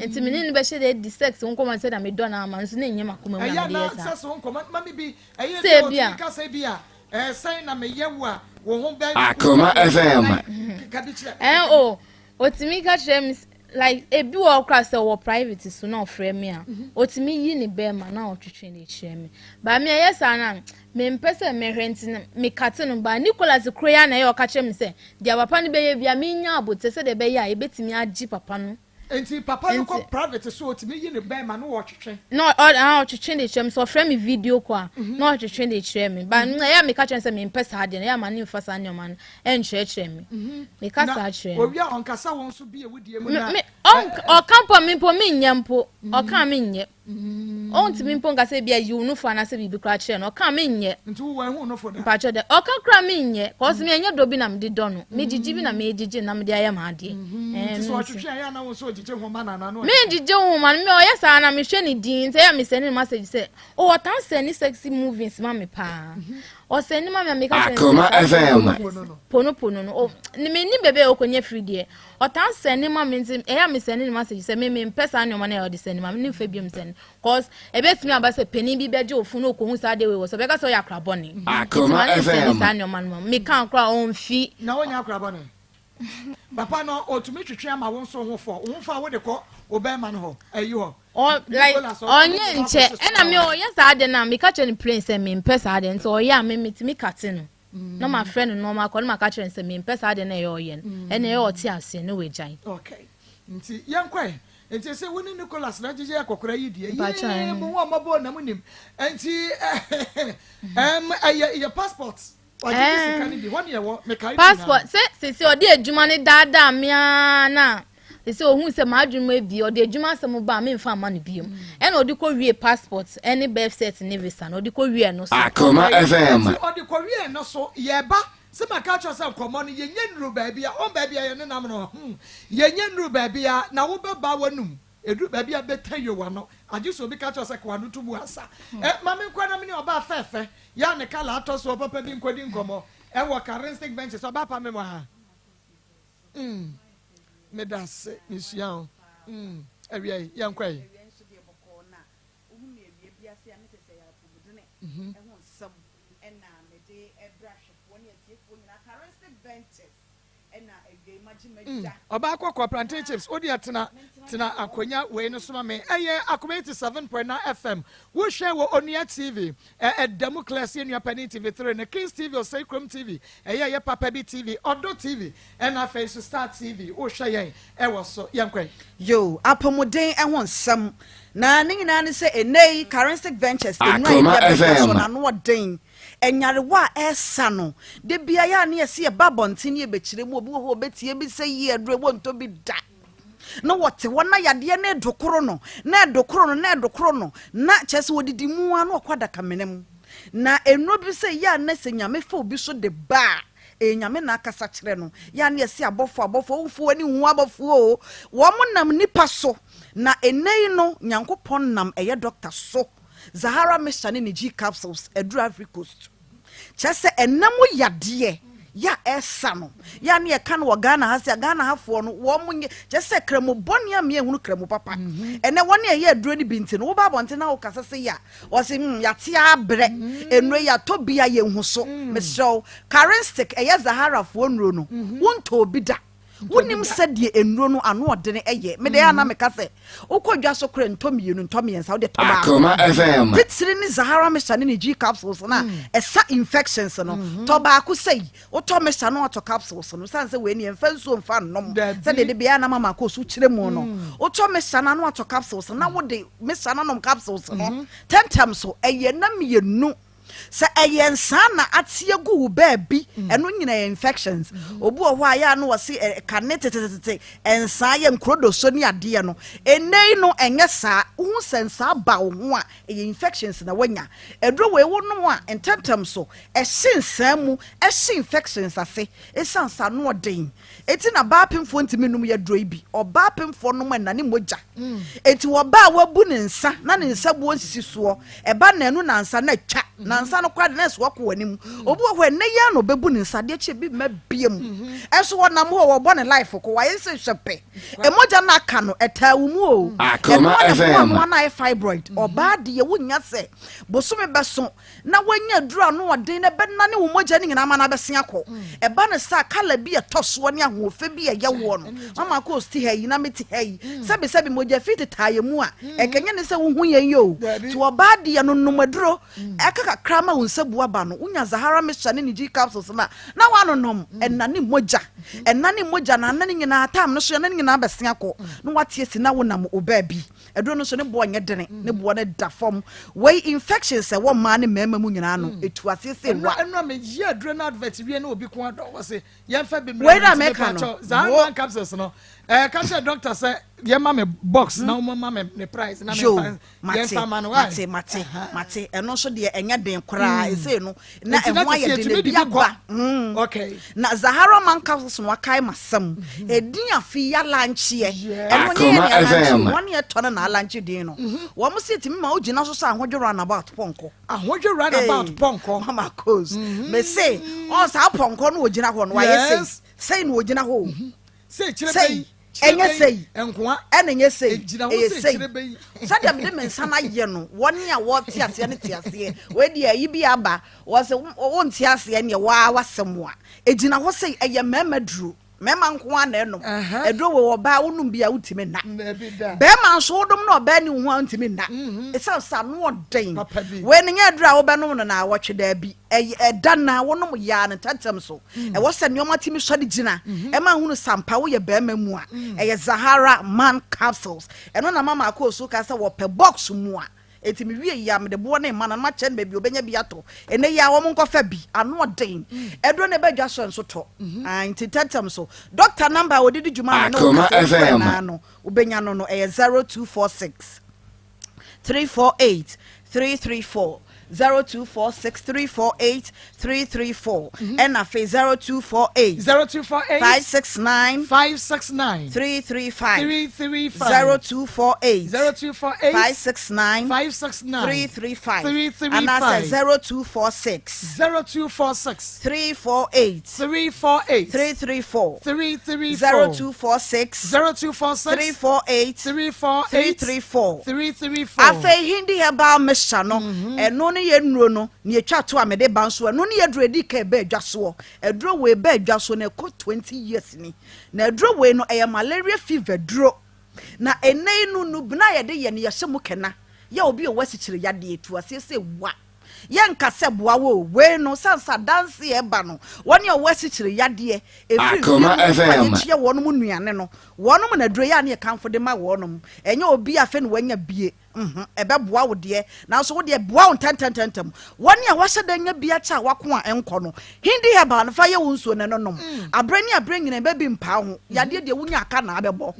Nti me ne no bɛhyɛ da adi sex ho nkɔmmɔ sɛdeɛ medɔ no ama nso na ɛnyɛ m'akoma mu na Ɛyɛ mede na yɛ saa. sex ho nkɔmmɔ ma me bi ɛyɛ Sɛ bi a ebi a. ɔtumi ka sɛ bi a ɛɛ sɛn na meyɛ wo a wo ho bɛ Akoma FM. Ka bi kyerɛ. Ɛn o, otumi ka kyerɛ me like ebi wɔ hɔ koraa sɛ ɔwɔ private so na ɔfrɛ me a otumi yi ne bɛrima na ɔtwetwe de kyerɛ me ba me ɛyɛ saa na mempɛ sɛ mɛhwɛ nti no mekate no ba Nicholas koro yi ara na ɛyɛ ɔka kyerɛ me sɛ deɛ papa no bɛyɛ bia menya abotire sɛdeɛ ɛbɛyɛ a yɛbɛtumi agye papa no. Nti papa no Nti kɔ private so otumi yi ne bɛrima na ɔtwetwe. Na ɔ ɔ ɔtwetwe de kyerɛ me sɛ ɔfrɛ me video call a na ɔtwetwe de kyerɛ me ba ɛyɛ a meka kyerɛ no sɛ mempɛ saa adeɛ no ɛyɛ a ma ne mfa saa nneɛma no ɛnkyerɛkyerɛ me meka saa kyerɛ no. Owia ɔnkasa wɔn nso bi ewu die mu na. Me ɔka mpo a me mpo menyɛ mpo ɔka a menyɛ ɔntumi mpo nka sɛ ebi ayi wo nufo anaasɛ biribi koraa kyerɛ no ɔka a menyɛ. Nti wo wɔn ehu nufo da. Mpakyɛ dɛ ɔka koraa menyɛ kɔɔso me ɛnyɛ dɔ bi na mede dɔ no megyegye bi na megyegye na mede ayɛ m'adeɛ. Nti sɛ ɔtwetwe a ɛyɛ na wo nso ogyegye nhoma na na no. Megyegye nhoma no me ɔyɛ saa na mehwɛ ne din nti ɛyɛ a mesɛne no message sɛ oh ɔtaa sɛne sexy movies ma me paa. Ɔsɛn ne ma me a meka kyerɛ no Akoma sɛ saa FM. Pono pono no o ne me nim baabi a ɔkɔnya firi deɛ ɔtaa sɛn ne ma me nti ɛyɛ a me sɛn ne message sɛ me me mpɛ saa nneɛma no a ɔde sɛn ne ma me ne nfa biom sɛn cause ɛbɛtumi aba sɛ panin bi bɛgye ofun na ɔkɔhu saa adeɛ wei wɔ so ɔbɛka sɛ ɔyɛ akora bɔne nti ma Akoma ne nsɛn ne FM. saa nneɛma no ma me ka koraa ɔmfi. Na ɔnyɛ akora bɔne. Papa no ɔtumi twetwe ama wo nso ho fɔ wo ho fɔ a wode kɔ wo bɛrima no hɔ ayi hɔ. Ɔ like ɔnyɛ nkyɛ ɛna me ɔyɛ saa de no a meka kyerɛ no plain sɛ mempɛ saa de nti ɔyɛ a me metumi kate no na mafrɛ no nɔɔma akɔ na maka kyerɛ no sɛ mempɛ saa de no ɛyɛ ɔyɛ no ɛna ɛyɛ ɔte aseɛ na wagyae. Okay nti yɛnkɔ ɛ nti sɛ wo ne Nicholas na gyegye akɔkora yi deɛ yee mo ho ɔmɔbɔ na mo nim nti ɛm ɛyɛ yɛ passport Ɛɛm, passport sɛ sese ɔde adwuma no daadaa me ara na sese ohun sɛ m'adwene mu abie ɔde adwuma asɛm ba a memfa mma no biom ɛna ɔde kɔ wie passport ɛne birth cert ne visa no ɔde kɔ wie no so. Akoma FM. Nti ɔde kɔ wie no so yɛba sɛ maka akyerɛ sɛ nkɔmmɔ no yɛnyɛ nnuru baabi a wɔn baabi a yɛnenam no hmm yɛnyɛ nnuru baabi a na wobɛba w'anum Ɛduru baabi a bɛtɛ yow ano, agye sɛ obi ka kyerɛ wo sɛ ka w'ano to mu ansa. Ɛ, ma menkɔ na me ne ɔbaa fɛɛfɛ yi a ne kala atɔ soɔ papa bi nkɔdi nkɔmmɔ wɔ Karinstick Ventures. Ɔbaa pa, mewɔ ha. Mm, meda ase, mesua wo. Mm, awia yi, yɛnkɔ ɛ. Awia nso deɛ bɔkɔɔ na wohu me awia bi ase a na kyerɛ sɛ ɛyɛ apɔmudene ho nsɛm na mede brɛ ahwɛfoɔ ne atiefoɔ nyinaa. Karinstick Ventures. Mm, ɔbaa kɔkɔɔ plantain chips, wo deɛ tena tena akonya wei no so ma me. Ɛyɛ Akoma 87.9 FM. Wohwɛ wɔ Onua TV, ɛ ɛda mu class yɛ nua panin TV 3 ne Kings TV, Osei Krom TV, ɛyɛ ɛyɛ Papa Bi TV, Ɔdɔ TV, ɛna afei nso Star TV. Wohwɛ yɛn ɛwɔ so. Yɛnkɔ ɛ. Yoo, apɔmuden ho nsɛm. Na ne nyinaa ne sɛ ɛnnɛ yi Karensic Ventures nnuro a yɛde Akoma abɛdwa so FM. no ano ɔden. Nyarewa a ɛresa no, da biara yɛ a na yɛse yɛba abɔnten ne yɛbɛkyerɛ mu, obi wɔ hɔ a ɔbɛtie bi sɛ yie aduro yi wɔntɔ bi da. Na wɔte hɔ na yadeɛ no redokoro no, na ɛdokoro no, na ɛdokoro no, na kyerɛ sɛ wɔdidi mu ara na ɔkɔ adakamena mu. Na nnuro bi sɛ yɛ a na sɛ Nyame fa obi so de ba a, ɛyɛ Nyame na akasa kyerɛ no. Yɛ a na yɛse abɔfoɔ, abɔfoɔ, womfa w'ani nhu abɔfoɔ o, wɔn nam nnipa so. Na ɛnnɛ yi no, Nyankopɔn nam ɛyɛ dɔkta so Zahara mixture ne ne G capsules aduru Ivory Coast. Kyerɛ sɛ ɛna mu yadeɛ yɛ a ɛsa no yɛ a ne yɛka no wɔ Ghana ha sɛ Ghana hafoɔ no wɔn nyɛ kyerɛ sɛ kramo bɔne a mmea hunu kramo papa. Mhm. Ɛnɛ wɔn a ɛyɛ aduro no bi nti no woba abɔnten na wokasa sɛ yɛ a wɔse hmm yɛate abrɛ mm. nnuro yɛatɔ bi a yɛnhu so. Mm. Mesrɛ wo Karen stick ɛyɛ Zaharafoɔ nnuro no mhm. wontɔɔ bi da. Wonim sɛdeɛ nnuro no ano ɔdene yɛ. Me deɛ a na meka sɛ wokɔ dwa so korɛ ntɔ mmienu ntɔ mmiɛnsa wode tɔ baako. Akoma FM. Titire ne Zahara Mixture ne ne G capsules no a ɛsa infections no. Tɔ baako sei, wotɔ mixture na watɔ capsules no. Sane sɛ wei nie mfa nsuo mfa nnom sɛdeɛ da biara na mama akɔ so kyerɛ mu no. Wotɔ mixture no a na watɔ capsules no na wode mixture no anom capsules no tɛntɛm so. Ɛyɛ nna mmienu. Sɛ ɛyɛ nsaa na ate agu wo baabi, ɛno nyina yɛ infections. Obi wɔ hɔ a yɛ a na wɔse ɛ, kane tetetete nsaa yɛ nkurodoso ne adeɛ no. Ɛnnɛ yi no ɛnyɛ saa. Wohu sɛ nsaa ba wo ho a, ɛyɛ infections na woanya. Aduro wei wonom a, ntɛmntɛm so ɛhye nsaa mu, ɛhye infections ase. Ɛsiane sɛ ano ɔden Enti na baa pemfoɔ ntumi nnom yaduro yi bi. Ɔbaa pemfoɔ nom a ɛnane mogya. Enti ɔbaa a wabu ne nsa na ne nsa buo nsisi soɔ, ɛba nnanu nansa na atwa. Nansa no koraa de na ɛsɛ wakɔ w'anim. Obi wɔ hɔ a ɛnnɛ yi ara na ɔbɛbu ne nsa, adeɛ kye a ebi mma biam. Ɛnso ɔnam hɔ a wɔbɔ ne life ko, wayɛ sɛ hwɛ pɛ. Mogya no aka no, ɛtaa wo mu o. Ɛno ara na ɛboa ano ano ayɛ fibroid. Ɔbaa deɛ wonnya sɛ bosome bɛso na woanya aduru a ano ɔden na ɛbɛnane wo mogya no nyinaa ma no abɛsen akɔ. Ɛba no saa a, kala bi a ɛtɔ soɔ ne ahoɔfɛ bi a ɛyɛ woɔ no, mama Akos te ha yi na mete ha yi, sɛbesɛbe mogya fi tetaa yɛn mu a, ɛkanyɛ ne sɛ wohu yɛn yi o. Nti ɔbaa deɛ no, nom aduro, ɛka kakra ma wo nsa bu aba no, wonya Zahara mixture ne ne G capsules no a, na woanonom. Ɛnane mogya. Ɛnane mogya no, anane nyinaa, time no so, ɛnane nyinaa bɛsen akɔ, na woate asi na wonam wo baabi. Aduro no nso ne boɔ nyɛ dene, ne boɔ no da fam. Wei infections a ɛwɔ mmaa ne mmarima mu nyinaa no, ɛtu aseɛ sɛ wa. Ɛno a meyɛ aduro no advert wie na obi ko adɔ wɔ se yɛmfa bi Wei mmerɛ na me nti meka mepa no. kyɛw Zahara Wo. man capsules no ɛɛ ka kyerɛ doctor sɛ yɛma me box na wɔn ma me ne price na Yo, memfa mate, yɛmfa ma no why mate, mate, mate. Ɛno nso deɛ ɛnyɛ den koraa. Ɛsei no, na Nti na ɛho kyerɛ ayɛ sɛ den yɛtumi ebi de bi kɔ. aba. Okay. Na Zahara man capsules no akae m'asɛm. Edin afe yi alankyeɛ. Ɛno nyɛ yɛn Akoma na yɛalankye FM. o, wɔn na yɛtɔ no na alankye din no. Wɔn se etumi ma wogyina so sɛ ahodwo runabout pɔnkɔ. Ahodwo runabout Hey, pɔnkɔ. Mama Kos. Mese, ɔn saa pɔnkɔ no ogyina hɔ no, wayɛ sei. Yes. Sei na ogyina hɔ o. Sei kyerɛ Sei, bɛyi. Kyerɛ ɛnyɛ bɛyi. sei. Nkoa. Ɛna ɛnyɛ sei. Egyina hɔ Ɛyɛ sei sei. kyerɛ bɛyi. Sɛdeɛ mede me nsa no ayɛ no, wɔn a wɔte aseɛ no te aseɛ. Wei deɛ ayi bi aba, wɔse wonte aseɛ neɛ waa w'asɛm a. Egyina hɔ sei, ɛyɛ mmarima duro. Mmarima nko ara na ɛnom. Aduro wei ɔbaa wonom bi a wontumi nna. Barima nso wodom na ɔbaa ni wo ho a wontumi nna. Ɛsiane sɛ ano ɔden. Wei no nyɛ aduro a wobɛnom no naawɔtwe daabi. Ɛyɛ ɛda no a wonom yaa no ntɛmntɛm so. Ɛwɔ sɛ nneɛma tumi sɔre gyina ɛma hunu sɛ ampa woyɛ barima mu a. Ɛyɛ Zahara Man Capsules. Ɛno na mama akɔ osu ka sɛ wɔpɛ box mu a. Enti mewie yi a, mede boɔ no rema no na makyerɛ no baabi a ɔbɛnya bi atɔ. Ɛnnɛ yi ara wɔnkɔfa bi. Ano ɔden. Aduro no ɛba dwa so a nso tɔ. Ae, nti ntɛmntɛm so. Dɔkta namba a ɔde di dwuma a me ne wo Akoma kasa yi frɛ FM. no ara no, wobɛnya no no, ɛyɛ 0246 348 334. 0246 348 334. Ɛna afei 0248 0248 569 569 335. 335 0248 0248 569 569 335 335 anaasɛ 0246 0246 348 348 334 334 0246 0246 348 348 334 334 Afei Hindi herbal mixture no, ɛno ne yɛn nnuro no, nea etwa to a mede ba nso, ɛno ne aduro a edi kan ɛbaa dwa soɔ. Aduro wei baa dwa so no ɛkɔ 20 years ni. Na aduro wei no, ɛyɛ malaria fever duro. Na ɛnnɛ yi no, nnubena a yɛde yɛ no, yɛhyɛ mu kɛna. Yɛ obi a ɔwɔ asikyire yadeɛ, tu aseɛ sɛ wa. Yɛnka sɛ boa wo o, wei no, sane sɛ adanse a ɛba no, wɔn a wɔwɔ asikyire yadeɛ, ɛfiri mfeɛ Akoma mu kɔ a FM. yɛkyia wɔnom nnuane no, wɔnom na aduro yi a ne yɛkamfo de ma wɔnom. Ɛnyɛ obi a afei na wanya bie. Nhmm, ɛbɛboa wo deɛ, nanso wo deɛ ɛboa wo ntɛntɛntɛntɛm. Wɔn a wɔahyɛ da nya bi akyɛ a wɔako a ɛnkɔ no, Hindi herbal no, fa yɛ wo nsuo na ɛno nom. Aberɛ ne aberɛ nyinaa ɛbɛ bi mpaa ho. Yadeɛ deɛ wonya aka na abɛbɔ.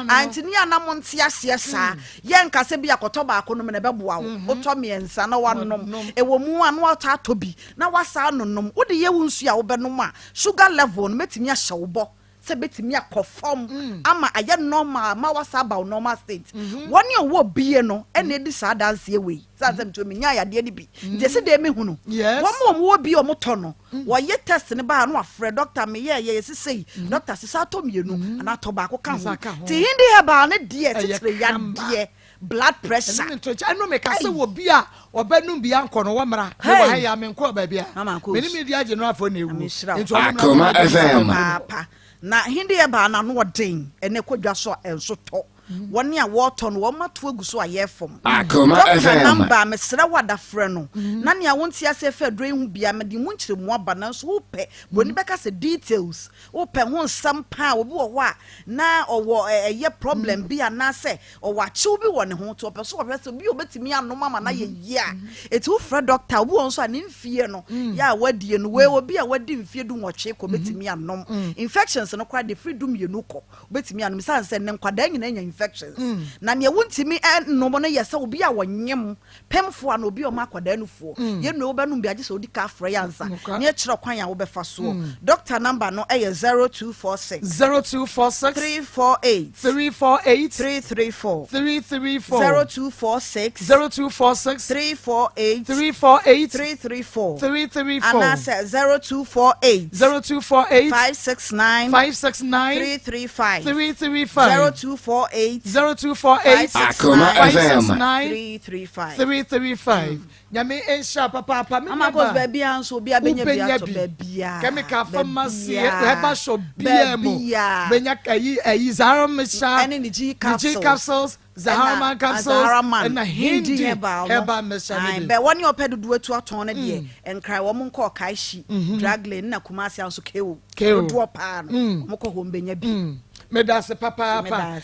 Ah, nti ne a na monte aseɛ saa. Yɛnka sɛ bi a kɔtɔ baako nom na ɛbɛboa wo. Wotɔ mmiɛnsa na woanom. Ɛwɔ mu a na woataa atɔ bi na woasan anonom. Wode yɛ wo nsuo a wobɛnom a, sugar level no mɛtumi ahyɛ wo bɔ sɛ bɛtumi akɔ fam ama ayɛ normal ma wasa aba wo normal state. Wɔn a wɔwɔ bie no ɛna edi saa adanseɛ wei. Sɛ asɛm nti menyaa yadeɛ no bi. Nti ɛsɛ deɛ mehunu. Wɔn a wɔwɔ bie a wɔtɔ no, wɔyɛ test no baa na wɔafrɛ doctor meyɛɛ yɛ yɛsi sei. Doctor sesa atɔ mmienu anaa atɔ baako ka ho. Nti Hindi herbal no deɛ titire yadeɛ blood pressure. Ɛno ne ntokyɛ. Ɛno meka sɛ wɔ bi a ɔbɛnum bi ankɔ no wɔmmra. Mewɔ ha yi a menkɔɔ baabi a. Me ne me di agye no afɔ na ewu. Nti wɔn mmra Akoma bɛnum bi FM. Paapa. Na Hindi herbal no ano ɔden ɛna ɛkɔ dwa so a ɛnso tɔ. Wɔn a wɔretɔ no, wɔn ato agu so a yɛrefɔm. Akoma Dɔkta FM. number a, mesrɛ wo ada frɛ no. Na nea wonte aseɛ fa aduro yi ho biara, mede mu nkyerɛmu aba. Nanso wopɛ, buroni bɛka sɛ details, wopɛ ho nsɛm paa. Obi wɔ hɔ a, na ɔwɔ ɛyɛ problem bi anaasɛ ɔwɔ akyew bi wɔ ne ho, nti ɔpɛ sɛ ɔhwɛ sɛ obi a obetumi anom ama no ayɛ yie a. Eti wofrɛ dɔkta, obi wɔ hɔ nso a ne mfie no yɛ a wadie no, wei obi a wadi mfie 18 kɔ obetumi anom. Infections no koraa de firi 12 kɔ obetumi anom, esiane sɛ nnɛ nkwadaa nyinaa nya infections. Na nea wontumi nnom no yɛ sɛ obi a ɔnyem, pemfoɔ anaa obi a ɔma akwadaa nufoɔ. Yɛn nua wobɛnom bi a, gye sɛ wodi ka frɛ yɛn ansa na yɛkyerɛ kwan a wobɛfa soɔ. Dɔkta number no yɛ 0246. 0246. 348. 348. 334. 334. 0246. 0246. 348. 348. 334. 334. Anaasɛ 0248. 0248. 569. 569. 335. 335. 0248. 0248. Akoma FM. 569. 335. 335. Nyame nhyira papaapa. Me Ama nua kos ba. baabiara nso obi abɛnya bi Wobɛnya atɔ bi. baabiara. Chemical pharmacy, Baabiara. herbal shop biara mu. Baabiara. Bɛnya ayi ayi Zahara mixture. Ɛne ne G Ne G capsules. capsules, Zaharaman Ɛna capsules, Zaharaman, ɛna Hindi herbal no. herbal mixture ne Ae, bi. bɛ wɔne ɔpɛ dodoɔ atu atɔn no deɛ, Nkran wɔn nkɔ Ɔkaehyi, Drug Lane, na Kumasi nso KO. KO. Dodoɔ paa no, wɔn kɔ hɔ mbɛnya bi. Meda ase papaapa. Meda ase.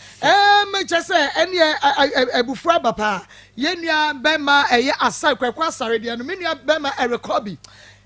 Mekyɛ sɛ ɛneɛ abufuo aba paa. Yɛn nua bɛrima ɛyɛ Asare, Kwaku Asare deɛ no, me nua bɛrima Eric Obi,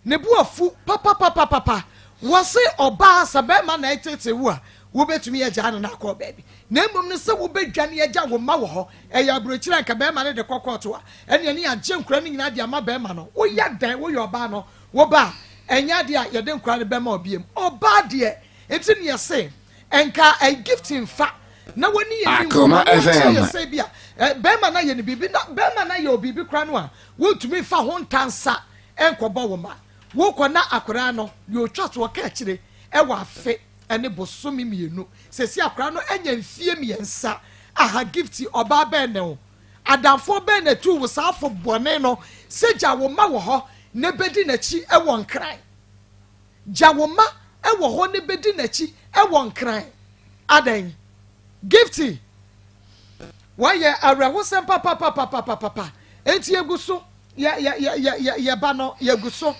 ne bo afu papapapapa. Wɔse ɔbaa sɛ bɛrima na ɛtete wo a, wobɛtumi agyaa no na akɔ baabi. Na mmom no sɛ wobɛdwane agya wo mma wɔ hɔ, ɛyɛ aburokyire a nka bɛrima no de kɔ kɔɔto a, ɛneɛ ne yɛagye nkora no nyinaa de ama bɛrima no. Woyɛ dɛn woyɛ ɔbaa no, wo ba a, ɛnyɛ adeɛ a yɛde nkora no bɛma ɔbiam. Ɔbaa deɛ, nti ne yɛse nka gift mfa na wɔne yɛ ni nkɔmmɔ Akoma na wɔkyerɛ FM. yɛ sɛ bi a bɛrima no ayɛ no biribi na bɛrima no ayɛ wɔ biribi koraa no a, wontumi mfa ho ntansa nkɔbɔ wo ma. Wokɔ na akwadaa no deɛ ɔtwa so ɔka akyire ɛwɔ afe ne bosome 2. Sɛsi akwadaa no anya mfie 3. Aha Gift, ɔbaa bɛn ne wo? Adamfoɔ bɛn na ɛtuu wo saa fo bɔne no sɛ gya wo mma wɔ hɔ na bɛdi n'akyi wɔ Nkran? Gya wo mma wɔ hɔ na bɛdi n'akyi wɔ Nkran. Adɛn? Gifty, wayɛ awerɛhosɛm papapapapapapa. Enti yɛgu so, yɛ, yɛ, yɛ, yɛ, yɛ, yɛba no, yɛgu so.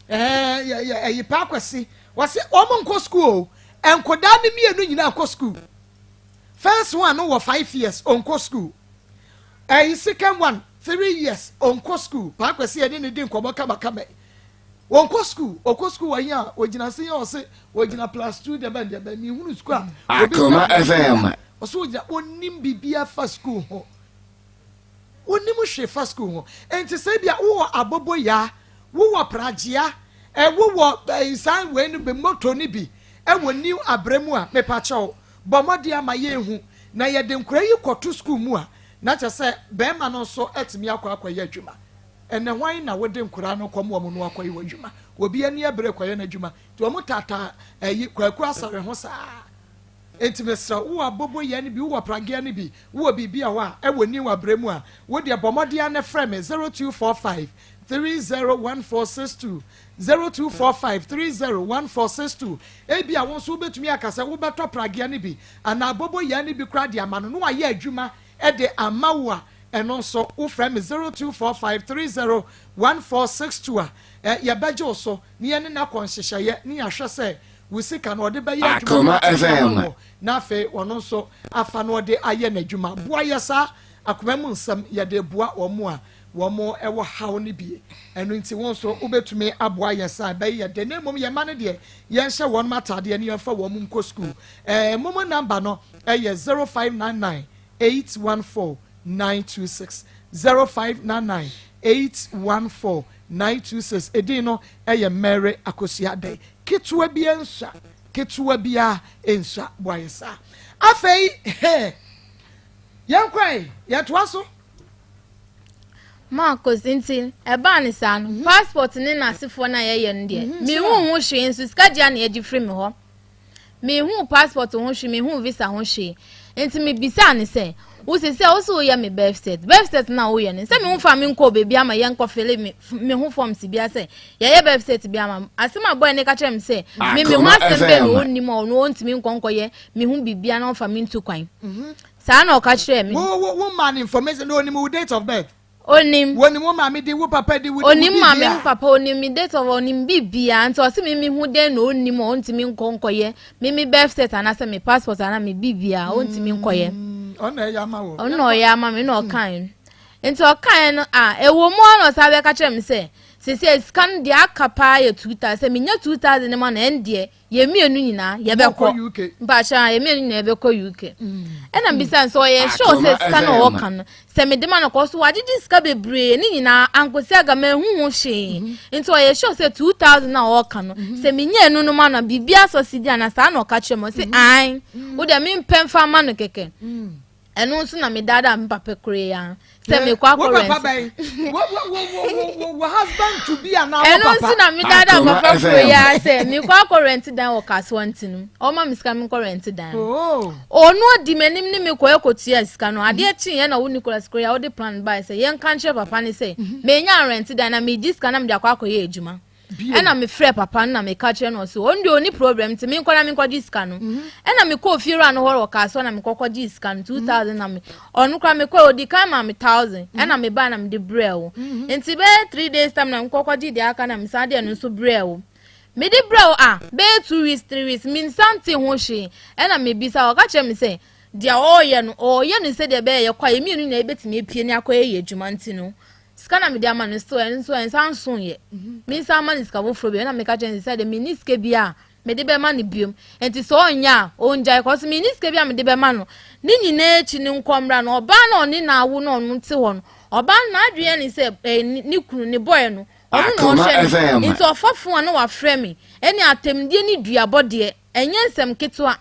Ɛɛ, yɛ, yɛ, ɛyi Paa Kwasi, wɔse wɔn nkɔ sukuu o. Nkɔdaa no mmienu nyinaa nkɔ sukuu. First one no wɔ 5 years, ɔnkɔ sukuu. Ɛyi second one, 3 years, ɔnkɔ sukuu. Paa Kwasi yɛne ne di nkɔmmɔ kamakama yi. Wɔnkɔ sukuu, ɔkɔ sukuu wɔ hin a wɔgyina se yɛn ɔse wɔgyina plus two deɛ bɛn deɛ bɛn mihunu sukuu a obi Akoma gyina FM. Ɔsɛ wɔgyina, wɔnim biribi afa sukuu ho, wɔnim hwee fa sukuu ho. Nti sɛ bi a wowɔ aboboyaa, wowɔ pragyea, ɛ wowɔ ɛ saa wei no bi, moto no bi ɛwɔ New Abrɛ mu a, mepakyɛw bɔ mmɔden ama yɛn na yɛde nkora yi kɔto sukuu mu a, na kyerɛ sɛ bɛrima no nso atumi akɔ akɔyɛ adwuma. Ɛnɛ hwan na wode nkora no kɔm wɔn no akɔyɛ wɔ adwuma? Obi ani abere kɔyɛ n'adwuma nti wɔn taataa ɛyi Kwaku Asare ho saa. Nti mesrɛ, wowɔ aboboyaa no bi, wowɔ pragea no bi, wowɔ biribi a hɔ a ɛwɔ New Abrɛ mu a, wodeɛ bɔ mmɔden a ne frɛ me 0245 301462, 0245 301462. Ebi a wo nso wobɛtumi aka sɛ wobɛtɔ pragea no bi anaa aboboyaa no bi koraa de ama no na wayɛ adwuma de ama wo a, ɛno nso wofrɛ me 0245 301462 a, yɛbɛgye wo so na yɛne no akɔ nhyehyɛeɛ ne yɛahwɛ sɛ wo sika no ɔde bɛyɛ adwuma Akoma no atumi ama FM. wɔ na afei ɔno nso afa no ɔde ayɛ n'adwuma. Boa yɛ saa akoma mu nsɛm, yɛde boa wɔn mu a wɔn ɛwɔ haw no bie. Ɛno nti wɔn nso wobɛtumi aboa yɛn saa ɛbɛyɛ yɛ de, na mmom yɛn mma no deɛ, yɛnhyɛ wɔn ataadeɛ ne yɛmfa wɔn nkɔ sukuu. Momo number no ɛyɛ 0599 814 926, 0599 814 926. Edin no ɛyɛ Mary Akosua Dɛ. Ketewa bi nsua, ketewa biara nsua, boa yɛ saa. Afei yɛn kwan yɛtoa so. Marcus, nti ɛbaa ne saa no, passport ne n'asefoɔ no a yɛyɛ no deɛ, mehu ho hwee nso sika gyea na yɛgye firi me hɔ. Mehu passport ho hwee, mehu visa ho hwee. Nti mebisaa ne sɛ, wosi sɛ wosi woyɛ me birth cert, birth cert na woyɛ no sɛ mehu fa me nkɔ beebi ama yɛnkɔ fill me ho forms bia sɛ yɛyɛ birth cert bi ama. Asɛm a bɔyɛ ne ka kyerɛ me sɛ me ho Akoma asɛm bɛɛ na FM. ɔnnim a ɔno ɔntumi nkɔ nkɔyɛ me ho biribiara na ɔmfa me ntu kwan. Saa na ɔka kyerɛɛ me. Wo wo wo maa no information na onim wo date of birth? Onim. Wonim wo maame din, wo papa din, wo wo Onim maame, biribiara? me papa, onim me date of onim biribiara. Nti ɔse me me ho dɛn na onim a ɔntumi nkɔ nkɔyɛ me me birth cert anaasɛ me passport anaa me biribiara ɔntumi nkɔyɛ. Mm, ɔno na ɛyɛ ama wo. Ɔno na ɔyɛ ama me na ɔkae. Nti ɔkae no a ɛwɔ mu ara na ɔsan bɛka kyerɛ me sɛ sese sika no deɛ aka paa yɛ 2000 sɛ menya 2000 no ma no ɛndeɛ Yɛn mmienu nyinaa yɛbɛkɔ. Mpakyɛ yɛn mmienu nyinaa yɛbɛkɔ UK. Ɛna mm. mbisa nso ɔyɛ sure sɛ sika na ɔwɔ ka no sɛ mede ma no kɔ so wagyegye sika bebree ne nyinaa ankosi aga manhu ho hwee mm-hmm. nti ɔyɛ sure sɛ 2000 na ɔwɔ ka no mm-hmm. sɛ menyɛ ɛno no ma no biribi asɔ si di ana saa na ɔka kyerɛ me ɔse mm-hmm. ae wo deɛ mempɛ mfa ma no kɛkɛ. Mm. Ɛno nso na medaadaa me papa koro yi ara sɛ mekɔ akɔ rent. Wo papa bɛn? Wo wo wo wo wo husband to be anaa wo Ɛno papa? nso na medaadaa papa koro yi ara sɛ mekɔ akɔ rent dan wɔ Kasoa nti no ɔma me sika menkɔ rent dan no. Oh. Ɔno odi m'anim ne me kɔ ɛkɔtua sika no. Adeɛ kyeeɛ na wo Nicholas koro yi a wode plan bae sɛ yɛnka nkyerɛ papa no sɛ menya rent dan na megye sika na mede akɔ akɔyɛ adwuma. Ɛna me frɛ papa no na me ka kyerɛ no ɔse ɔno deɛ ɔni problem nti menkɔ na menkɔgye sika no mhm. ɛna mekɔɔ fiewura no hɔ wɔ kaa so na mekɔ kɔgye sika no 2000 na me ɔno koraa mekɔ ɔdi kan maa me 1000 mhm. ɛna mebaa na mede brɛɛ wo mhm. nti bɛyɛ 3 days time na mekɔ kɔgye deɛ aka na mesan deɛ no nso brɛɛ wo mede brɛɛ wo a bɛyɛ 2 weeks 3 weeks mensan te ho hwee ɛna mebisa ɔka kyerɛ me sɛ deɛ ɔreyɛ no ɔreyɛ no sɛdeɛ ɛbɛyɛ yɛkɔ a yɛn mmienu nyinaa yɛbɛtumi apue ne akɔyɛ yɛ adwuma nti no Sika na mede ama no still ɛno nso ɛnsa nso yɛ. Me nsa ama no sika foforɔ bio ɛna meka kyerɛ no sɛ deɛ menni sika bi a mede bɛma no biom nti sɛ ɔnyɛ a ɔngyae kɔ so menni sika bi a mede bɛma no. Ne nyinaa akyi no nkɔmmra no ɔbaa no ɔne no awo no ɔno te hɔ no ɔbaa no n'adwene yɛ ne sɛ ɛɛ ne kunu ne bɔɛ no ɔno na ɔhwɛ no nti ɔfa fon a na wafrɛ me ɛne atɛmdie ne duabɔ deɛ Ɛnyɛ nsɛm ketewa.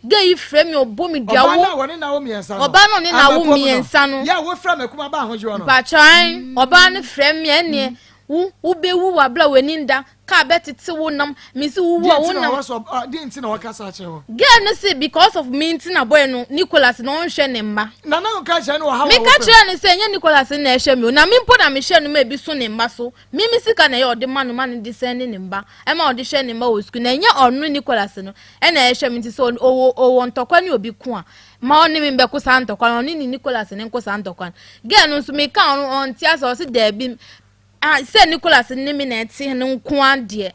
Gay yi frɛ me ɔbɔ me dua wo. Ɔbaa no a wɔne no awo mmiɛnsa no. Ɔbaa no ɔne no awo mmiɛnsa no. Yɛ a wofira mako ma ba ahodwoɔ no. Mpakyɛw ae ɔbaa no frɛ me ɛneɛ wo wobɛwu wɔ abere a w'ani nda kaa bɛtete wo nam mesi wo wu a wo nam. Deɛ nti na wɔkasa akyerɛ wo. Girl no se because of me nti na boy no Nicholas na ɔnhwɛ ne mma. Nana nka kyerɛ no wɔ ha wɔ Meka kyerɛ no sɛ ɛnyɛ Nicholas na ɛhwɛ me o na me mpo na mehwɛ no ma ebi so ne mma so. Me me sika na ɛyɛ ɔde ma no ma no de sɛn ne ne mba ɛma ɔde hwɛ ne mba wɔ sukuu na ɛnyɛ ɔno Nicholas no ɛna ɛhwɛ me nti sɛ ɔwɔ ɔwɔ ntɔkwa ne obi ko a ma ɔne me mbɛko saa ntɔkwa no ɔne ne Nicholas ne nko saa ntɔkwa no girl no nso meka ɔno ɔnte ase ɔse daabi ah sɛ Nicholas ne me na ɛte no nko adeɛ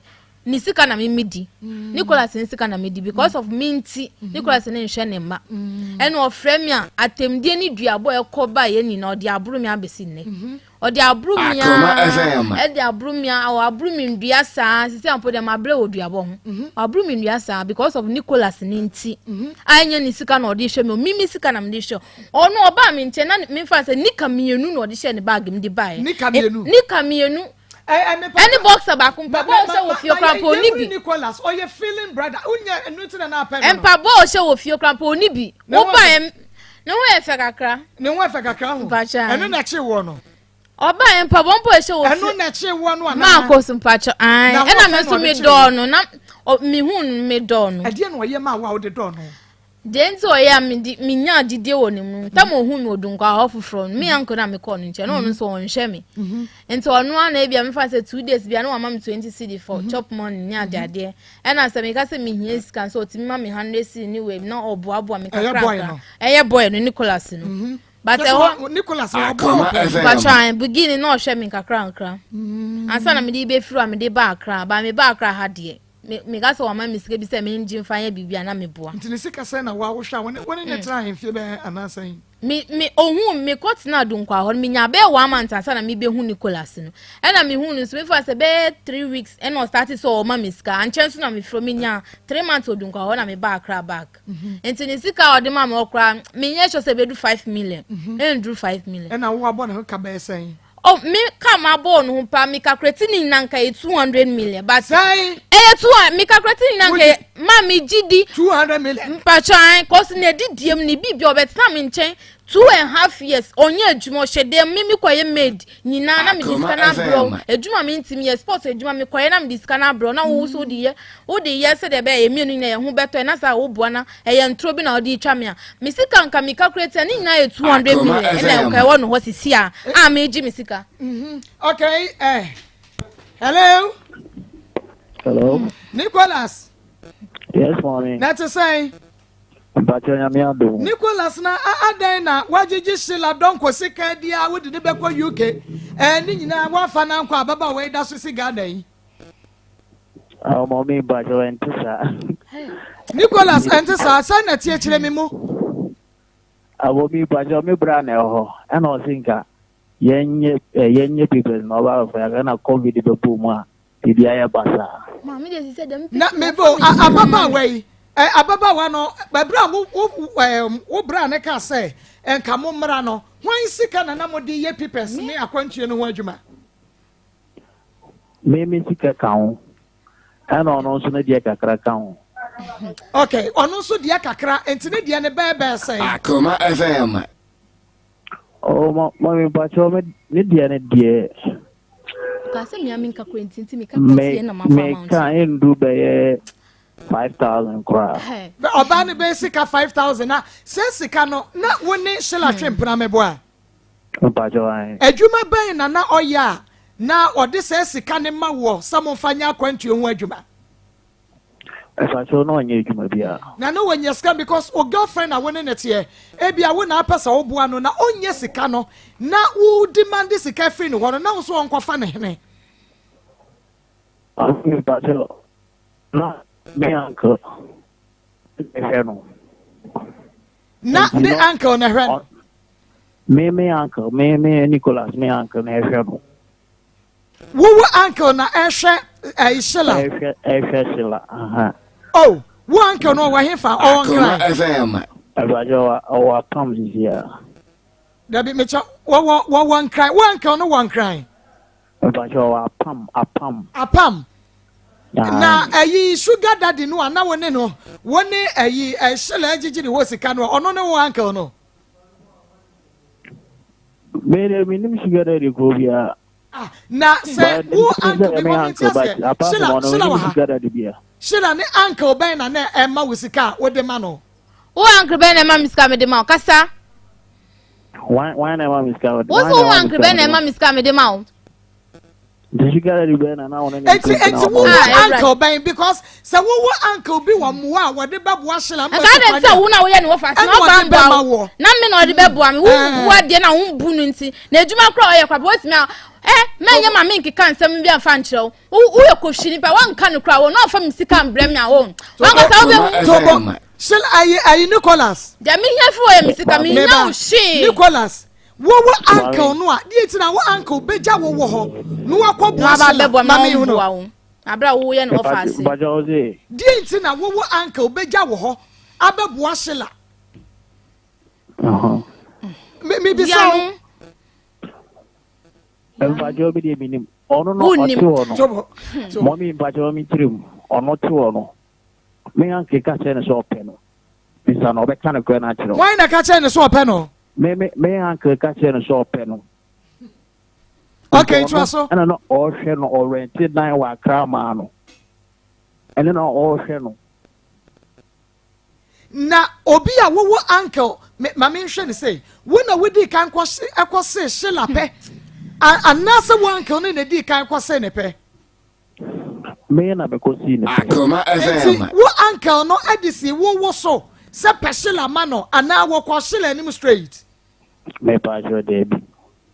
ne sika na me me di mm. Nicholas ne sika na me di because of me nti mm-hmm. Nicholas ne nhwɛ ne mma mm. ɛna ɔfrɛ me a atɛmdie ne duabɔ ɛkɔ ba yɛ nyinaa ɔde aboro me abɛsi nnɛ mm-hmm. Ɔde aboro me Akoma FM. ara, ɛde aboro me ara, ɔaboro me ndua saa, sisi ampo deɛ mabrɛ wɔ duabɔ ho. Waboro me ndua saa because of Nicholas ne nti. A ɛnyɛ ne sika na ɔde hwɛ me, me me sika na mede hwɛ. Ɔno ɔbaa me nkyɛn na memfa sɛ nika mmienu na ɔde hyɛ ne bag mu de baeɛ. Nika mmienu? Nika mmienu. Ɛne boxer baako mpaboa a ɔhyɛ wɔ fie koraa mpo ɔnni bi. Nicholas ɔyɛ feeling brother wonya ɛno nti na na apɛ no no. Mpaboa a ɔhyɛ wɔ fie koraa mpo ɔnni bi. Wobaeɛ Ne ho yɛ fɛ kakra. Ne ho yɛ fɛ kakra ho. Mpakyɛ. Ɛno na ɛkye woɔ no. Ɔbaa mpaboa mpo ɛhyɛ wɔ fie. Ɛno na ɛkye woɔ no anaa. Maa kɔ so mpakyɛ ae. Ɛna me nso me dɔɔ no na me hu no me dɔɔ no. Ɛdeɛ na ɔyɛ maa wo a wode dɔɔ no. Deɛ nti ɔyɛ a mede menya gyidie wɔ ne mu no tam ohun mi odunkwa hɔ foforɔ no me uncle na mekɔɔ no nkyɛn na ɔno nso ɔnhwɛ me nti ɔno ara na ebia mefa sɛ 2 days bia na wama me 20 cedi for chop money ne adeadeɛ Ɛna sɛ meka sɛ mehia sika nso ɔtumi ma me hundred cedi ne wei na ɔboaboa me Ɛyɛ boy no. kakrakra. Ɛyɛ boy no Nicholas no. Mhm. But Kyerɛ sɛ ɛhɔ wa- Nicholas na ɔboa Akoma wo pɛn. FM. mpatwa beginning na ɔhwɛ me kakrakra. Ansa na mede bɛfiri hɔ a mede ba Accra. Ba meba Accra ha deɛ me meka sɛ wama me sika bi sɛ mengye mfa nyɛ biribi a na meboa. Nti ne sika sɛn na woa wohwɛ a wo ne wo ne ne tena ahemfie bɛyɛ anaa sɛn? Me me ohuu me kɔ tenaa Dunkwa hɔ no me nyaa bɛyɛ one month ansa na me bɛ hu Nicholas no ɛna me hu no nso me fa sɛ bɛyɛ 3 weeks ɛna ɔstarte sɛ ɔma me sika ankyɛ nso na me furo me nyaa 3 months wɔ Dunkwa hɔ na me ba Accra back nti ne sika a ɔde ma me ɔkora me nyɛ sure sɛ ɛbɛdu 5 million ɛnduru 5 million. Ɛna wo abɔ ne ho ka bɛyɛ sɛn? Oh, me ka ma bɔɔ no ho pa me calculate ne nyinaa nka yɛ 200 million but Sɛn? ɛyɛ 200 me calculate ne nyinaa nka yɛ ma me gyi di. 200 million. Mpatwa kɔsi na edi diem ne biribi ɔbɛtena me nkyɛn 2.5 years ɔnyɛ adwuma ɔhyɛ dɛm me mi kɔyɛ maid nyinaa na me di sika na abrɛw adwuma mi ntumi yɛ sports adwuma mi kɔyɛ na me di sika na abrɛw na wo so wode yɛ wode yɛ sɛdeɛ ɛbɛyɛ yɛ mmienu nyinaa yɛn ho bɛtɔ na saa woboa na ɛyɛ ntoro bi na ɔde twa me a me sika nka me calculate a ne nyinaa yɛ 200 million ɛna nka ɛwɔ no hɔ sisi a megye me sika. Okay, hello. Hello. Nicholas. Yes, mommy. Na te sɛn? Mpakyɛ Nyame adom. Nicholas na adɛn na wagyegye Sheila Donkor sika adi a wode no bɛkɔ UK ɛɛ ne nyinaa woamfa no ankɔ ababaawa yi da so si Ghana yi. Oh, mommy mpakyɛ ɛnte saa. Nicholas ɛnte saa sɛn na ɛteɛ kyerɛ me mu. Ah, mommy mpakyɛ me bra na ɛwɔ hɔ ɛna ɔse nka yɛnyɛ yɛnyɛ papers na ɔba abɛfa yɛn na covid bɛbɔ mu a biribi ayɛ basaa. Na mebo ababaawa yi ababaawa no ɛberɛ a wo wo wo bra ne kaa sɛ nka mo mmra no hwan sika na na mode yɛ papers ne akwantuo no ho adwuma? Me me sika ka ho ɛna ɔno nso ne deɛ kakra ka ho. Okay, ɔno nso deɛ kakra nti ne deɛ no bɛɛ bɛɛ sɛn? Akoma FM. Oh, ma ma me mpakyɛw me ne deɛ ne deɛ. Ɔkaa sɛ mea menka kora nti nti meka kora tiɛ na mafa ama nti. Meka ndu bɛyɛ 5000 koraa. Ɔbaa no bɛyɛ sika 5000 na sɛ sika no na wo ne Sheila twe mpena meboa. Mpakyɛw ahe. Adwuma bɛn na na ɔyɛ a na ɔde saa sika no ma woɔ sɛ momfa nyɛ akwantuo ho adwuma? Mpakyɛw na ɔnyɛ adwuma biara. Na na wɔnya sika because wo girlfriend na wo ne no teɛ ebia wo na apɛ sɛ woboa no na ɔnyɛ sika no na wo demand sika firi ne hɔ no na wo so ɔnkɔfa ne hene. Mpakyɛw na me uncle na ɛhwɛ no. Na ne uncle na ɛhwɛ no. Me me uncle me me Nicholas me uncle na ɛhwɛ no. Wo wo uncle na ɛhwɛ ɛyi Sheila. Ɛhwɛ ɛhwɛ Sheila. Aha. Oh, wo uncle no ɔwɔ hefa? Ɔwɔ Nkran. FM. Ɛbàjẹ́ ɔwɔ ɔwɔ apam sisi a. Dabi mekyɛ wɔwɔ wɔwɔ Nkran. Wo uncle no wɔ Nkran. Ɛbàjẹ́ ɔwɔ apam apam. Apam. Na ɛyi sugar daddy no a na wo ne no wo ne ɛyi Sheila ɛgyegye ne hɔ sika no ɔno ne wo uncle no. Me de me nim sugar daddy kuro biara. Ah, na sɛ wo uncle bi wɔn ti aseɛ Sheila Sheila wɔ ha Sheila ne uncle bɛn na na ɛma wo sika a wode ma no. Wo uncle bɛn na ɛma me sika mede ma wo kasa. Wan wan na ɛma me sika wode. Wo so wo uncle bɛn na ɛma me sika mede ma wo. Eti eti wo wo uncle bɛn because sɛ wo wo uncle bi wɔ mmoa a wɔde bɛboa Sheila mma Nka dɛ sɛ wo na woyɛ ne wɔfa ase na ɔfa mboa wo na me na ɔde bɛboa me wo bu adeɛ na wo bu no nti na adwuma koraa ɔyɛ koraa wɔtumi a ɛ mɛnyɛ ma menkeka nsɛm bi amfa nkyerɛ wo woyɛ kɔhwi nipa woanka no koraa wo na ɔfa me sika mbrɛ me a wo wankasa wobɛhu Tobo Sheila ayi ayi Nicholas deɛ mehia fi wɔ yɛ me sika mehia wo hwee Nicholas Wo wo uncle no a, deɛ nti na wo uncle bɛgya wo wɔ hɔ na wakɔ boa Sheila ma me hunu. Deɛ nti na wo wo uncle bɛgya wo hɔ abɛboa Sheila. Me me bisa wo. Mpakyɛw bi deɛ menim ɔno no ɔte hɔ no mɔmi mpakyɛw mi tirim ɔno te hɔ no me uncle ka kyerɛ no sɛ ɔpɛ no bisa no ɔbɛka no korɛ no akyerɛ wo. Wɔn na ka kyerɛ no sɛ ɔpɛ no. Me me me uncle ka kyerɛ no sɛ ɔpɛ no. Okay, ntoa so. Ɛna na ɔrehwɛ no ɔrɛnte dan wɔ Accra maa no. Ɛne na ɔrehwɛ no. Na obi a wowɔ uncle me ma menhwɛ no sei wo na wodii kan kɔ ɛkɔ se Sheila pɛ anaasɛ wo uncle no na edii kan kɔ se ne pɛ. Me na mekɔsii ne pɛ. Akoma FM. Enti wo uncle no de sii wo wo so sɛ pɛ Sheila ma no anaa wɔkɔɔ Sheila anim straight? Mepaakyɛw daabi.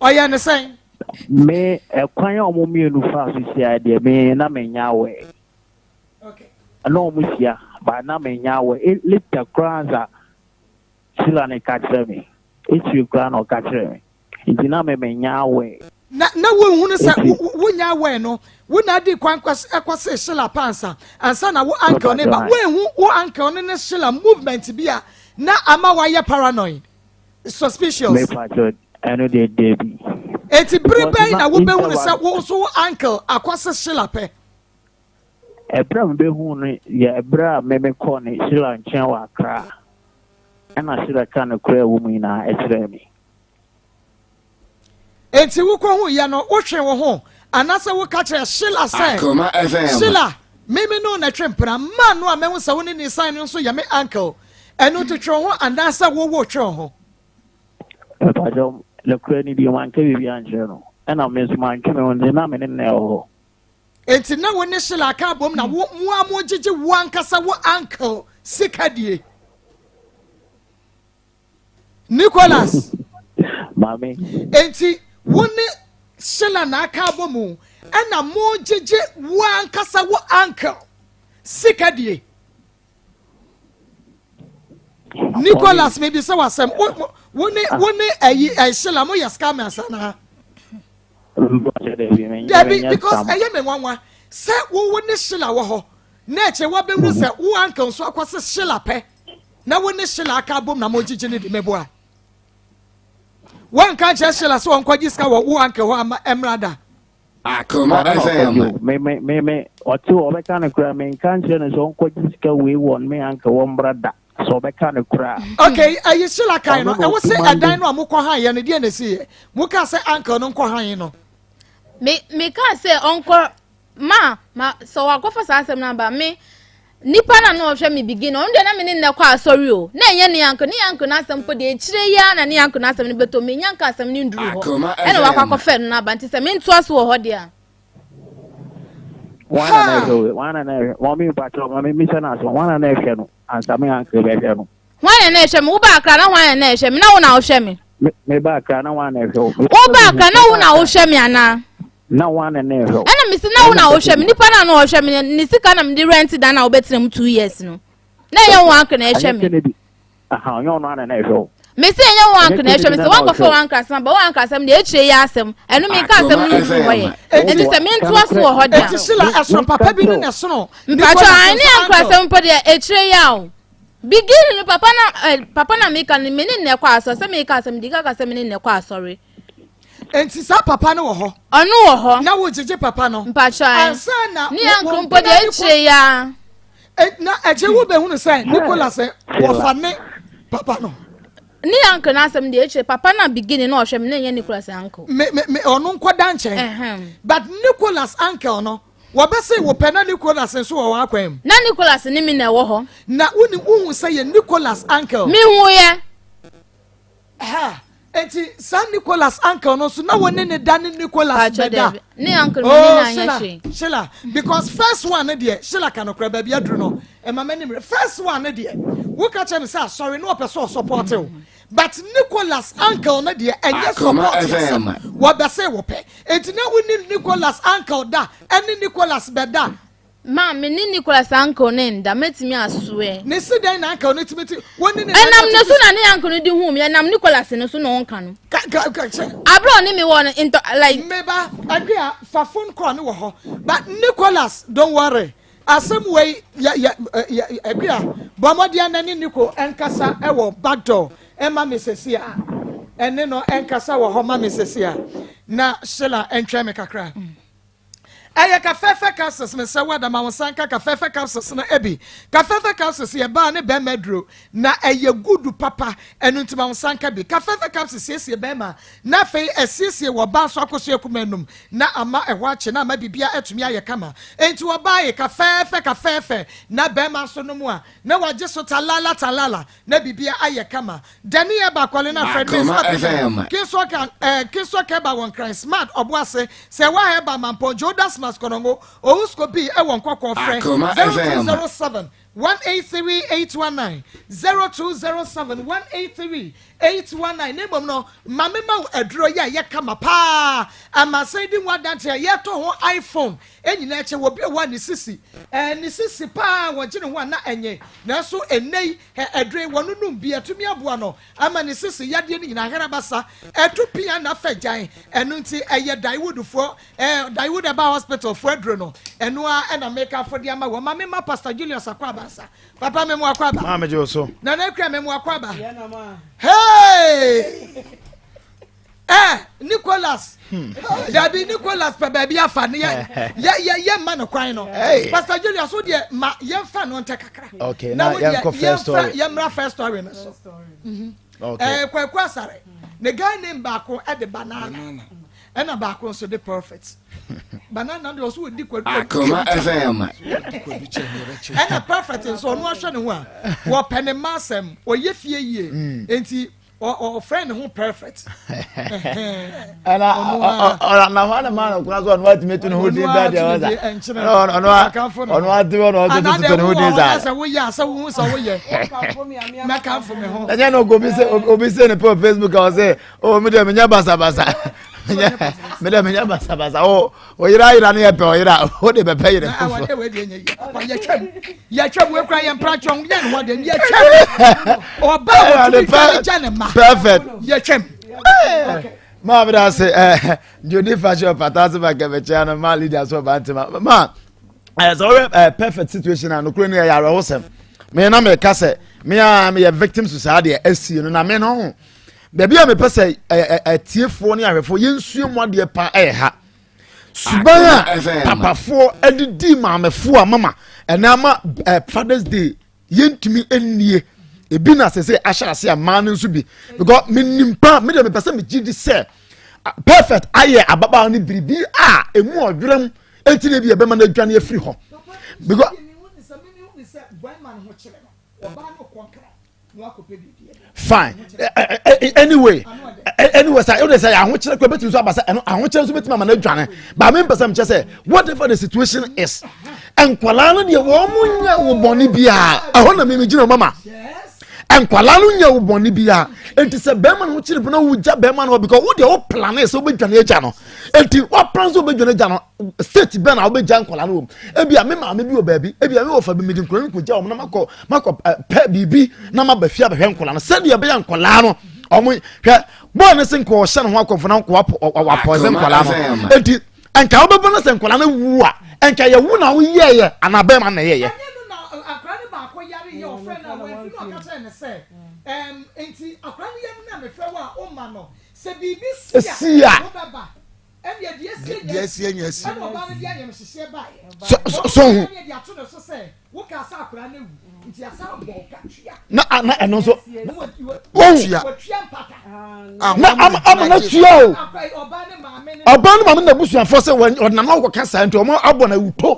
Ɔyɛɛ no sɛn? Me ɛkwan a wɔn mmienu faa so hyiaeɛ deɛ me na mennya aware. Okay. Na wɔn hyia but na mennya aware. Later koraa ansa Sheila na ɛka kyerɛ me. Akyire koraa na ɔka kyerɛ me. Nti na me menya aware. Na na wonhunu sɛ wonya aware no, wo na adi kwan kɔ se Sheila pa ansa ansa na wo uncle ne ba. Woanhu wo uncle no ne Sheila movement bi a na ama wayɛ paranoid, suspicious? Me pakyɛ ɛno deɛ dabi. Eti bere bɛn na wobɛhunu sɛ wo nso wo uncle akɔ se Sheila pɛ? Ɛberɛ a mebɛhuu no yɛ ɛberɛ a me mekɔɔ ne Sheila nkyɛn wɔ Accra. Ɛna Sheila kaa nokorɛ a ɛwɔ mu nyinaa kyerɛɛ me. Enti wukohuiɛ no, wotwee wo ho anaasɛ woka kyerɛɛ Sheila sɛ, Akoma FM. Sheila, me me ne wo na ɛtwe mpena. Man no a mahu sɛ wo ne no resan no nso yɛ me uncle. Ɛno nti twe wo ho anaasɛ wo wotwe wo ho? Mepakyɛw, nokorɛ ni deɛ manka biribiara ankyerɛ no. Ɛna me nso mantwe me ho nti na me ne no na ɛwɔ hɔ. Enti na wo ne Sheila aka abom na wo mo ara mogyegye wo ankasa wo uncle sika die? Nicholas. Maame. Enti wo ne Sheila na aka abɔ mu ɛna mo gyegye wo ankasa wo uncle sika die. Nicholas mi bisa wasɛm wo wo ne wo ne ɛyi ɛyi Sheila mo yɛ scammers anaa. Dabi because ɛyɛ me nwanwa sɛ wo wo ne Sheila wɔ hɔ na ɛkyɛ wabɛhu sɛ wo uncle nso akɔse Sheila pɛ. Na wo ne Sheila aka abom na mogyegye no di meboa. Woanka nkyerɛ Sheila sɛ ɔnkɔgye sika wɔ wo uncle hɔ ama ɛmmra da. Akoma FM. Me me me me ɔte hɔ ɔbɛka no koraa menka nkyerɛ no sɛ ɔnkɔgye sika wei wɔ me uncle hɔ mmra da sɛ ɔbɛka no koraa. Okay, ɛyi Sheila kan no ɛwo se ɛdan no a mokɔ han yɛ no deɛ na ɛsi yɛ mokaa sɛ uncle no nkɔ han no. Me mekaa sɛ ɔnkɔ Ma, ma, sɛ wakɔfa saa asɛm no aba, me, nipa na na ɔhwɛ me begin, ɔno deɛ na me ne nnɛ kɔ asɔre o, na ɛnyɛ ne yanko, ne yanko n'asɛm mpo deɛ akyire yi ara na ne yanko n'asɛm no bɛtɔ, menya nka asɛm no nduru hɔ, ɛna wakɔ akɔfɛ no n'aba, nti sɛ mentoa so wɔ hɔ deɛ a. Wana na ɛhwɛ o, wana na ɛhwɛ, wɔn mi mpakyɛ wɔn mi misa na asɛm, wana na ɛhwɛ no, ansa me yanko bɛhwɛ no. Hwan na na ɛhwɛ me? Wo ba akra na hwan na na ɛhwɛ me? Na wo na wohwɛ me. Me ba akra na hwan na ɛhwɛ wo? Wo ba akra na wo na wohwɛ me anaa? Na hwan na na ɛhwɛ wo? Ɛna mesi na wo na wohwɛ me. Nipa na na ɔhwɛ me ne sika na mede rent dan na wobɛtena mu 2 years no. Na ɛnyɛ wo uncle na ɛhwɛ me. Aha, ɔnyɛ ɔno ana na ɛhwɛ wo. Mesi ɛnyɛ wo uncle na ɛhwɛ me sɛ wankɔfa wo uncle asɛm aba wo uncle asɛm deɛ akyire yɛ asɛm ɛno menka asɛm no nfiri hɔ yɛ ɛnti sɛ mentoa so wɔ hɔ deɛ. Eti Sheila ɛsono papa bi ne na ɛsono. Mpakyɛ ɛne uncle asɛm mpo deɛ akyire yɛ o. Beginning no papa na eh, papa na meka no me ne nnɛ kɔ asɔre sɛ meka asɛm di kaka sɛ me ne nnɛ kɔ asɔre. Nti saa papa no wɔ hɔ. Ɔno wɔ hɔ. Na wo gyegye papa no. Mpakyɛ ayi. Ansa na ne uncle mpo deɛ akyire ya. Na akyire wo bɛhunu sɛ Nicholas wɔfa ne papa no. Ne uncle n'asɛm deɛ akyire papa na beginning na ɔhwɛ me na ɛnyɛ Nicholas uncle. Me me me ɔno nkɔ da nkyɛn. But Nicholas uncle no. Wɔbɛse wo pɛ na Nicholas nso wɔ w'akwan mu. Na Nicholas ne me na ɛwɔ hɔ. Na wonim wohu sɛ yɛ Nicholas uncle. Mehu yɛ. Ha, enti saa Nicholas uncle no nso na wo ne ne da ne Nicholas bɛda. Ne uncle no ne na anyɛ hwee. Sheila, because first one no deɛ Sheila ka nokorɛ baabi aduru no ɛma m'anim re first one no deɛ woka kyerɛ me sɛ asɔre na ɔpɛ sɛ ɔsɔpɔte wo but Nicholas uncle no deɛ ɛnyɛ support asɛm wɔbɛse wo pɛ Enti na wo ne Nicholas uncle da ɛne Nicholas bɛda? Ma me ne Nicholas uncle ne nda, mɛtumi asoɛ. Ne se dɛn na uncle no tumi te wo ne ne Ɛnam ne so na ne uncle no di hu me, ɛnam Nicholas no so na ɔnka no. Ka ka ka kyɛ. Abere ɔne me wɔ no ntɔ like. Meba Akua fa phone call no wɔ hɔ but Nicholas don't worry asɛm wei yɛ yɛ yɛ Akua bɔ mmɔden na ne Nico nkasa ɛwɔ back door Ɛma me sɛsi a. Ɛne no ɛnkasa wɔ hɔ ma me sɛsi a. Na Sheila ɛntwɛn me kakra. Ɛyɛ Kafɛɛfɛ capsules mesrɛ wo Adama wo nsa nka Kafɛɛfɛ capsules no bi. Kafɛɛfɛ capsules yɛ baa ne bɛrima aduro na ɛyɛ good papa ɛno nti ma wo nsa nka bi. Kafɛɛfɛ capsules siesie bɛrima na afei ɛsiesie wɔ baa nso akosua kuma anum na ama ɛhɔ akye na ama biribiara atumi ayɛ kama. Enti ɔbaa ye kafɛɛfɛ kafɛɛfɛ na bɛrima nso nom a na wagye so talala talala na bibia ayɛ kama. Dani Eba Kwalena Fred Mins Akoma Apita FM. Kinsɔ Kan eh, Kinsɔ Keba wɔ Nkran Smart Ɔboase Sɛwa Hɛba Mampɔn Jodas Maskonongo Owusko Bi ɛwɔ Nkɔkɔɔ Frɛ Akoma FM. 0207 183 819 0207 183 819 Na mmom no ma me ma wo aduro yi a ɛyɛ kama paa amansan di ho adanse a yɛtɔ ho iPhone nyinaa kyɛ wɔ bi wɔ hɔ a ne sisi eh, ne sisi paa wɔgye ne ho a na ɛnye nanso ɛnnɛ yi Hɛ aduro yi wɔno nom bi atumi aboa no ama ne sisi yadeɛ no nyinaa aherabasa ɛto pia na fɛ gyan ɛno nti ɛyɛ Daewood foɔ ɛɛ Daewood ɛba hospital foɔ aduro no ɛno ara ɛna meka fo de ama wɔ ma me ma Pastor Julius akɔ aba nsa papa me mo akɔ aba Maa megye wo so. Nana Akua me mo akɔ aba hey Eh, Nicholas. Hmm. Dabi Nicholas pɛ baabi afa no yɛ yɛ yɛ yɛ mma no kwan no. Pastor Julius wo deɛ ma yɛmfa no ntɛ kakra. Okay, na yɛnkɔ first story. Yɛmmra first story no so. Mhm. Okay. Eh, Kwaku Asare. Ne guy name baako de banana. Ɛna baako nso de perfect. Banana deɛ ɔso ɔdi kwadu. Akoma FM. Ɛna perfect nso ɔno ahwɛ ne ho a wɔpɛ ne mma asɛm ɔyɛ fie yie. Mm. Nti. Ɔfrɛ ne ho perfect. Ɛna ɔna na hɔ na maa no kura so ɔno atumi to ne ho din bɛɛ deɛ ɔsa. Ɔno ɔno atumi ɔno ɔto to ne ho din saa. Sɛ woyɛ a sɛ wohu sɛ woyɛ. Mɛkamfo me ho. Ɛnyɛ no obi sɛ obi sɛ ne pɛ wɔ Facebook a ɔsɛ o mi deɛ menyɛ basabasa. Mi deɛ menyɛ basabasa o. Oyera yera no yɛ pɛ ɔyera o de bɛpɛ yere foforɔ. Awɔde wei deɛ nyɛ yie papa yɛtwam yɛtwam wei kura yɛn mpratwam yɛn ho deɛ yɛtwam ɔbaa wɔtumi twa ne gya ne ma perfect yɛtwam. Maa mi da se ɛɛ Jodi fashion pata se ma kɛmɛkyɛ no maa leader so ɔba ntoma maa ɛɛ sɛ ɔyɛ ɛɛ perfect situation a nokura ni ɛyɛ awerɛhosɛm me na meka sɛ me a meyɛ victim so saa deɛ asi no na me no ho baabi a mepɛ sɛ ɛɛ ɛtiefoɔ ne ahwɛfoɔ yɛnsua mu adeɛ pa ɛyɛ ha. Suban a papafoɔ de di maamefoɔ a mama ɛna ama eh, Father's Day yɛntumi nnie ebi na sɛ sɛ ahyɛ ase a mmaa no nso bi because menim pa me deɛ mepɛ sɛ megye di sɛ perfect ayɛ ababaawa no biribi a emu ɔdwerɛm eti na ebi ɛbɛma no adwane afiri hɔ because. Fine. Anyway, anyway, sɛ ɛwɔ sɛ ahokyerɛ kura bɛtumi nso aba sɛ ɛno ahokyerɛ nso bɛtumi ama no adwane. But mi mpɛ sɛ mekyɛ sɛ whatever the situation is, nkwadaa no deɛ wɔn mo nyɛ wo bɔne biara ɛhɔ na mímí gyina mama. Nkwadaa no nyɛ wo bɔne biara eti sɛ bɛrima no ho kyerɛ na wogya bɛrima no hɔ because wo deɛ wo plane sɛ wobɛdwane agya no eti wa plan sɛ wobɛdwane agya no state bɛn na wobɛgya nkwadaa no wɔ mu ebi a me maame bi wɔ baabi ebi a me wɔfa bi mede nkwadaa no kɔgya wɔn na makɔ makɔ pɛ biribi na maba fie abɛhwɛ nkwadaa no sɛdeɛ ɛbɛyɛ nkwadaa no wɔn hwɛ bɔɔl no se nka ɔhyɛ ne ho akɔmfo na nka wapɔse nkwadaa no eti nka wobɛbɔ no sɛ nkwadaa no wu a nka yɛ wo na woyɛɛyɛ anaa bɛrima na ɛyɛyɛ. Esi a. Deɛ asi anya asi. So so ho. Na na ɛno nso wɔn na ama ama na tua o ɔbaa no maame na abusuafoɔ sɛ wɔn ɔnam akɔ kasa nti wɔn abɔ na awuto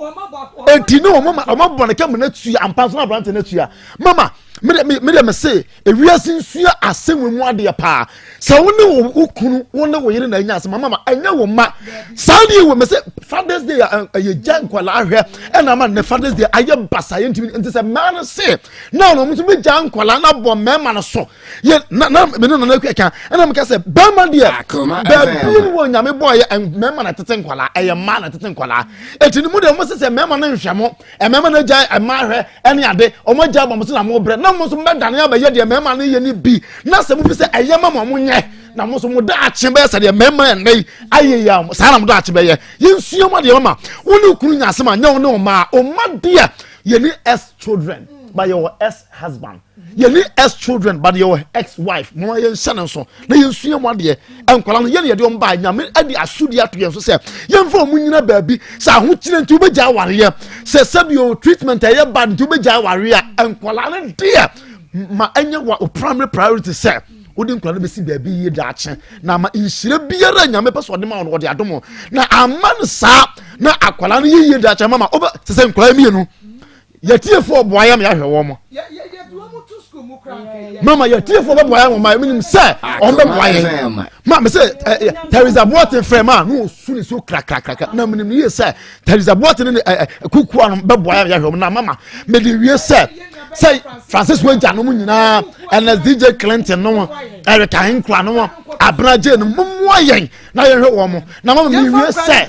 eti ne wɔn wɔn abɔ na kɛmɛ na tua ampa nso na aberante na tua mama mi de mi de mi se Ewiase nsua asɛm wɔ mu adeɛ paa. Sɛ wo ne wo kunu, wo ne wo yere na anya asɛm, mama ɛnyɛ wo mma. Saa deɛ wɔ mɛ sɛ Father's Day ɛyɛ gya nkwadaa hwɛ ɛna ama ne Father's Day ayɛ basa yɛ ntumi nti sɛ mmaa no se na wɔn nso bɛ gya nkwadaa na bɔ mmarima no so yɛ na na mene nana akua ka ɛna meka sɛ bɛrima deɛ baabi no wɔ nyame bɔ yɛ mmarima na tete nkwadaa ɛyɛ mmaa na tete nkwadaa eti ne mu deɛ wɔn sɛ sɛ mmarima no nhwɛ mo mmarima no agya mmaa hwɛ ɛne ade wɔn agya bɔ mo so na mo brɛ na mo nso mbɛdane abɛyɛ deɛ mmarima no yɛ no bi na sɛ mo fi sɛ ɛyɛ ma mo mo nyɛ na mo nso mo daakye bɛyɛ sɛ deɛ mmarima ɛnɛ yi ayɛ yi a saa na mo daakye bɛyɛ yɛnsua mu adeɛ mama wo ne okunu nya asɛm a nyɛ wo ne ɔmaa ɔma deɛ yɛne ex children but yɛwɔ ex husband yɛne ex children but yɛwɔ ex wife mo yɛnhyɛ no nso na yɛnsua mu adeɛ nkwadaa no yɛne yɛde wɔn baa nyame de asodi ato yɛn so sɛ yɛmfa wɔn nyina baabi sɛ ahokyerɛ nti wobɛgya awareɛ sɛ sɛbio treatment ɛyɛ bad nti wobɛgya awareɛ a nkwadaa no deɛ ma ɛnyɛ wa primary priority sɛ wode nkwadaa no bɛsi baabi yie daakye na ama nhyira biara nyame pɛ sɛ ɔde ma wɔn ɔde adom na ama no saa na akwadaa no yɛ yie daakye mama wobɛ sɛ sɛ nkwadaa mmienu yɛtiefoɔ boa yɛ ma yɛahwɛ wɔn mo mama yɛtiefoɔ bɛboa yɛ wɔn ma menim sɛ wɔn bɛboa yɛn ma me sɛ Teresa Boateng frɛ ma na ɔsu ne so krakrakrakra na menim yie sɛ Teresa Boateng ne kukua no bɛboa yɛ ma yɛahwɛ wɔn na mama mede wie sɛ sɛ Francis Wagya no mu nyinaa ɛnɛ DJ Clinton no Eric Ahenkura no Abena Jane no mmoa yɛn na yɛhwɛ wɔn mo na mama mewie sɛ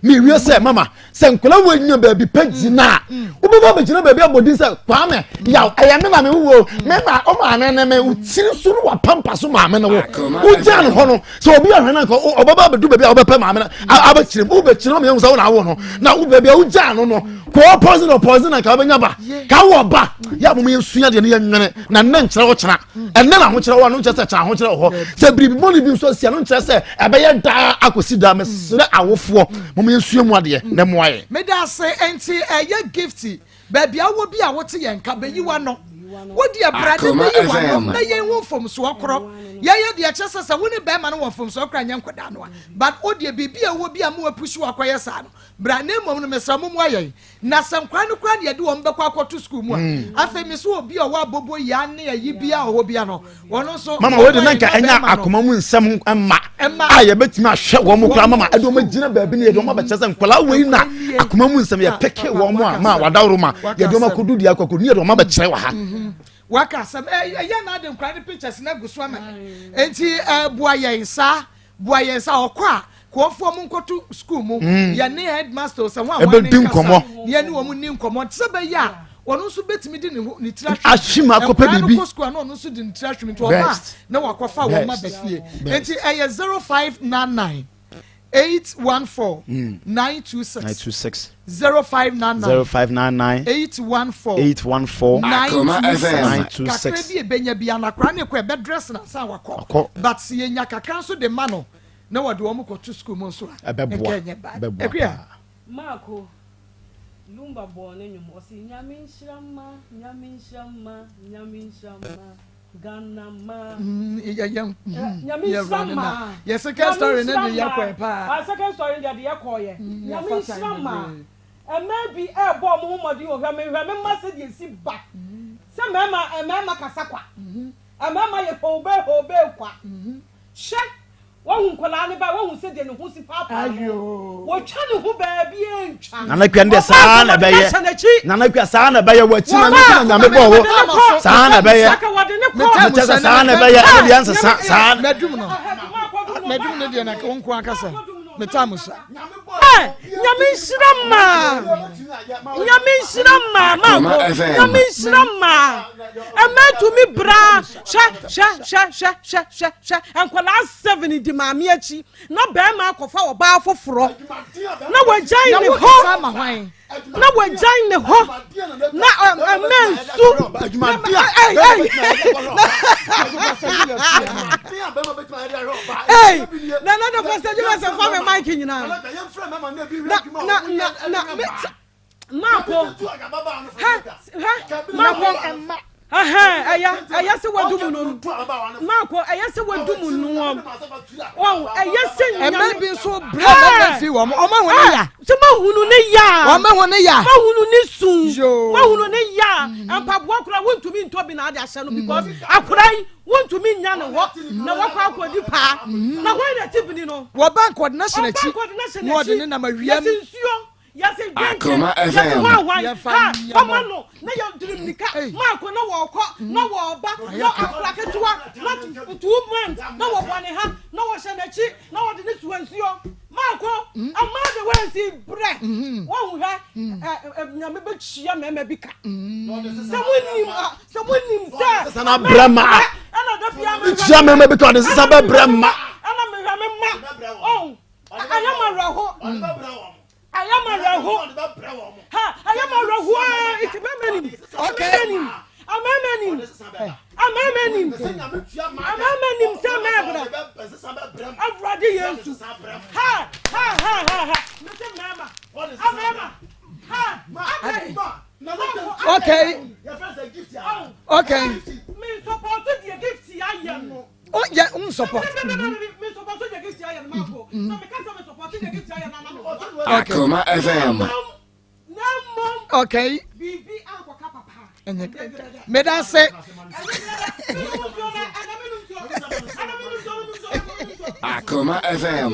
mewie sɛ mama Sɛ nkwadaa wo nya baabi pɛ gyina a, wobɛba abɛgyina baabi abɔ din sɛ Kwame yaw ɛyɛ me na me wuo me ma o maame ne me wo tiri so no wapampa so maame ne wo wogyaa no hɔ no sɛ obi ahwɛ no nka ɔbɛba abɛdu baabi a wobɛpɛ maame no abɛkyerɛ mu wobɛkyerɛ ma yɛhu sɛ wo na awo no na wo baabi a wogyaa no no kɔɔ pɔse na ɔpɔse na nka wobɛnya ba ka wɔ ba yɛ abom yɛsua deɛ no yɛnwene na nnɛ nkyerɛ wo kyena ɛnɛ na ahokyerɛ wɔ no nkyerɛ sɛ kyerɛ ahokyerɛ wɔ hɔ sɛ biribi bɔne bi nso asi no nkyerɛ sɛ ɛbɛyɛ daa akɔsi daa mesrɛ awofoɔ mom yɛnsua mu adeɛ na mmoa yɛn. Meda ase nti ɛyɛ gift baabi a wowɔ bi a wote yɛn nka bɛyi w'ano. Wo deɛ bra ne bɛyi w'ano na yɛn hu mfomsoɔ korɔ. Yɛyɛ deɛ kyerɛ sɛ sɛ wo ne bɛrima no wɔ mfomsoɔ korɔ a nyɛ nkwadaa no a. But wo deɛ biribi a ɛwɔ bi a mo apushi wo akɔyɛ saa no bra na mmom no mesrɛ mo moa yɛn. Na sɛ nkwadaa no koraa na yɛde wɔn bɛkɔ akɔto sukuu mu a afei me so obi a ɔwɔ abobo yaa ne ayi bia ɔwɔ bia no wɔn nso. Mama wei de na nka ɛnyɛ akoma mu nsɛm mma a yɛbɛtumi ahwɛ wɔn mo koraa mama ɛde wɔn agyina baabi ne yɛde wɔn abɛkyerɛ sɛ nkwadaa wei na akoma mu nsɛm yɛpeke wɔn a ma wadaworo ma yɛde wɔn akɔdu deɛ akɔkɔ ne yɛde wɔn abɛkyerɛ wɔ ha. Mhm. Waka asɛm ɛyɛ na ade nkwadaa ne pictures na agu so ama nti ɛboa yɛn saa. Boa yɛn sɛ ɔkɔ a kɔɔfoɔ mo nkɔto sukuu mu mm. yɛne headmaster sɛ ho a wɔn ne nkasa na yɛne wɔn ni nkɔmmɔ te sɛ bɛyɛ a ɔno nso bɛtumi de ne tiri ahwim akɔpɛ biribi nkwadaa no kɔ sukuu a na ɔno nso de ne tiri ahwim nti ɔba a na wakɔfa wɔn aba fie nti ɛyɛ 0599 814 926 926 0599 0599 814 814 926 kakra bi ebenya bi anakora ne kɔ ɛbɛ dress na san wakɔ but sɛ yɛnya kakra nso de ma no na wɔde wɔn kɔto sukuu mu nso a ɛbɛboa ɛbɛboa paa. Maako Lumba bɔɔ ne nwom ɔse Nyame nhyira mma Nyame nhyira mma Nyame nhyira mma Ghana mma. Nyame nhyira mma. Yɛ second story ne de yɛ kɔɛ paa. Ah second story de yɛ kɔɔ yɛ. Nyame nhyira mma. Mmaa bi ɛɛbɔ ɔmo ho mmɔden o hwɛ me hwɛ me mma sɛdeɛ esi ba. Sɛ mmarima mmarima kasa kwa. Mmarima yɛ hobee hobee kwa. Hwɛ Wahu nkwadaa no ba, wahu sɛdeɛ ne ho si paapaa no. Wɔtwa ne ho baabi ntwa. Nana Kua deɛ saa na ɛbɛyɛ. Nana Kua saa na ɛbɛyɛ wɔ akyi na ne na nyame bɔɔ wo. Saa na ɛbɛyɛ. Mekyɛ sɛ saa na ɛbɛyɛ ɛno deɛ nsesa saa. Mɛdum no. Mɛdum no deɛ na wo nko akasa. Metaa mo sa. Nyame nhyira maa. Nyame nhyira maa maako. Nyame nhyira maa. Ɛmɛ tumi bra. Hwɛ hwɛ hwɛ hwɛ hwɛ hwɛ hwɛ nkwadaa seven di maame akyi na bɛrima akɔfa ɔbaa foforɔ na wagyan ne hɔ na wagyan ne hɔ na ɛmɛ nsu ɛy na na dɔkɔ sɛ juma sɛ fa mi mic nyinaa na na na na. Maako hɛ hɛ maako ɛhɛn ɛyɛ ɛyɛ sɛ wadu mu no maako ɛyɛ sɛ wadu mu no wɔn ɛyɛ sɛ nyame ɛmɛ bi nso brɛ bɛbɛ fi wɔn ɔmo ahun ne ya sɛ ma hunu ne ya wɔn ahun ne ya ma hunu ne sun ma hunu ne ya mpaboa kora wontumi ntɔ bi na ade ahyɛ no because akora yi wontumi nya ne hɔ na wakɔ akɔdi paa na wɔn na ti bini no wɔ bank ɔde n'ahyɛ n'akyi na ɔde ne nam awia mu yɛsi nsuo. Yɛse Akoma dwendwen, yɛse FM. hwan hwan, Yɛmfa ha, nyɛ fama mo. no, na yɛdiri mmirika, maako na wɔɔkɔ, na wɔɔba, na akora ketewa, na 2 months, na wɔbɔ ne ha, na wɔhyɛ n'akyi, na wɔde ne soa nsuo. Maako, ɛmaa de wɔansi brɛ, wɔhu hwɛ, ɛ, ɛ, Nyame bɛtua mmarima bi ka. Sɛ monim a, sɛ monim sɛ, Sesa na brɛ ma. ɛna da biara mehwɛ Tua mmarima bi ka ɔde sesa bɛbrɛ ma. ɛna mehwɛ me mma, ɔn, ɛyɛ ma awerɛho. Ɛyɛ ma awerɛho. Ha, ɛyɛ ma awerɛho aa, nti mɛmɛ nim. Okay. Mɛmɛ nim. Amɛmɛ nim. Amɛmɛ nim. Amɛmɛ nim sɛ mɛbrɛ. Awurade Yesu. Ha, ha, ha, ha, ha. Mese mɛma. Amɛma. Ha, adɛn. Okay. Okay. Me support deɛ gift ayɛ no. Oh, yeah, um support. Akoma FM. Okay. Meda se. Akoma FM.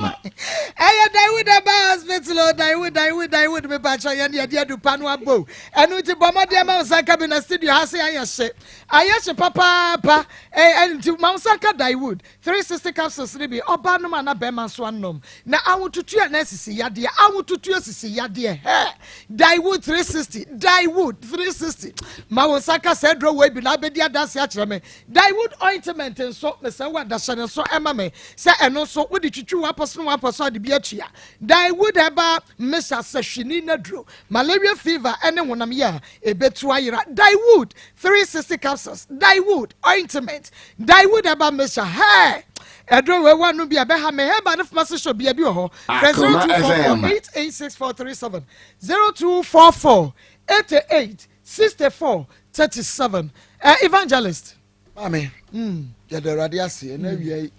Ɛyɛ Daiwood Aba Hospital o Daiwood Daiwood Daiwood mepakyɛ yɛn deɛ deɛ dupa no abo ɛno nti bɔ mmɔden ama wo nsa nka bi na studio ha se ayɛ hye Ayɛ hye papaapa eh, nti ma wo nsa nka Daewood 360 capsules no bi, ɔbaa nom a na bɛɛma nso anom, na ahotutuo anaa sisi yadeɛ, ahotutuo sisi yadeɛ, hɛ! Daewood 360, Daewood 360, ma wo nsa nka saa aduro wei bi na abɛdi adanse akyerɛ me. Daewood ointment nso, mesrɛ wo adahyɛ no nso ɛma me, sɛ ɛno nso wode twitwi w'apɔ so ne w'apɔ so ade bi atua. Daewood herbal mixture sahwini n'aduro, malaria fever ɛne honam yea ɛbɛtu ayera. Daewood 360 capsules, Dyewood ointment, Dyewood herbal mixture, hey! Ɛduro wei wa no bi a bɛha me herbal ne pharmacy shop bia bi wɔ hɔ. Frɛ Akoma 0244 FM. 886437 0244 88 64 37. Eh, evangelist. Maame, mm. yɛda Awurade ase ɛna mm. awia yi.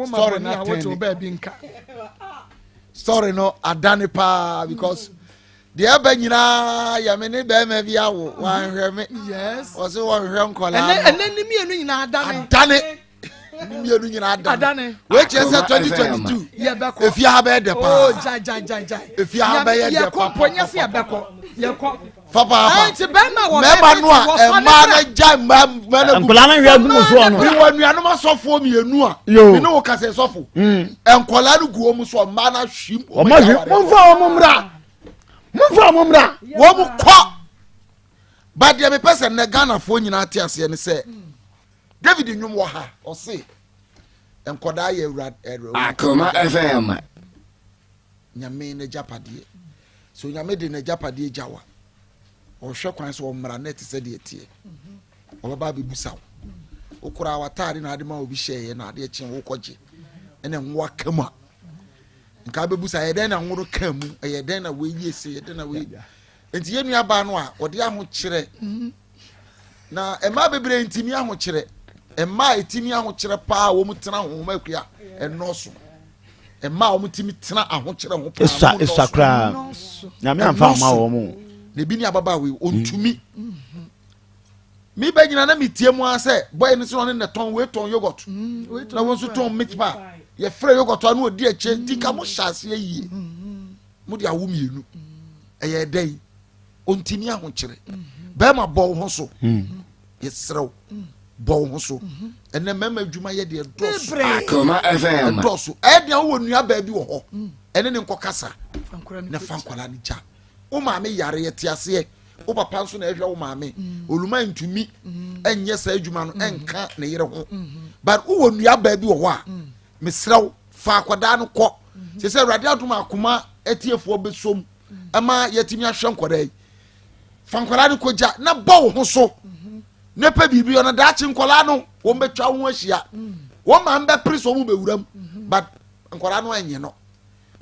Story na atɛn ne. Story no adane paa because deɛ ɛba nyinaa yɛ me ne bɛrima bi awo wanhwɛ me. Yes. Ɔsɛ wɔnhwɛ nkɔlaa no. Ɛnɛ ne mmienu nyinaa adane. Adane. Ne mmienu nyinaa adane. Wei kyerɛ sɛ 2022. Yɛbɛkɔ. Efie ha bɛyɛ dɛ paa. Oh gya gya gya gya. Efie ha bɛyɛ dɛ paa. Yɛkɔ mpo nyɛ sɛ yɛbɛkɔ. Yɛkɔ. Papaapa. Nti bɛrima wɔ mmarima no a mmaa no gya mmaa mmaa no gu. Nkwadaa no hwɛ agu mu soɔ no. Mewɔ nuanom asɔfoɔ mmienu a. Yoo. Me ne wo kasa sɔfo. Mm. Nkwadaa no gu wɔn so mmaa no ahwim. Wɔn ahwim. Momfa wɔn mmra. Momfa wɔn mmra. Wɔn kɔ. Ba deɛ mepɛ sɛ nnɛ Ghanafoɔ nyinaa te aseɛ ne sɛ David nnwom wɔ ha ɔse nkwadaa yɛ awurade. Akoma FM. Nyame n'agyapadeɛ. Sɛ Onyame de n'agyapadeɛ gya wo a, ɔhwɛ kwan sɛ ɔmmra na ɛte sɛ deɛ ɛteɛ. Ɔbɛba abɛbusa wo. Wo koraa w'ataade na ade ma obi hyɛeɛ na adeɛ kye wokɔgye ɛna ngo aka mu a, nka abɛbusa ɛyɛ dɛn na ngo no ka mu, ɛyɛ dɛn na wei yie se, ɛyɛ dɛn na wei. Nti yɛn nuabaa no a ɔde ahokyerɛ Na mmaa bebree ntumi ahokyerɛ. Mmaa a ɛtumi ahokyerɛ paa a wɔn tena honhom akua ɛnɔɔso. Mmaa a wɔn tumi tena ahokyerɛ ho paa Esua esua koraa. Nyame amfa ama wɔn o. Na ebi ne ababaawa yi ɔntumi. Mi bɛ nyina na mi tie mu ara sɛ bɔyɛ no sɛ ɔne na tɔn wei tɔn yogurt mm, na wɔn nso tɔn meat pie yɛfrɛ yogurt ano ɔdi akyire nti ka mo hyɛ aseɛ yie mo de awo mmienu ɛyɛ dɛn ɔntumi ahokyere bɛrima bɔ wo ho so yɛserɛ wo bɔ wo ho so ɛnɛ mmarima adwuma yɛ deɛ dɔɔso ɛdɔɔso ɛdeɛ wowɔ nua baa bi wɔ hɔ ɛne ne nkɔ kasa na fa nkwadaa no gya wo maame yare yɛte aseɛ wo papa nso na ɛhwɛ wo maame oluma ntumi ɛnyɛ saa adwuma no ɛnka ne yere ho but wowɔ nua baa bi wɔ hɔ a mesrɛ wo fa akwadaa no kɔ sɛ sɛ awurade adom akoma atiefoɔ bɛsom ɛma yɛatumi ahwɛ nkwadaa yi fa nkwadaa no kɔgya na bɔ wo ho so na pɛ biribi ɔno daakye nkwadaa no wɔn bɛtwa wo ho ahyia wɔn maa bɛpere sɛ wɔn bɛwura mu but nkwadaa no ɛnyɛ no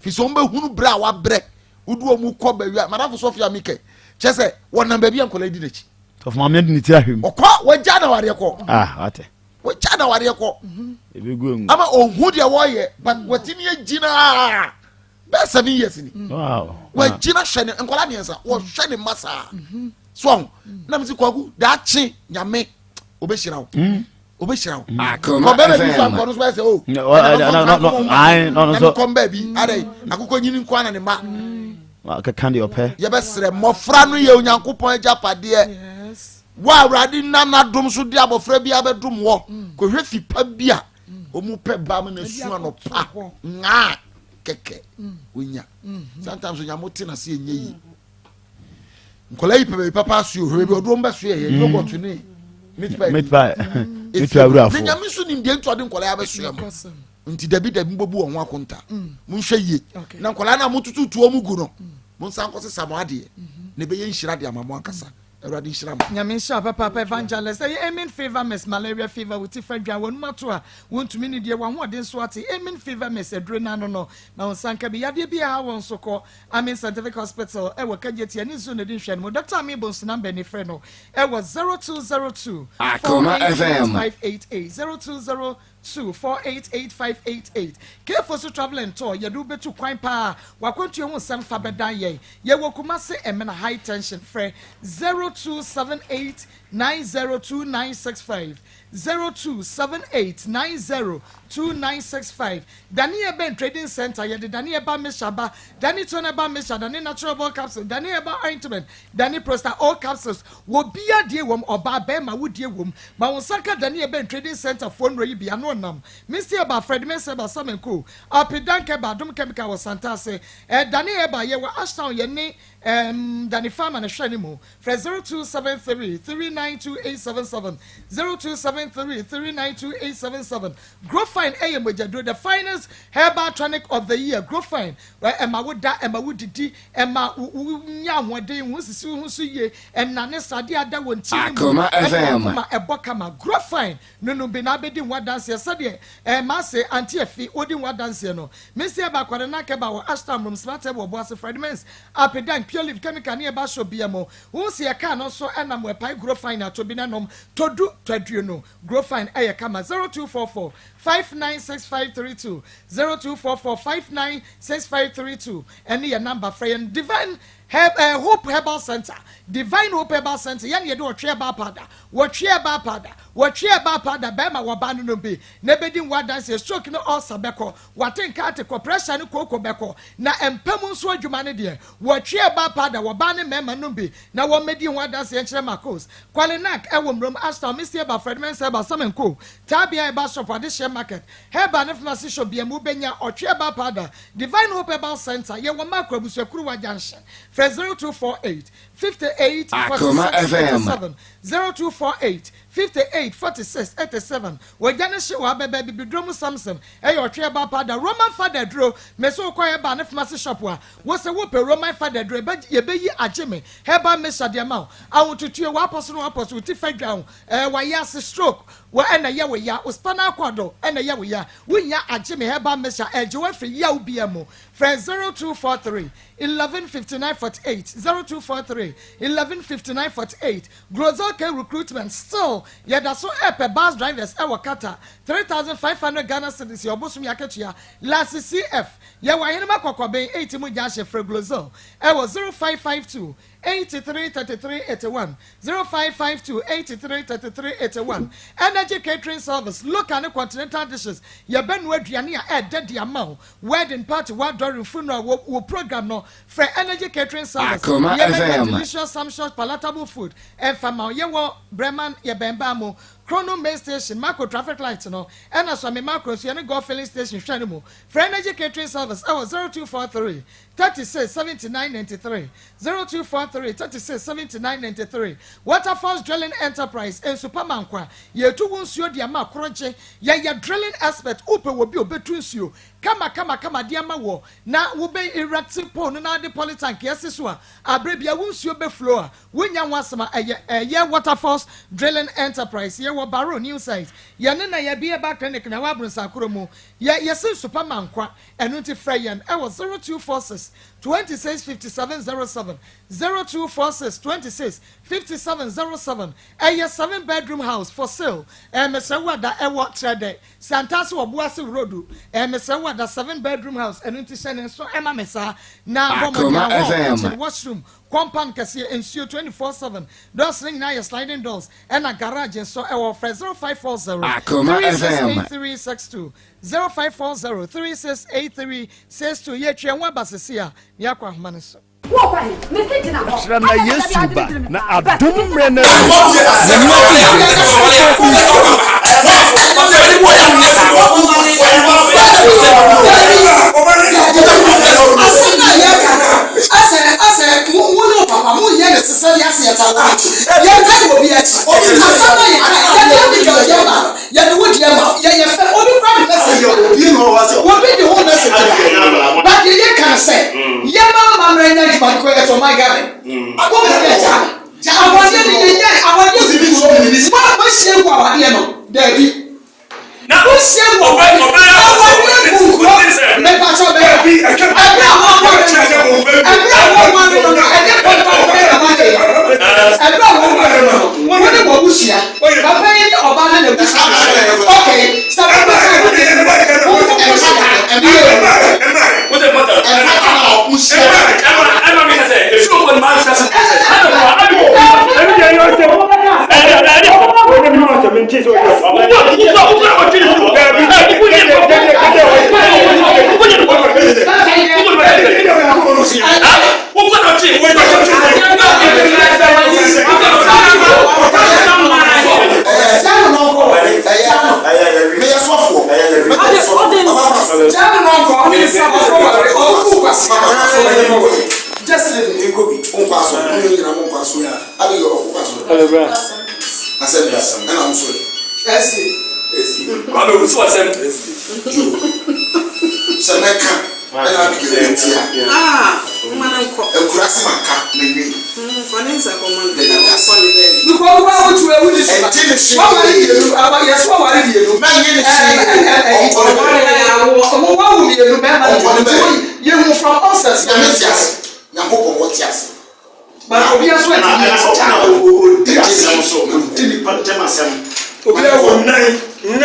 fi sɛ wɔn bɛhunu berɛ a wabrɛ wodi wɔn kɔ baabi a madamfo sɔfia mi kɛ kyɛ sɛ wɔnam baabi a nkwadaa di n'akyi. Sɔfo maame de ne ti ahwɛ mu. Ɔkɔ wɔgya na wadeɛ kɔ. Ah wate. Wɔgya na wadeɛ kɔ. Ama ohun deɛ wɔyɛ but wɔtumi agyina. bɛɛ seven years ni wagyina hwɛ ne nkwadaa mmiɛnsa wɔhwɛ ne mma saa mm-hmm. so ɔho na mesi kwaku daakye nyame obɛhyira wo mm. obɛhyira wo mm. kɔ bɛrɛ bi so akɔ no so bɛyɛ sɛ o ɛna kɔm baabi adɛ akokɔ nyini nko ana ne mma keka deɛ ɔpɛ yɛbɛsrɛ mmɔfra no yɛ onyankopɔn agyapadeɛ wo awurade nana dom so de abɔfra bi abɛdom wɔ mm. kɔhwɛ fi pa bi a wɔn pɛ ba mu na su anɔpa ngaa kɛkɛ onya sometimes onya mo te na se enye yi nkɔla yi pɛ baabi papa aso yɛ baabi ɔdo wɔn bɛ so yɛ yɛ yogurt ne meat pie meat pie meat pie awurafo ne nyame nso nim deɛ nti ɔde nkɔla yi abɛso yɛ mo nti dabi dabi mo bɛbu wɔn ho akonta mo nhwɛ yie na nkɔla no a mo tutu tuo mo gu no mo nsa nkɔ sesa mo adeɛ na ɛbɛyɛ nhyira de ama mo ankasa. Awurade nhyira mo. Nyame nhyira wo papaapa Evangelist. Ɛyɛ Amen Fever Mist Malaria Fever wo ti fa dwan w'anum ato a wontumi nidie w'ahoɔden so ate Amen Fever Mist aduro no ano no ma wo nsa nka bi yadeɛ bi ɛha wo nso kɔ Amen Scientific Hospital ɛwɔ Kagyetia ne Zoo na ɛdi nhwɛanimu Doctor Amin Bonsu number ni frɛ no ɛwɔ 0202 Akoma FM. 488588 020 2 488 588 Kefo so Travel and Tour yɛde wo bɛtu kwan paa W'akwantuo ho nsɛm fa bɛdan yɛn Yɛwɔ Kumasi Emena High Tension Frɛ 0278 902965 0278 902965 Dani Eben Trading Centre Yɛde Dani Herbal Mixture ba Dani Tone Herbal Mixture Dani Natural Herbal Capsule Dani Herbal Ointment Dani Prosta O Capsules Wɔ bia die wom, ɔbaa, bɛɛma, wo die wom. Ma wo nsa nka Dani Eben Trading Centre foɔ nnuro yi bi, ano ɔnam, Misty Herbal, Fred Mensah Herbal, Sam Co, Alpi Dank Herbal, Adom Chemical wɔ Santase, eh, Dani Herbal, yɛ wɔ Ashtown, yɛ ne ehm, Dani Pharma na hwɛ ne mu. Frɛ 0273 392877, 0273. 073 392 877. Grofine ɛyɛ mogyaduro, the finest herbal tonic of the year. Grofine ɛma wo da, ɛma wo didi, ɛma wo wo nya ahoɔden, wo sisi wo ho so yie, ɛnane sradeɛ ada wɔ ntini mu, Akoma ɛma FM. wakoma ɛbɔ kama. Grofine no nom bi na abɛdi ho adanseɛ sɛdeɛ ɛɛ maase Auntie Afi ɔdi ho adanseɛ no. Mesi ɛba akwade na kɛba wɔ Ashtown Room, Smart Table wɔ Boase, Fred Mens, Apedan, Pure Leaf Chemical ne ɛba shop bia mu. Wo si ɛkaa no nso ɛnam wɔ ɛpae Grofine ato bi na nom tɔ du tɔ 20. Grofine ɛyɛ kama. 0244 596532, 0244 596532 ɛne yɛ number, frɛ yɛn. Divine Hope Herbal Center, Divine Hope Herbal Center, yɛn yɛde wɔtwe ɛba powder, wɔtwe ɛba powder, wɔtwe ɛba powder. Bɛrima wɔba no no bi na ebedi nwa adanseɛ, stroke ne ulcer bɛkɔ, wate nka ate kɔ, pressure ne kooko bɛkɔ, na mpam nso adwuma ne deɛ wɔtwe ɛba powder. Wɔba ne mmarima no bi na wɔmmɛdi ho adanseɛ nkyerɛ Marcos Kwalenak ɛwɔ Mmurom, Ashtown, Misty Eba, Fredman Seba, Samenko Tabia, Ɛba shop, Adehyɛ Market, Herbal ne pharmacy shop bia mu bɛnya ɔtwe ɛba powder. Divine Hope Herbal Center, yɛwɔ Makro Abusuakuruwa Junction. Frɛ 0248 58 Akoma 46 FM. 87, 0248 58 46 87. Wɔgya ne hye wɔ abɛbɛ bibiduro mu. Samson ɛyɛ ɔtwe ɛba powder, Roman father duro. Mɛsɛ wokɔ ɛba ne pharmacy shop a wosɛ wopɛ Roman father duro, yɛbɛyi agye me herbal mixture deɛ ma wo. Ahotutuo wapɔ so no, wapɔ so, woti fa dwa ho, wayɛ ase stroke wɔ ɛna yɛ wo ya, wo spinal cord ɛna yɛ wo ya, wonya agye me herbal mixture ɛgye wo afiri yaw bia mu. Frɛ 0243 11 59 48, 0243 11 59 48. Glozal K Recruitment, still yɛda so ɛpɛ bus drivers ɛwɔ Kata, 3,500 Ghana cedis yɛ ɔbosom yɛ akatua. Lasi CF, yɛwɔ Ahenema Kɔkɔbɛn 8 mu gya ahyɛ. Frɛ Glozal ɛwɔ 0552 83 33 81, 0552 83 33 81. Energy Catering Service, local ne continental dishes, yɛbɛnoa aduane a ɛɛdɛ de ama wo. Wedding party, wadɔre, funeral, wɔ program no, frɛ Energy Catering Service. Akoma Yɛbɛnoa FM. delicious, sumptuous, palatable food ɛmfa ma wo. Yɛwɔ Breman, yɛbɛn baa mu Krono main station, Mako traffic light no ɛna Sɔmi Mako nso yɛne Golf filling station hwɛ no mu. Frɛ Energy Catering Service ɛwɔ 0243 36 79 93, 0243 36 79 93. Waterfalls Drilling Enterprise, Nsupa Mankwa, yɛtu wo nsuo de ama korɔgye. Yɛyɛ drilling expert. Wopɛ wɔ bi obetu nsuo kama kama kama de ama wɔ na wobɛ erect pole no na ade polytank yɛsi so a, abere bia wo nsuo bɛ flow a wonya ho asɛm a ɛyɛ Waterfalls Drilling Enterprise. Yɛwɔ Baro New Site, yɛne na yɛbi ɛba clinic na ɛwɔ Abronsakoro mu. Yɛ yɛsi Nsupa Mankwa. Ɛno nti frɛ yɛn ɛwɔ 0246 26 57 07, 0246 26 57 07. Ɛyɛ seven bedroom house for sale. Ɛmɛsɛ wada ɛwɔ Trɛdɛ Santase wɔ Buase Road. Ɛmɛsɛ wada seven bedroom house. Ɛno nti hyɛ ne nso ɛma me saa na bɔ Akoma mmɔden awɔ FM. kitchen, washroom, compound kɛseɛ, nsuo 24/7, doors ne nyinaa yɛ sliding doors, ɛna garage nso ɛwɔ. Frɛ 0540 Akoma FM. 368362, 0540 368362. Yɛtwa ho aba sese a ne akɔ ahoma no so. Kyerɛ na Yesu ba na adom mmerɛ no adu. Asɛm na yɛka no, asɛ mo ne wo papa moyɛ ne sesɛ de ase yɛta wo akyi, yɛnka ne obi akyi. Asɛm na yɛka, yɛde Abigail deɛ ma no, yɛde wo deɛ ma yɛyɛ fɛ. Obi kora de message, obi de wo message ba, but deɛ yɛka no sɛ yɛma amammerɛ nya adwuma no kɔ yɛtɔ ɔman Ghana wobɛtɛ gya awadeɛ no, yɛnya awadeɛ gu wahyia gu awadeɛ no daabi wohyia gu awadeɛ gu nkuro mepatɔ bɛyɛ ɛberɛ a wɔware no, ɛberɛ a wɔware no no, ɛnyɛ pɔmpɔmpɔ na wɔayɛ. Ɛberɛ a wɔware no no, wɔn ne wɔn abusua, papa yi ne ɔbaa ne n'abusua. Okay, sɛ papa sɛ wɔn ne wɔn abusua Just leave it. Nkobi, nkwa so, mo nyina mo nkwa so. Abigail, ɔkwa so. Asɛm da, ɛna nso. Kwame wusu asɛm. Sɛ mɛka ɛna Abigail bɛti a. Ah, mma no nkɔ. Akurase maka menwi. Fa ne nsa kɔma no. Yɛ Nyame ase. Ɔnkɔ ne baabi. Because wo a wotu ewu di so. Ɛnti ne hwee. Waware mmienu, awa yɛsɛ waware mmienu. Mɛnye ne hwee. Ɔnkɔ ne baabi. Wo wawo mmienu bɛrima Ɔnkɔ ne mmienu. baabi. Yɛhu from onset. Nyame te ase. Nyankopɔn ɔte ase. But obiara nso antumi Ɛna ankyɛ. ɔdi asɛm so, ɔdi nipa ntam asɛm. Obiara wɔ nan nan. Wonim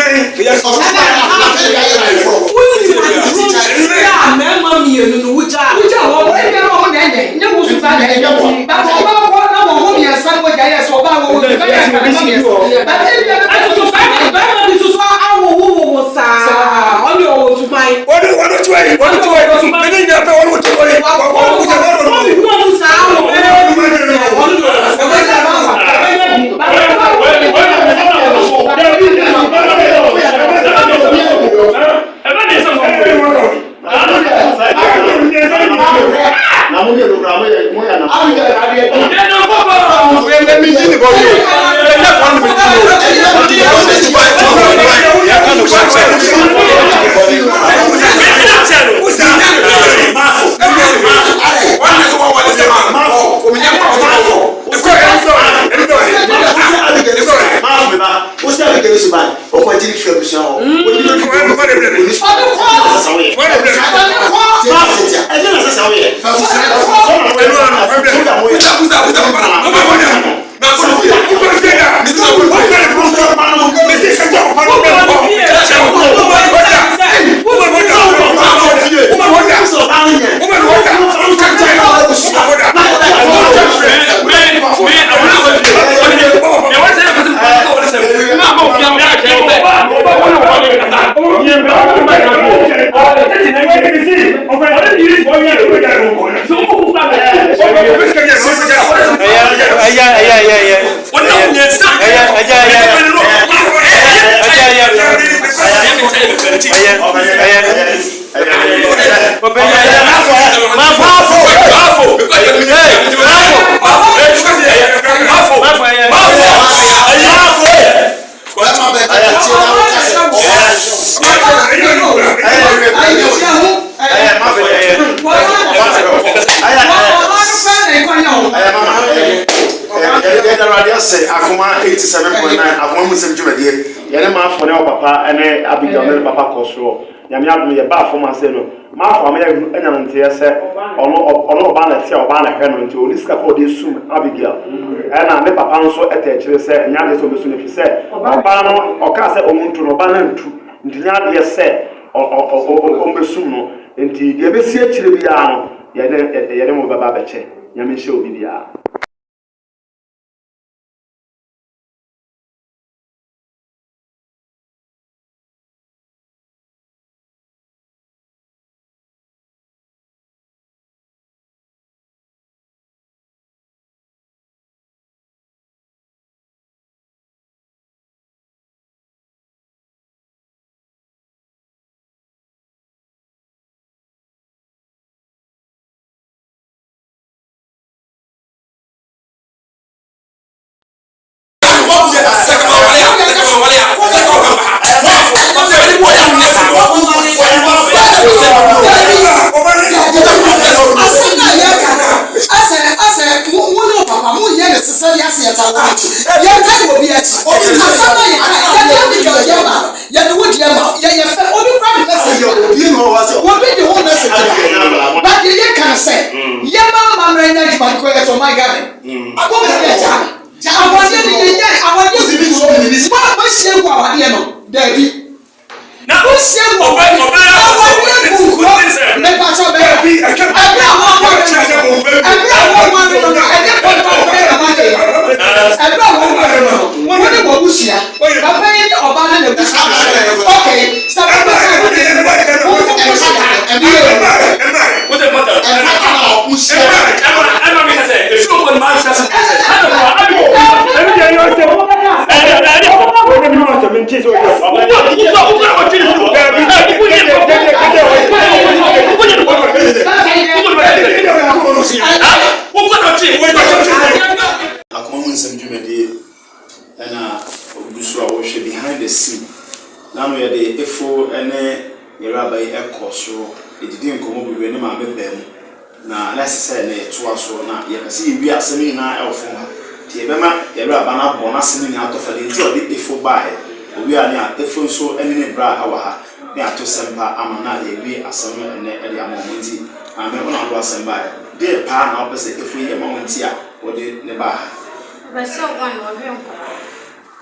aduro nti a mmarima mmienu no wogyaa. Wogyaa wɔn, ebia na wɔn na ɛnyɛ, nyɛ wo nso saa na ɛnyɛ. But ɔbaa kɔ na wɔn ho mmiɛnsa na wɔgyae yɛ sɛ ɔbaa wɔ wɔ sika yɛ nka ne mma mmiɛnsa. But ebia na. Ɛso so barima bi nso so awowowowo saa, ɔne ɔwɔ suban. Wɔne wɔne ti wɔyi wɔne ti wɔyi mene nyina pɛ wɔne wɔte wɔyi wɔne wɔte wɔne wɔte. Wɔn mu saa wɔ bɛyɛ ɔno de ɔbɛnya bi. Sɛ akoma 87.9 akoma mu nsɛm dwumadie yɛne maafo ne ɔpapa ne Abigail ne ne papa kɔ soɔ. Nyame adom yɛbaa fam ase no, maafo ama yɛahu anya no nteɛ sɛ ɔno ɔno ɔbaa na ɛte a ɔbaa na ɛhwɛ no nti ɔni sika kɔ ɔde sum Abigail. Ɛna ne papa nso ɛtɛ akyire sɛ ɛnyɛ adeɛ sɛ ɔbɛsu no ɛfiri sɛ ɔbaa no ɔkaa sɛ ɔmo ntu no ɔbaa no antu nti nyɛ adeɛ sɛ ɔmbɛsum no nti deɛ ɛbɛsi akyire biara no yɛne yɛne mo bɛba abɛkyɛ. Nyame nhyɛ obi biara. kɔɔ soro, yɛdidii nkɔmmɔ bebree ne maame baa mu, na na ɛsɛ sɛ ɛnnɛ yɛtoa so, na yɛpɛ sɛ yɛwie asɛm yi nyinaa wɔ fam ha. Nti yɛbɛma yɛn awuraba no abɔ n'asɛm no nyinaa tɔfa, deɛ nti a ɔde Efo baeɛ. Owie a, nea Efo nso ne ne bra wɔ ha, ne ato sɛmpa ama na yɛawie asɛm no ɛnnɛ de ama wɔn. Nti maame, wo na wode w'asɛm baeɛ. Deɛ paa na wopɛ sɛ Efo yɛ ma wo nti a wode no baa ha? Ɔpɛ sɛ ɔne ɔhwɛ nkwadaa.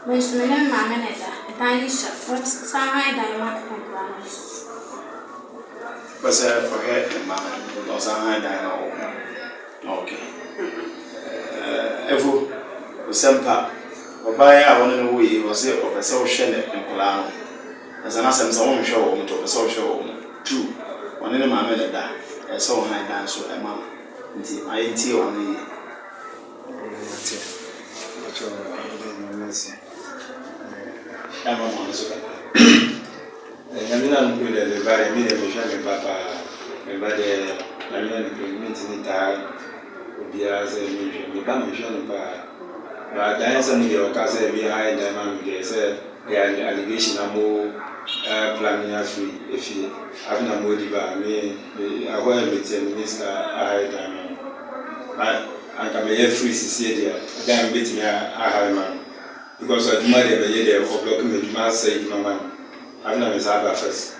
Me nso me ne me maame na ɛda. Ɛdan no sua. Ɔsan han dan ma nkwadaa no nso. Wopɛ sɛ ɔhwɛ ne mma no na ɔsan han dan ma wɔn? Ok. Ɛfo, Osɛmpa, ɔbaa yi a wɔne no wo yi, ɔse ɔpɛ sɛ wohwɛ ne nkwadaa no. Na sɛ n'asɛm sɛ wonhwɛ wɔn nti ɔpɛ sɛ ɔhwɛ wɔn. True, ɔne ne maame na ɛda, ɛsɛ sɛ ɔhan dan nso ma no. Nti ma yɛntie w'ano yie. Mate, mpakyɛw meda Nyame ase. Ɛma mo ano so kakra. Nyame na nokorɛ deɛ me ba deɛ me deɛ mehwɛ me ba paa. Me ba deɛ Nyame na nokorɛ mentumi ntaa obiara sɛ menhwɛ me ba mehwɛ no paa. But dan asɛm deɛ ɔka sɛ me han dan ma me deɛ sɛ ɛyɛ allegation na mo plane afiri efie afe na mo di ba me ɛhɔ yɛ me teɛ me ne sika ahae dan ma no. But anka meyɛ free sisie deɛ dan me betumi ahae ma no because adwuma deɛ meyɛ deɛ ɔblɔke me adwuma asɛe adwuma ma no afe na me saa ba first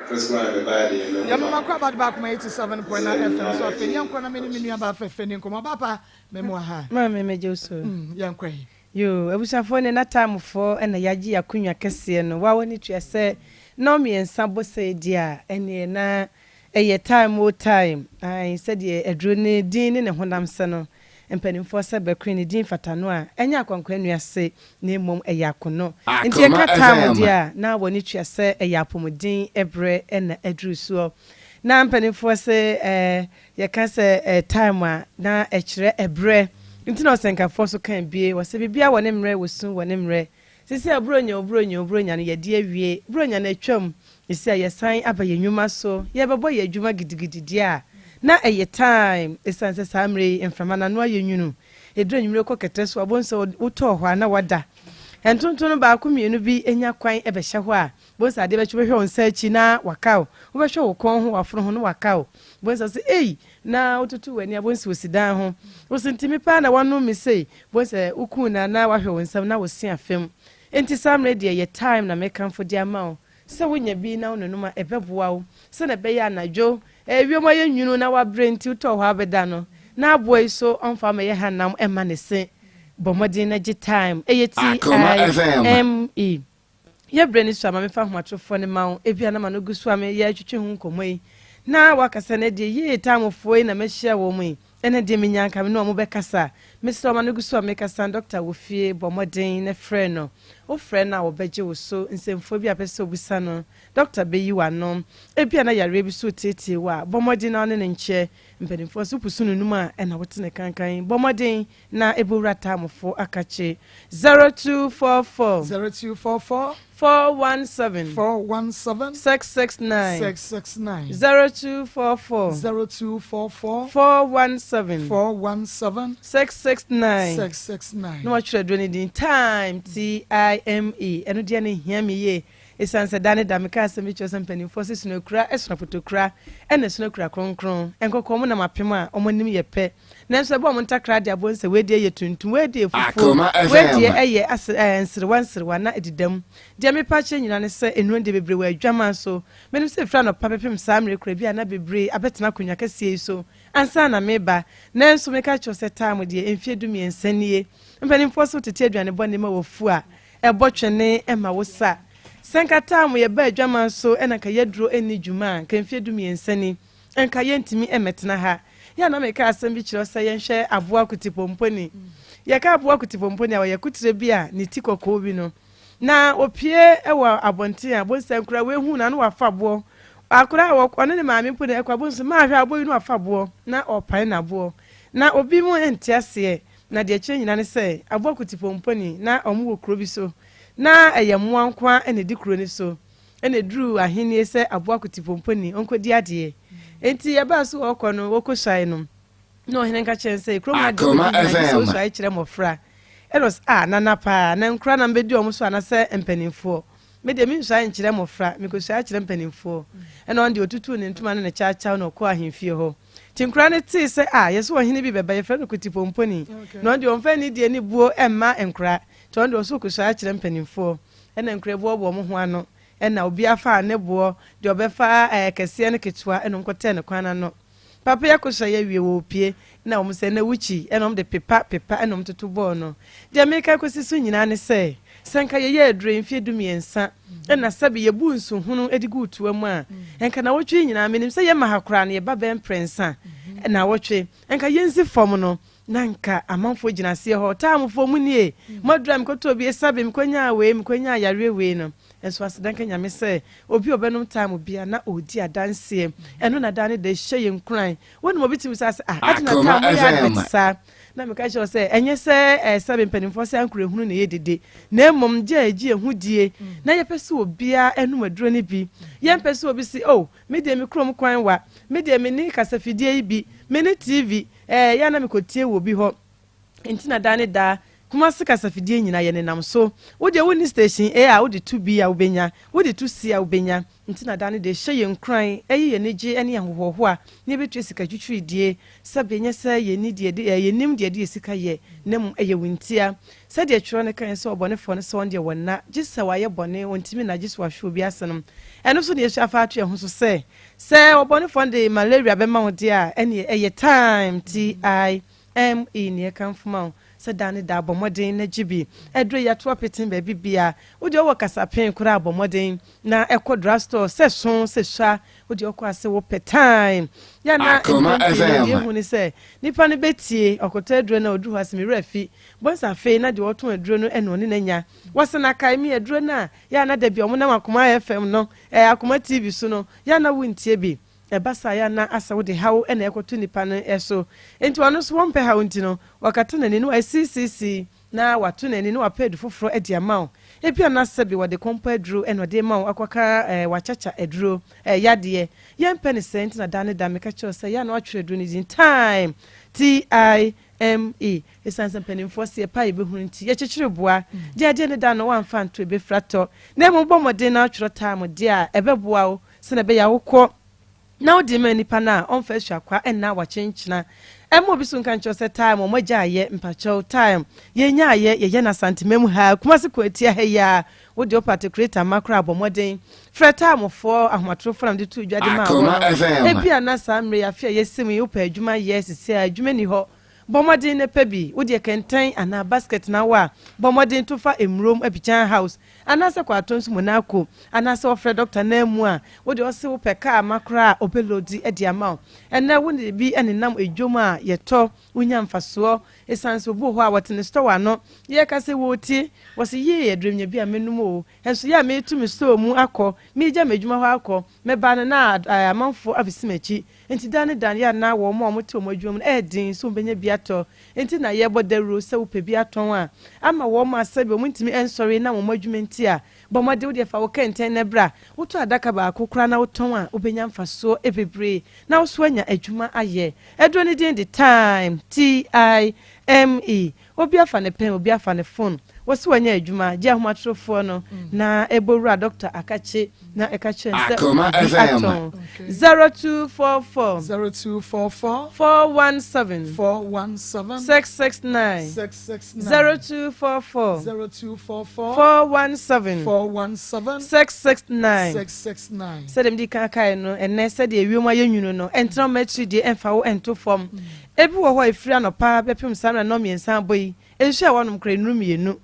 first kora na me baa deɛ me ho Yɛn mma kɔ abade baako ma 87.9 FM so afei yɛnkɔ na me ne me nua baa fɛfɛ ni nkɔmmɔ ɔbaa pa me mo aha. Maame mɛgye wo so. Mm, yɛnkɔ yi. Yoo, abusuafoɔ ne Nataamfoɔ na yɛagye yɛn akonnwa kɛseɛ no, wawa no tua sɛ nnɔnmiɛnsa bɔ sɛɛ deɛ a, ɛnneɛ na ɛyɛ time o time, ae, sɛdeɛ aduro no din ne ne honam sɛ no, mpanimfoɔ sɛ bɛkore ne din fata no a, ɛnyɛ akwankwa ase na mmom ɛyɛ akono. Nti Akoma yɛka time FM. deɛ a, na w'ani tua sɛ ɛyɛ apɔmuden berɛ na aduru soɔ. Na mpanimfoɔ se ɛɛ, Yɛka sɛ time a, na ɛkyerɛ ɛberɛ. Nti na ɔsɛnkafoɔ nso ka bie, ɔse biribiara wɔ ne mmerɛ, wɔ su wɔ ne mmerɛ. Seesei a Buronya o Buronya o Buronya no yɛadi awie, Buronya no atwam, seesei a yɛsan aba yɛn nnwuma so, yɛrebɛbɔ yɛn adwuma gidigidi deɛ a, na ɛyɛ time. Ɛsiane sɛ saa mmerɛ yi mframa no ano ayɛ nwunu, ɛduru anwummerɛ kɔ kɛtrɛ so a, wobɛhu sɛ wotɔɔ hɔ a na woada. Ntonto no baako mmienu bi nya kwan bɛhyɛ hɔ a, Bohu sɛ adeɛ bɛkye wobɛhwɛ wo nsa akyi na waka wo, wobɛhwɛ wo kɔn ho w'afono ho na waka wo. Bohu sɛ ɔse ei na wototo w'ani a bohu sɛ osi dan ho. Wose nti me paa na wanom me sei, bohu sɛ wokuu no anaa wahwɛ wo nsam na wose afem. Enti saa mmerɛ deɛ yɛ time na mekamfo de ama wo sɛ wonya bi na wononom a ɛbɛboa wo sɛdeɛ ɛbɛyɛ anadwo wiem ayɛ nwunu na wabrɛ nti wotɔɔ hɔ abɛda no na aboa yi so ɔmfa wo mmɛyɛ hanam mma ne se. Bɔ mmɔden na gye time. Ɛyɛ Akoma FM. TIME. Yɛ berɛ no su a ma memfa ahomatorofoɔ no mma wo, ebia na m'ano gu so a mereyɛ atwetwe ho nkɔmmɔ yi, na woakasa no deɛ, yee, Tamofoɔ yi na mahyia wɔn yi, ɛnnɛ deɛ menya anka me ne wɔn bɛkasa. Mesrɛ wo, m'ano gu so a merekasa no, dɔkta wɔ fie, bɔ mmɔden na frɛ no. Wofrɛ no a, ɔbɛgye wo so. Nsɛmfua bi a wopɛ sɛ wobisa no, dɔkta bɛyi w'ano. Ebia na yareɛ bi nso reteetee wo a, bɔ mmɔden na wo ne no nkyɛ. Mpanimfoɔ nso, wopusu no num a, ɛnna wote ne kankan. Bɔ mmɔden Na ebowura Taamofo akakye. 0244. 0244. 417. 417. 669. 669. 0244. 0244. 417. 417. 669. 669. Na wɔatwerɛ aduro no din Time, T-I-M-E. Ɛno deɛ no hia me yie. Esiane sɛ da ne da meka asɛm bi kyerɛ sɛ mpanimfoɔ se sonokura sono apotokura ɛna sonokura kronkron. Nkɔkɔɔ mu nam apem a wɔn anim yɛ pɛ. Nanso ɛbɔ wɔn ntakra de abɔ nsɛ wei deɛ yɛ tuntum, wei deɛ fufuo, Akoma wei deɛ FM. ɛyɛ ase ɛɛ nserewa nserewa na ɛdeda mu. Deɛ mepa akyerɛ nyinaa ne sɛ nnuro no deɛ bebree wɔ adwaman so. Menim sɛ ɛfiri anɔpa bɛpem saa mmerɛ kura bi a na bebree abɛtena akonnwa kɛseɛ yi so ansa na meba. Nanso meka kyerɛ wo sɛ time deɛ mfeɛ 13 nie. Mpanimfoɔ se wotete aduane bɔne ma wafu a, Ɛbɔ twene ma wo sa. Sɛ nka time yɛbaa adwaman so na nka yaduro nni dwuma a, nka mfeɛ 13 ni, nka yɛntumi mmɛtena ha. Yɛ a na meka asɛm bi kyerɛ wo sɛ yɛnhwɛ aboa kutipomponi. Yɛka aboa kutipomponi a, ɔyɛ kutire bi a ne ti kɔkɔɔ bi no. Na ɔpue wɔ abɔnten a, bohu sɛ nkwadaa wei hu no a na wafa boɔ. Akwadaa a ɔne ne maame mpo na ɛkɔ a, bohu sɛ maa hwɛ aboɔ yi na wafa boɔ na ɔrepae n'aboɔ. Na obi mu nte aseɛ. Na deɛ ɛkyerɛ nyinaa ne sɛ, aboa kutipomponi, na wɔwɔ kuro bi so. Na ɛyɛ mmoa nko ara na ɛdi kuro no so. Ɛna ɛduruu ahennie sɛ aboa kutipomponi, ɔnkɔdi adeɛ. Enti ɛbaa so wɔrekɔ no, wɔkɔsuae no, na ɔhene no ka kyerɛɛ no sɛ, kurom ha deɛ Akoma wobɛdi nyinaa gye sɛ FM. wosuae kyerɛ mmɔfra. Ɛna ɔse, ah, nana paa, na nkwadaa na mobɛdi wɔn so anasɛ mpanimfoɔ? Me deɛ mensuae nkyerɛ mmɔfra, mekɔsuae kyerɛ mpanimfoɔ. Ɛnna ɔno deɛ ɔtutuu ne ntoma ne ne kyawkyaw na ɔkɔɔ ahemfie hɔ. Nti nkwadaa no tee sɛ, Ah, yɛse ɔhene bi bɛba, yɛfrɛ no Kotipomponi, na ɔno deɛ ɔmfa anidie ne buo mma nkwadaa, nti ɔno deɛ ɔse ɔkɔsuae kyerɛ mpanimfoɔ. Ɛnna nkwadaa boaboaa wɔn ho ano, ɛnna obiara faa ne boɔ, deɛ ɔbɛfa ɛɛ kɛseɛ ne ketewa, ɛnna wɔkɔtɛɛ no kwan ano. Papa yi akosua yi awie wɔrepue na wɔn sɛ na wukyi ɛna wɔn de pepa pepa ɛna wɔn toto bɔɔl no. Deɛ meka akɔsi so nyinaa ne sɛ, sɛ nka yɛyɛ aduro yi mfeɛ dumiɛnsa ɛna sɛbe yɛbu nsuhunu de guu toa mu a, nka nawɔtwe yi nyinaa menim sɛ yɛma ha koraa no yɛba bɛyɛ mprɛnsa nawɔtwe, nka yɛnsi fam no na nka amanfoɔ gyina aseɛ hɔ, Taamufoɔ mo nie, mo aduro a mekɔtɔɔ bi sɛbe mekɔnyaa wei, mekɔnyaa yareɛ wei no. Nso aseda nka Nyame sɛ obi a ɔbɛnom time biara na ɔredi adanseɛ. Ɛno na daa ne da ɛhyɛ yɛn nkuran. Wonim obi tumi bisa sɛ, ah, adɛn na Akoma time moyɛ FM. advert saa? Na meka kyerɛ wo sɛ, ɛnyɛ sɛ eh, sɛbe mpanimfoɔ sɛ ankorɛhunu na ɛyɛ dede, na mmom gye a yɛgye yɛn ho die na yɛpɛ sɛ obiara nom aduro no bi. Yɛmpɛ sɛ obi se, oh, me deɛ me kurom kwan wa, me deɛ menni kasafidie yi bi, menni TV, eh, yɛ a na mekɔtie wɔ obi hɔ. Enti na daa ne daa, Kumasi kasafidie nyinaa yɛnenam so. Wo deɛ wonni station A a wode to B a wobɛnya, wode to C a wobɛnya. Nti na daa ne da ɛhyɛ yɛn nkuran, ɛyi yɛn anigye ne yɛn ahohoahoa na yɛbɛtua sika twitwiridie. Sɛbe ɛnyɛ sɛ yɛnni deɛ yɛde, yɛnnim deɛ yɛde yɛn sika yɛ, na mmom ɛyɛ wo ntia. Sɛdeɛ twerɛ no kaeɛ sɛ ɔbɔnefoɔ no sɛ ɔno deɛ wɔnna, gye sɛ wayɛ bɔne, ɔntumi nna gye sɛ wahwe obi ase no. Ɛno nso na yɛsua fa ato yɛn ho so sɛ, sɛ ɔbɔnefoɔ no de malaria bɛma wo deɛ a, ɛnneɛ ɛyɛ time, TI. ME nea ɛkamfo ma wo sɛ daa ne daa bɔ mmɔden na gye bi. Aduro yi ato apeten baabi bia. Wo deɛ wowɔ kasapen koraa bɔ mmɔden na kɔ drugstore sɛ so sɛ sua wo deɛ wokɔ ase wo pɛ time. Yɛ a na Akoma mpɛn pii no deɛ FM. ehu ne sɛ nipa no bɛtie ɔkɔtɔ aduro no a ɔduru hɔ ase me werɛ afi. Bohu sɛ afei na deɛ ɔtɔn aduro no ɛna ɔne no anya. Wɔse na kae me aduro no a yɛ a na da bi a wɔnam Akoma FM no ɛɛ Akoma TV so no yɛ a na wontie bi. Ɛba saa a, na asɛ wode haw na ɛrekɔto nipa no so. Enti ɔno nso wɔmpɛ haw nti no, wakata n'ani na wayɛ siisiisii na wato n'ani na wapɛ adu foforɔ de ama wo. Ebia na sɛbe wɔde kɔmpɔ aduro na ɔde rema wo akɔka wakyakya aduro yadeɛ. Yɛmpɛ no saa nti na da ne da meka kyerɛ wo sɛ yɛ a na woatwerɛ aduro no din Time, T-I-M-E. Esiane sɛ mpanimfoɔ se yɛpɛ a yɛbɛhunu nti, yɛkyekyere boa. Deɛ adeɛ ne da no woamfa anto ɛbɛfiri atɔ. Na mmom bɔ mmɔden na twerɛ Time deɛ a ɛbɛboa wo Sɛnea ɛbɛyɛ a wokɔ na wode ma nipa no a ɔmfa asuakwa nna wakyenkyena. Ɛmma obi so nka nkyerɛ wo sɛ time wɔn agya ayɛ mpakyɛw time yɛnya ayɛ yɛyɛ no Asanteman mu ha Kumasi Kwatia ha yi ara wo deɛ wopɛ articulator mma koraa bɔ mmɔden frɛ time foɔ ahomatorofoɔ na mede too dwa de maa Akoma wɔn FM. Ebia na saa mmerɛ yi afe a yɛsi mu yi wopɛ adwuma yɛ sisi a adwuma nni hɔ bɔ mmɔden na pɛ bi wo deɛ kɛntɛn anaa basket na wɔ a bɔ mmɔden to fa Mmurom Abidjan House Anaasɛ kɔ atɔ nsu mu na ko, anaasɛ wɔfrɛ dɔkta no amu a, wo deɛ ɔse wopɛ kaa ma koraa a ɔbɛloadi de ama wo. Ɛnnɛ wo ne bi nenam dwom a yɛtɔ, wonya mfasoɔ. Ɛsiane sɛ obi wɔ hɔ a wɔte ne store ano, yɛka sɛ wɔretie, wɔse yee aduro menya bi a mɛnum o, nso yɛ a meretu me store mu akɔ, meregya m'adwuma hɔ akɔ, mɛba no na amanfoɔ abɛsi m'akyi. Enti da ne da no yɛ a na wɔn a wɔte wɔn adwuma mu no ɛyɛ den sɛ wɔbɛnya bi atɔ. Enti na yɛbɔ dawuro sɛ wopɛ bi atɔn a, ama wɔn a sɛbe wɔntumi nsɔre nam wɔn adwuma nti a, bɔ mmɔden wo deɛ fa wo kɛntɛn na bra. Wotɔ adaka baako koraa na wotɔn a, wobɛnya mfasoɔ bebree na wo nso woanya adwuma ayɛ. Aduro no din de Time, T-I-M-E. Obi afa ne pɛn, obi afa ne fon. Wɔse wanya adwuma, gye ahomatorofoɔ no na ɛbɔ wura Dɔkta Akakye na ɛka kyerɛ no sɛ Akoma obi FM. atɔn. 0244 0244 417 417 669 669 0244 0244 417 417 669 669. Sɛdeɛ mede kan kaeɛ no, ɛnnɛ sɛdeɛ ewiem ayɛ nwunu no, ɛntena wo mma akyiri deɛ ɛmfa wo nto fam. Ebi wɔ hɔ a ɛfiri anɔpa bɛpem saa mmerɛ nnɔnmiɛnsa abɔ yi, nsuo a wɔnom koraa nnuru mmienu.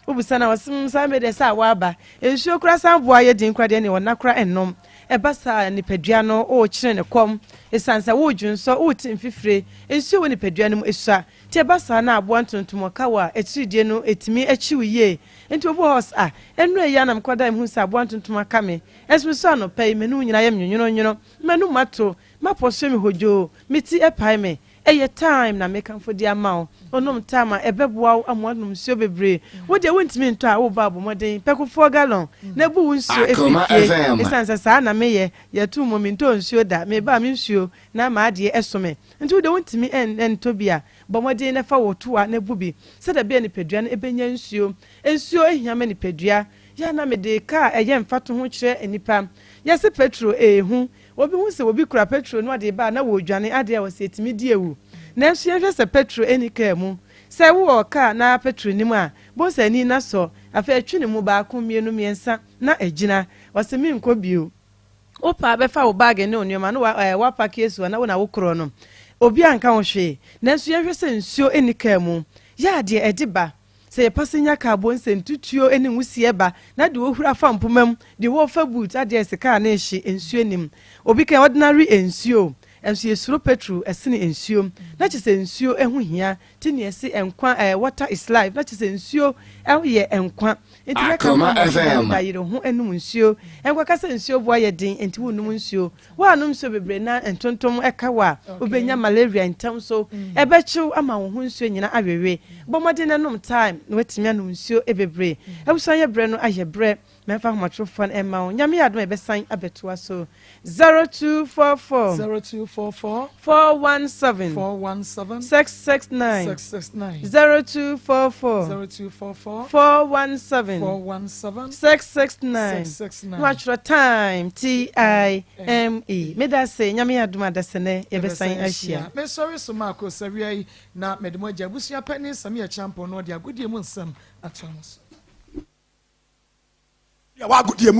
Wobisa no a, ɔse, mm, saa mmerɛ deɛ sɛ awɔ aba. Nsuo koraa san boa yɛ den koraa deɛ ɛneɛ ɔnna koraa nnom. Ɛba saa a, nipadua no worekyere no kɔm. Ɛsiane sɛ woredwonsɔ, worete mfifire, nsuo wɔ nipadua no mu sua. Nti ɛba saa na aboa ntontom ɔka wo a, atiridie no ɛtumi kyi wo yie. Nti obi wɔ hɔ a ɔse, ah, nnora yi ara na mekɔdaeɛ mehuu sɛ aboa ntontom aka me. Nso mesɔre anɔpa yi, m'anum nyinaa yɛ me nwonwononwono, m'anum ato. M'apɔ so me hodwoo, me ti pae me. Ɛyɛ thyme na mekamfo de ama wo. Wonom thyme a, ɛbɛboa wo ama woanom nsuo bebree. Wo deɛ wontumi ntɔ a, woba a bɔ mmɔden pɛ kofoɔ gallon na bu wo nsuo firi Akoma fie. FM. Ɛsiane sɛ saa na meyɛ, yɛto mmom mentɔɔ nsuo da. Meba a me nsuo na m'adeɛ so me. Nti wo deɛ wontumi ntɔ bi a, bɔ mmɔden na fa wo toa na bu bi sɛdeɛ ɛbɛyɛ a nipadua no bɛnya nsuo. Nsuo hia ma nipadua. Yɛ a na mede kaa a ɛyɛ mfatoho kyerɛ nnipa. Yɛse petro ɛɛhu. Obi hu sɛ obi kura petro na ɔde reba a na wɔredwane adeɛ a wɔse ɛtumi di awu. Nanso yɛnhwɛ sɛ petro nni kaa mu. Sɛ wowɔ kaa na petro nni mu a, bohu sɛ ani no asɔ. Afei ɛtwe ne mu baako, mmienu, mmiɛnsa na agyina. Ɔse menkɔ bio. Wo paa bɛfa wo baage ne wo nneɛma na woapake asi hɔ na wo na wokorɔ no. Obiara nka ho hwee. Nanso yɛnhwɛ sɛ nsuo nni kaa mu. Yɛ a deɛ ɛde ba. Sɛ yɛ passenger car bɔ nsɛ ntutuo ne nwusie ba na deɛ ɔhuri afa mpoma mu, deɛ ɔrefa boot adeɛ ɛsɛ car no rehye, nsuo nnim. Obi ka ordinary nsuo o, nso yɛsuro petrol ɛsene nsuo. Na kyerɛ sɛ nsuo ho hia. Nti na yɛse nkwa eh, water is life, na kyerɛ sɛ nsuo yɛ nkwa. Nti mɛka Akoma ama wo sɛ FM. da yere ho nom nsuo. Nkɔka sɛ nsuo bo ayɛ den nti wonnom nsuo. Woannom nsuo bebree na ntontom ka wo a, wobɛnya malaria ntɛm so. Ɛbɛkye wo ama wo ho nsuo nyina awewe. Bɔ mmɔden na nom thyme na woatumi anom nsuo bebree. Abusua yɛ berɛ no ayɛ berɛ. Mɛmfa ahomatorofoɔ no mma wo. Nyame yɛ adom a yɛbɛsan abɛtoa so. 0244. 0244. 417. 417. 669. 669. 0244. 0244. 417. 417. 669. 669. Na watwerɛ time T I M E. Meda ase Nyame yɛ adom a dasɛnɛ yɛbɛsan ahyia. Mesɔre so maakɔ sawia yi na mede mo agya abusua panin Samia Kyampɔn na ɔde agodie mu nsɛm atoa mo so. W'agodie mu.